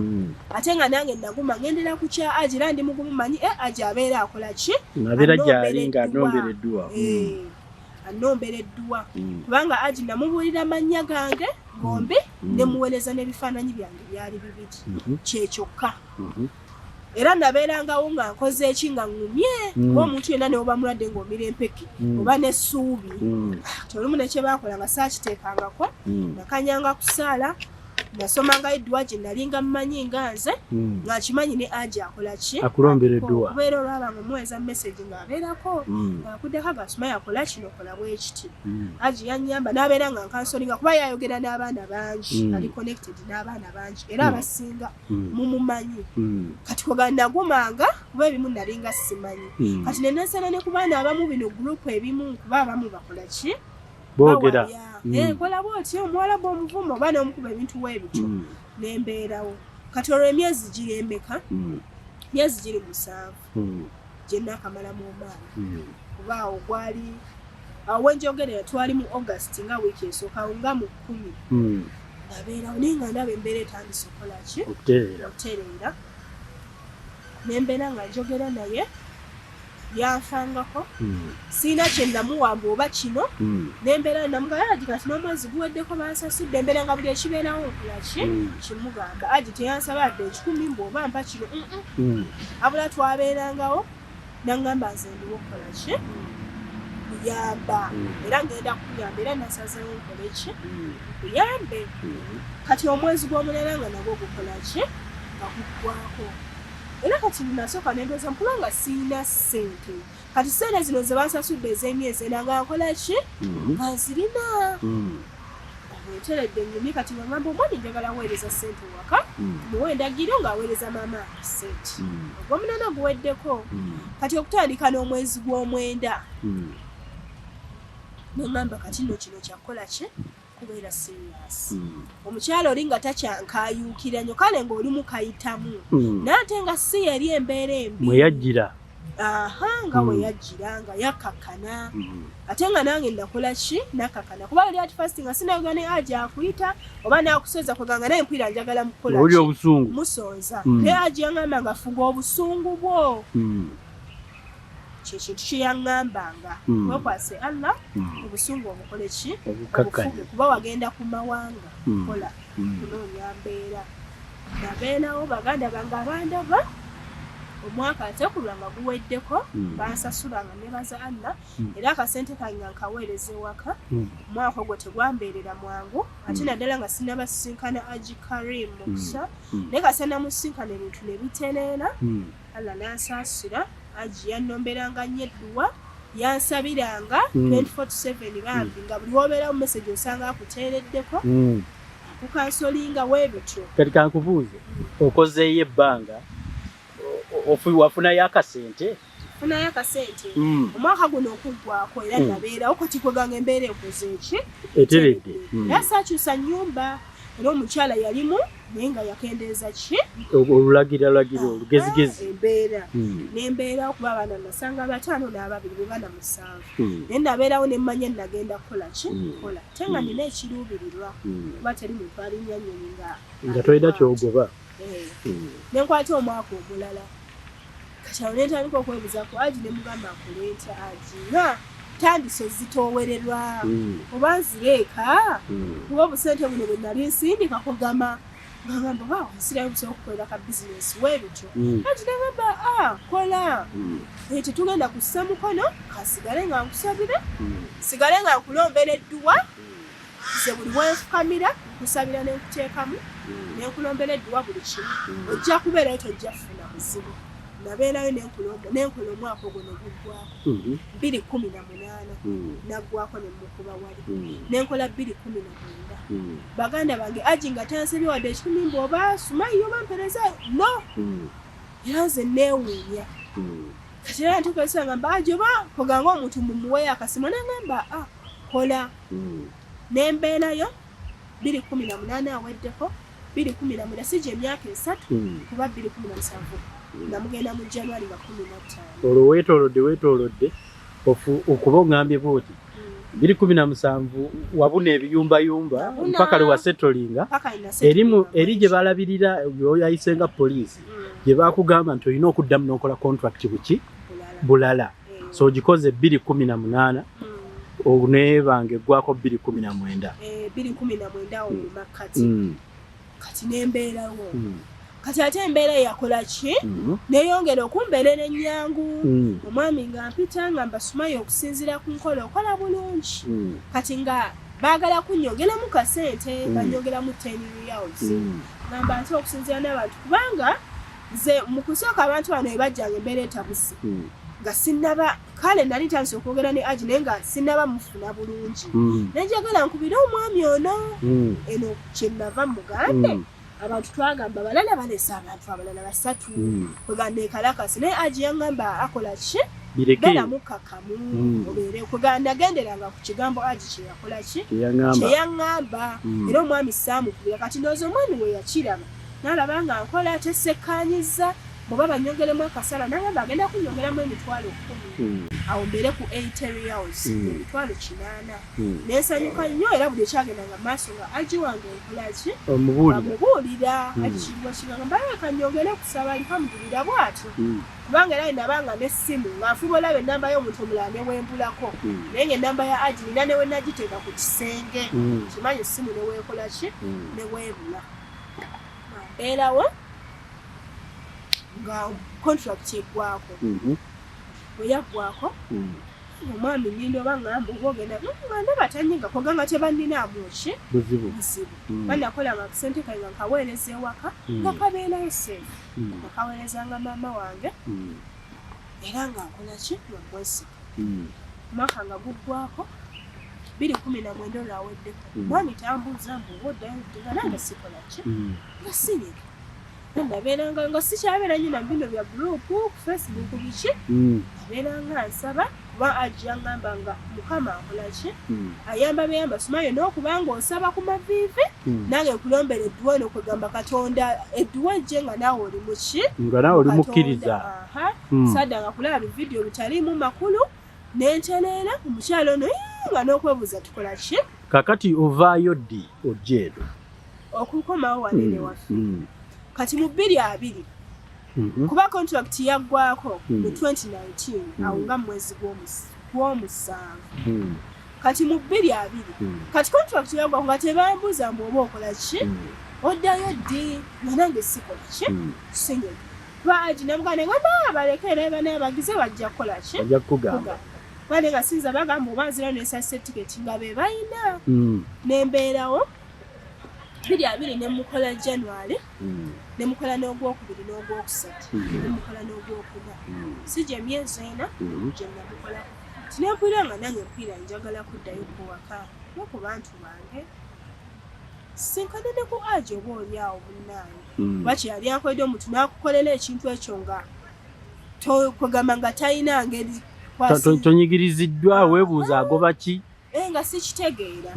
ate nga nange naguma ngendera ku kya Aji era ndi mugumu manyi Aji abeera akola ki abeera gy'ali nga anombera edduwa anombera edduwa kubanga Aji namubuulira mannya gange gombi ne muweereza n'ebifaananyi byange byali bibiri kye kyokka era nabeerangawo nga nkoze eki nga ŋŋumye oba omuntu yenna ne oba mulwadde ng'omira empeke oba n'essuubi olumu ne kye baakola nga saakiteekangako nakanyanga kusaala nasomanga edduwa gye nalinga mmanyi nga nze nga nkimanyi ne Aji akola ki akulombera edduwa okubeera olwaba nga omuweeza message ng'abeerako ng'akuddeko agasoma yakola kino kola bwekiti Aji yannyamba n'abeera nga nkansolinga kuba yayogera n'abaana bangi ali connected n'abaana bangi era abasinga mumumanyi kati kwega nagumanga kuba ebimu nalinga simanyi kati nenesana ne ku baana abamu bino group ebimu kuba abamu bakola ki boogera kola bw'oti omuwala bw'omuvuma oba n'omukuba ebintu weebityo nembeerawo kati olwo emyezi giri emeka myezi giri 7 gye naakamala mu Oman kuba awo gwali awo wenjogerera twali mu August nga wiiki esooka awo nga mu 10 nabeerawo naye nga ndaba embeera etandise okukola ki okutereera nembeera nga njogera naye yanfangako siina kye namuwamba oba kino nembeera namugamba Aji kati n'omwezi guweddeko bansasudde embeera nga buli ekibeerawo nkola ki kimugamba Aji teyansaba yadde 1,000 mbu oba mpa kino abula twabeerangawo nangamba nze ndiwo okukola ki kuyamba era ngenda kuyamba era nasazeewo nkole ki kuyambe kati omwezi gw'omunana nga nagwo gukola ki nga guggwako era kati nasooka nendowooza kubanga siina ssente kati ssente zino ze bansasudde ez'emyezi ena nga nkola ki nga nzirina nteredde ngumye kati ngamba omwami njagala weereza ssente waka muwe endagiriro ng'aweereza maama ssente ogw'omunaana guweddeko kati okutandika n'omwezi gw'omwenda nengamba kati nno kino kyakukola ki kubeera serious omukyala oli nga takyankaayuukira nnyo kale ng'olimu kayitamu naye ate nga si yeri embeera embi mwe yajjira aha nga we yajjira nga yakkakkana ate nga nange nakola ki nakkakkana kuba oli at first nga sinayogera ne Aji akuyita oba nakusooza kweganga naye mpulira njagala mukukola oli obusungu musooza naye Aji yaŋŋamba nga fuga obusungu bwo kyekintu kye yaŋŋambanga wekwase Allah obusungu obukole ki obufuge kuba wagenda ku mawanga kola kunoonya mbeera nabeerawo baganda bange abandaba omwaka ate kulwa nga guweddeko bansasula nga nebaza Allah era akasente kange nga nkaweereza ewaka omwaka ogwo tegwambeerera mwangu ate naddala nga sinnaba sisinkana Aji Karim Mukisa naye kasa namusinkana ebintu ne bitereera Allah n'ansaasira Aji yannomberanga nnyo edduwa yansabiranga 24/7 bambi nga buli wobeerawo message osanga akuteereddeko akukansolinga weebityo. Kati kankubuuze okozeeyo ebbanga wafunayo akasente? Funayo akasente omwaka guno okuggwako era nabeerawo kati kweganga embeera ekoze eki eteredde era saakyusa nnyumba era omukyala yalimu. Naye nga yakendeeza ki olulagiralagira olugezigezi embeera. Nembeera okuba abaana nasanga bataano n'ababiri be bana 7. Naye nabeerawo ne mmanya nagenda kukola ki, kola ate nga nina ekiruubirirwa, kuba teri muntu alinnya nnyonyi nga nga tolina kyogoba. Nenkwata omwaka omulala, kati awo nentandika okwebuuza ku Aji, ne mugamba nkole ntya Aji nga tandise ozitoowererwa, oba nzireeka, kuba obusente buno bwe nali nsindika kugama nga ngamba oba nsirayo busobola okukolera ka bizinesi weebityo. Aji nagamba, a kola, tetugenda kussa mukono, kasigale nga nkusabira, sigale nga nkulombera edduwa. Nze buli wenfukamira nkusabira nenkuteekamu nenkulombera edduwa, buli kimu ojja kubeerayo, tojja kufuna buzibu. Nabeerayo nenkola omwaka ogwo ne guggwako 2018, naggwako ne mukuba wali, nenkola 2019. Baganda bange, Aji nga tansabye wadde 100 mbu oba Sumayi oba mpereza, no. Era nze neewuunya. Kati era ntuuka nga mba Aji oba koganga omuntu mumuweeyo akasimu, nagamba, a kola. Nembeerayo 2018 aweddeko, 2019, sijja emyaka 3, kuba 2017 namugenda mu January nga 15. Olwo weetoolodde weetoolodde okuba oŋŋambye bwoti, 2017 wabuna ebiyumbayumba mpaka lwe wasettlinga eri gye balabirira yayise nga poliisi, gye bakugamba nti olina okuddamu n'okola contract buki bulala. So ogikoze 2018, oneebanga eggwako 2019. 2019 awo mu makkati. Kati nembeerawo. Kati ate embeera yakola ki, neyongera okumbeerera ennyangu. Omwami nga mpita nga mbasumayo okusinziira ku nkola okola bulungi. Kati nga baagala kunnyongeramu kasente, bannyongeramu 10 riyals. Ngamba nti okusinziira n'abantu, kubanga nze mu kusooka abantu bano bwe bajjanga embeera etabuse, nga sinnaba, kale nali ntandise okwogera ne Aji naye nga sinnaba mufuna bulungi. Nenjagala nkubire omwami ono eno kyenava mugambe abantu twagamba balala balese abantu abalala basatu, kwegamba ekalakasi, naye Aji yaŋŋamba akola ki, bireke, beera mukkakkamu, obeere kwegamba nagenderanga ku kigambo Aji kyeyakola ki, kyeyaŋŋamba. Kyeyaŋŋamba. Era omwami saamukubira. Kati ndowooza omwami we yakiraba n'alaba nga nkola ate sekkaanyiza bw'oba banyongeremu akasala, nagamba agenda kunyongeramu 100,000, awo mbeere ku 80 riyals, 80,000. Nensanyuka nnyo, era buli ekyagendanga mu maaso nga Aji wange nkola ki, omubuulira. Amubuulira. Aji kiriwa kigamba mbaye kanyongere kusaba, alhamdulillah bw'atyo, kubanga era nabanga n'essimu nga nfuba olaba ennamba y'omuntu omulala newembulako, naye nga ennamba ya Aji nina newe nagiteeka ku kisenge, kimanyi essimu neweekola ki, neweebula. Mbeerawo nga contract eggwako. Bwe yaggwako, omwami nninda oba ŋŋamba oba ogenda, nga ndaba tanyiga kweganga tebanninaamu ki buzibu. Buzibu. Banakolanga akasente kange nga nkaweereza ewaka, nga kabeerayo safe, nga kaweerezanga maama wange, era nga nkola ki, nga mwesiga. Omwaka nga guggwako 2019 olwaweddeko, mwami tambuuza mbu oba oddayo ddi, nga nange sikola ki, nga sinyiga. Nabeeranga nga sikyabeera nnyo na bino bya group ku Facebook biki. Nabeeranga nsaba, kuba Ajja ngamba nga Mukama akola ki, ayamba beyamba Sumayo, n'okubanga osaba ku maviivi, nange nkulombera edduwa eno, kwegamba Katonda edduwa ejje nga naawe oli muki, nga naawe oli mukkiriza. Aha. Saddanga kulaba bividiyo bitaliimu makulu, nentereera omukyalo ono, ii, nga n'okwebuuza tukola ki. Kakati ovaayo ddi ojja eno? Okukomawo wanene waffe, kati mu 2020, kuba contract yaggwako mu 2019 awo nga mu mwezi gw'omusanvu. Kati mu 2020, kati contract yaggwako nga tebambuuza mbu oba okola ki, oddayo ddi, nga nange sikola ki, sinyiga, kuba Aji namugamba ngamba baleke, era banaabagize bajja kukola ki, bajja kukugamba. Bane nga sinza bagamba oba nzira nesasa etiketi nga be balina. Nembeerawo 2020, nemukola January, nemukola n'ogwokubiri n'ogwokusatu, nemukola n'ogwokuna, si gye myezi 4 gye namukola. Tinempulira nga nange mpulira njagala kuddayo ku waka ne ku bantu bange, sinkane ne ku Aji oba oli awo munnange, kuba kyeyali ankoledde, omuntu n'akukolera ekintu ekyo nga kwegamba nga talina ngeri Tonyigiriziddwa, weebuuza agoba ki? Eh, nga sikitegeera.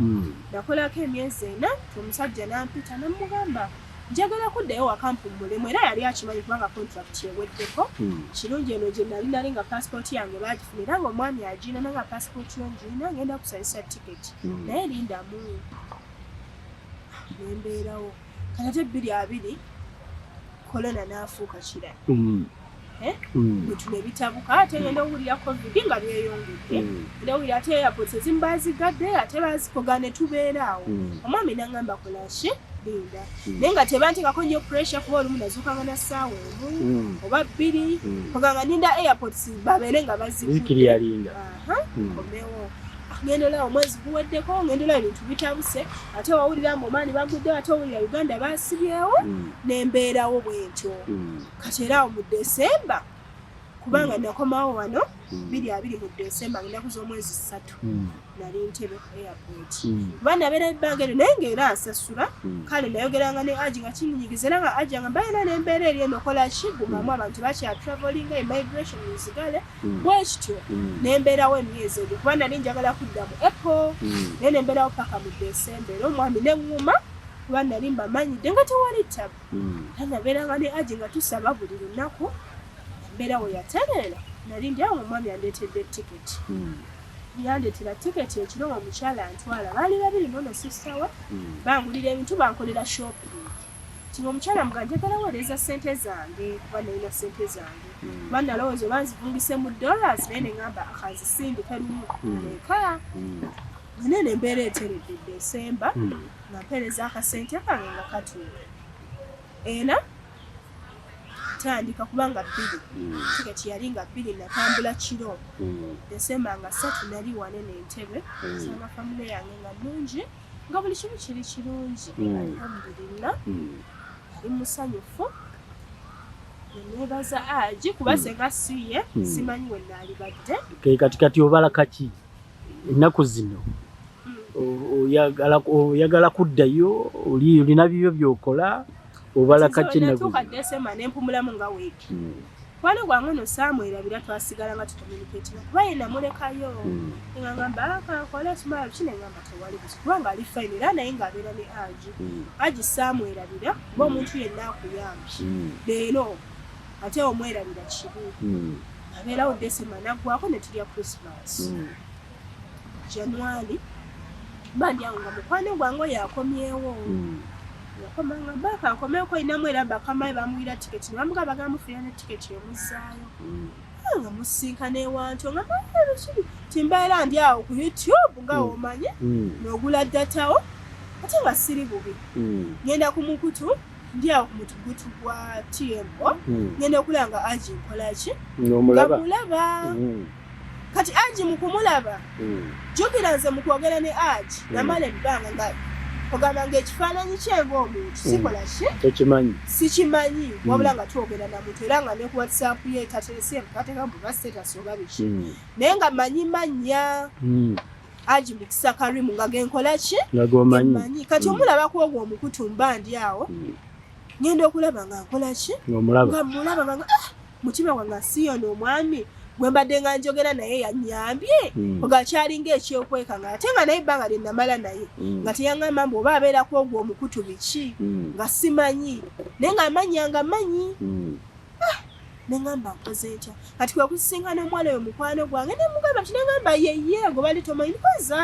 Nakolako emyezi 4, omusajja nampita namugamba Njagala kuddayo waka mpummulemu, era yali akimanyi kubanga contract eweddeko. Kirungi eno gye nali nali nga passport yange baagifuna, era nga omwami agirina, nanga passport yo ngirina, ngenda kusabisa tiketi, naye lindamu nembeerawo. Kati ate 2020 korona n'afuuka kirala. Eh? Bintu ne bitabuka, ate ngenda owulira COVID nga byeyongedde. Ngenda owulira ate airports ezimu bazigadde, ate bazikoga, ne tubeera awo. Omwami n'aŋŋamba, "Kolaki, linda." Naye nga tebanteekako nnyo pressure, kuba olumu nazuukanga na ssaawa 1 oba 2, kuganga ninda airports babeere nga bazigudde. Zikiryalinga. Aha, komewo. Ngenda olaba omwezi guweddeko, ngenda olaba ebintu bitabuse, ate wawulira mbu omaani baguddewo, ate owulira Uganda basibyewo, nembeerawo bwentyo. Kati era awo mu Desemba, kubanga nakomawo wano 2020 mu Desemba, ennaku z'omwezi 3, nali Ntebe ku airport, kuba nabeera ebbanga eryo naye ng'era nsasula. Kale nayogeranga ne Aji nga kinyigiza, era nga Aji nga mbaina n'embeera eri eno, kola ki, gumamu, abantu bakya travelinga, immigration nzigale, bwekityo. Nembeerawo emyezi egyo, kuba nali njagala kudda mu April, naye nembeerawo paka mu Desemba. Era omwami neŋŋuma, kuba nali mbamanyidde nga tewali tabu. Era nabeeranga ne Aji nga tusaba buli lunaku. Embeera we yatereera, nali ndi awo, omwami andeetedde tiketi. Yandeetera tiketi ekiro, omukyala antwala, baali babiri nono sister we, bangulira ebintu, bankolera shopping. Ti omukyala muga, "Njagala weereza ssente zange," kuba nalina ssente zange, kuba nalowooza oba nzivungise mu dollars, naye neŋŋamba akanzisindike lumu eka. Nene embeera eteredde Desemba, nga mpeereza akasente kange nga katuuka, era tandika kubanga 2, tiketi yali nga 2, natambula kiro Desemba nga 3, nali wanene Entebe. Sanga family yange nga nnungi, nga buli kimu kiri kirungi. Alhamdulillah, ali musanyufu, neneebaza Aji, kuba senga siye simanyi we naalibadde. Kati obala kaki ennaku zino? Oyagala kuddayo? Olina bibyo byokola? Obala kaki ennaku Natuuka zino? Desemba nempumulamu nga wiiki. Mukwano gwange ono saamwerabira, twasigala nga tucommunicatinga, kuba ye namulekayo. Ngamba akankole sumala biki, nengamba tewali buzibu, kubanga ali fine, era naye ng'abeera ne Aji. Aji saamwerabira, kuba omuntu yenna akuyambye leero ate omwerabira kibi. Abeerawo Desemba naggwako, ne tulya Christmas. January mba ndi awo nga mukwano gwange oyo akomyewo. Yakomanga baka nkomeko inamu, era bakamaye bamuwira tiketi, ne bamugamba bagamufiira ne tiketi emuzaayo. Nga musinkana ewantu nga biki, timbeera ndi awo ku YouTube nga omanye n'ogula data wo, ate nga siri bubi. Ngenda ku mukutu, ndi awo ku mutugutu gwa TMO, ngenda okulaba nga Aji nkola ki, nga Ng'omulaba. mulaba. Kati Aji mu kumulaba, jjukira nze mu kwogera ne Aji namala ebbanga nga ogamba ng'ekifaananyi kye ng'omuntu sikola ki, Tokimanyi. Sikimanyi, wabula nga twogera na muntu, era nga ne ku WhatsApp ye taterese kateeka mbu ba status oba biki, naye nga manyi mannya Aji Mukisa Karimu, nga genkola ki, Nga gomanyi. Manyi. Kati omulaba ku ogwo omukutu, mba ndi awo, ngenda okulaba nga nkola ki, Ng'omulaba. Nga mulaba, nga ah, mutima gwange siyono omwami gwe mbadde nga njogera naye yanyambye. Nga kyalinga ekyokweka, nga ate nga naye ebbanga lye namala naye nga teyaŋŋamba mbu oba abeera ku ogwo omukutu biki, nga simanyi, naye nga amanya nga manyi. Neŋŋamba nkoze ntya? Kati kwe kusisinkana omuwala oyo mukwano gwange, nemugamba nti, neŋŋamba yeye gwe bali tomanyi nkoza,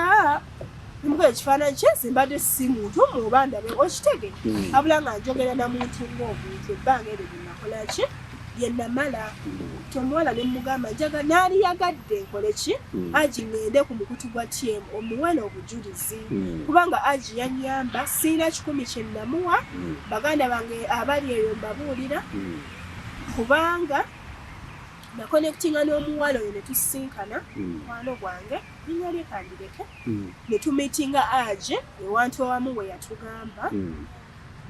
nemugamba ekifaananyi kyenze mbadde si muntu muoba ndabe okitege, abula nga njogera na muntu ng'omuntu ebbanga eryo lye nakola ki, lye namala. Ti omuwala ne mugamba njaga naaliyagadde nkole ki, Aji ŋŋende ku mukutu gwa TM omuwala obujulizi, kubanga Aji yannyamba, siina 100 kye namuwa. Baganda bange abali eyo mbabuulira, kubanga naconnectinga n'omuwala oyo ne tusisinkana, mukwano gwange, linnya lye kandireke, ne tumeetinga Aje ewantu awamu we yatugamba.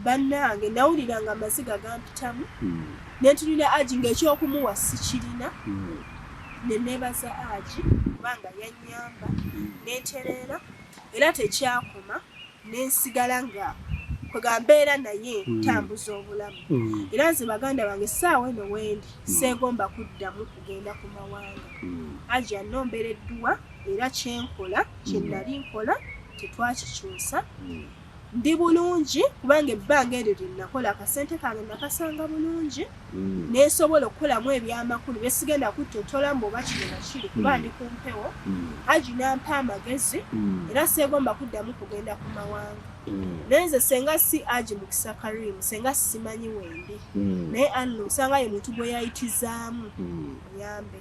Bannange, nawulira nga amaziga gampitamu, ne ntunulira Aji ng'ekyokumuwa sikirina, ne neebaza Aji kubanga yannyamba nentereera, era tekyakoma, nensigala nga kwega mbeera naye ntambuza obulamu. Era nze baganda bange, essaawa eno wendi seegomba kuddamu kugenda ku mawanga. Aji annombera edduwa, era kyenkola kye nali nkola tetwakikyusa. Ndi bulungi kubanga ebbanga eryo lye nakola akasente kange nakasanga bulungi nensobola okukolamu ebyamakulu byesigenda kuttotola mbu oba kino nakiri kuba ndi ku mpewo. Haji nampa amagezi era seegomba kuddamu kugenda ku mawanga. Naye nze senga si Haji Mukisa Karim, senga simanyi wendi. Naye Allah osanga ye muntu gwe yayitizaamu muyambe.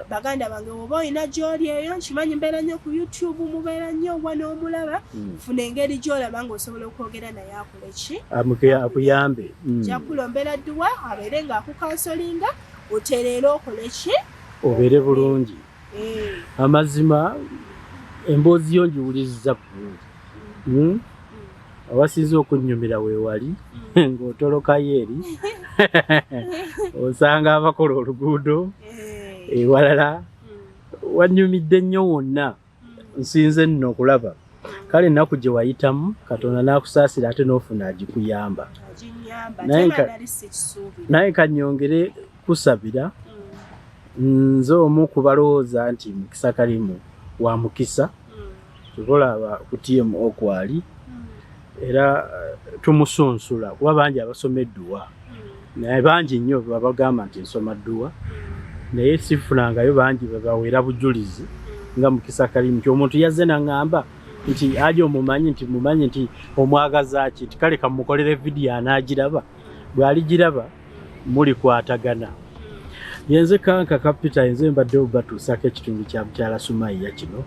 Baganda bange, woba olina gy'oli eyo, nkimanyi mbeera nnyo ku YouTube, mubeera nnyo wa n'omulaba, funa engeri gy'olaba ng'osobola okwogera naye akole ki? Akuyambe. Nja kulombera dduwa abeere ng'akukansolinga otereere okole ki? Obeere bulungi. Amazima emboozi yo ngiwuliriza bulungi. Awasinze okunnyumira weewali ng'otolokayo eri osanga abakola oluguudo ewalala. Wannyumidde nnyo wonna, nsinze nno okulaba. Kale ennaku gye wayitamu Katonda n'akusaasira ate n'ofuna agikuyamba. Aginyamba. Naye ate nali sikisuubira. Naye kanyongere kusabira. Nze omu ku balowooza nti Mukisa Karimu wa mukisa, tukolaba ku TMO kwali era tumusunsula kuba bangi abasoma edduwa, naye bangi nnyo babagamba nti nsoma dduwa, naye sifunangayo bangi babaweera bujulizi nga Mukisa Karimu, nti omuntu yazze naŋŋamba nti aje omumanyi, nti mumanyi, nti omwagaza ki, nti kale kamukolere vidiyo anaagiraba, bw'aligiraba mulikwatagana. Yenze Kanka Kapita, nze mbadde obatuusako ekitundu kya mukyala Sumaiya kino.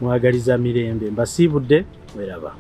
Mwagaliza mirembe, mbasiibudde, mweraba.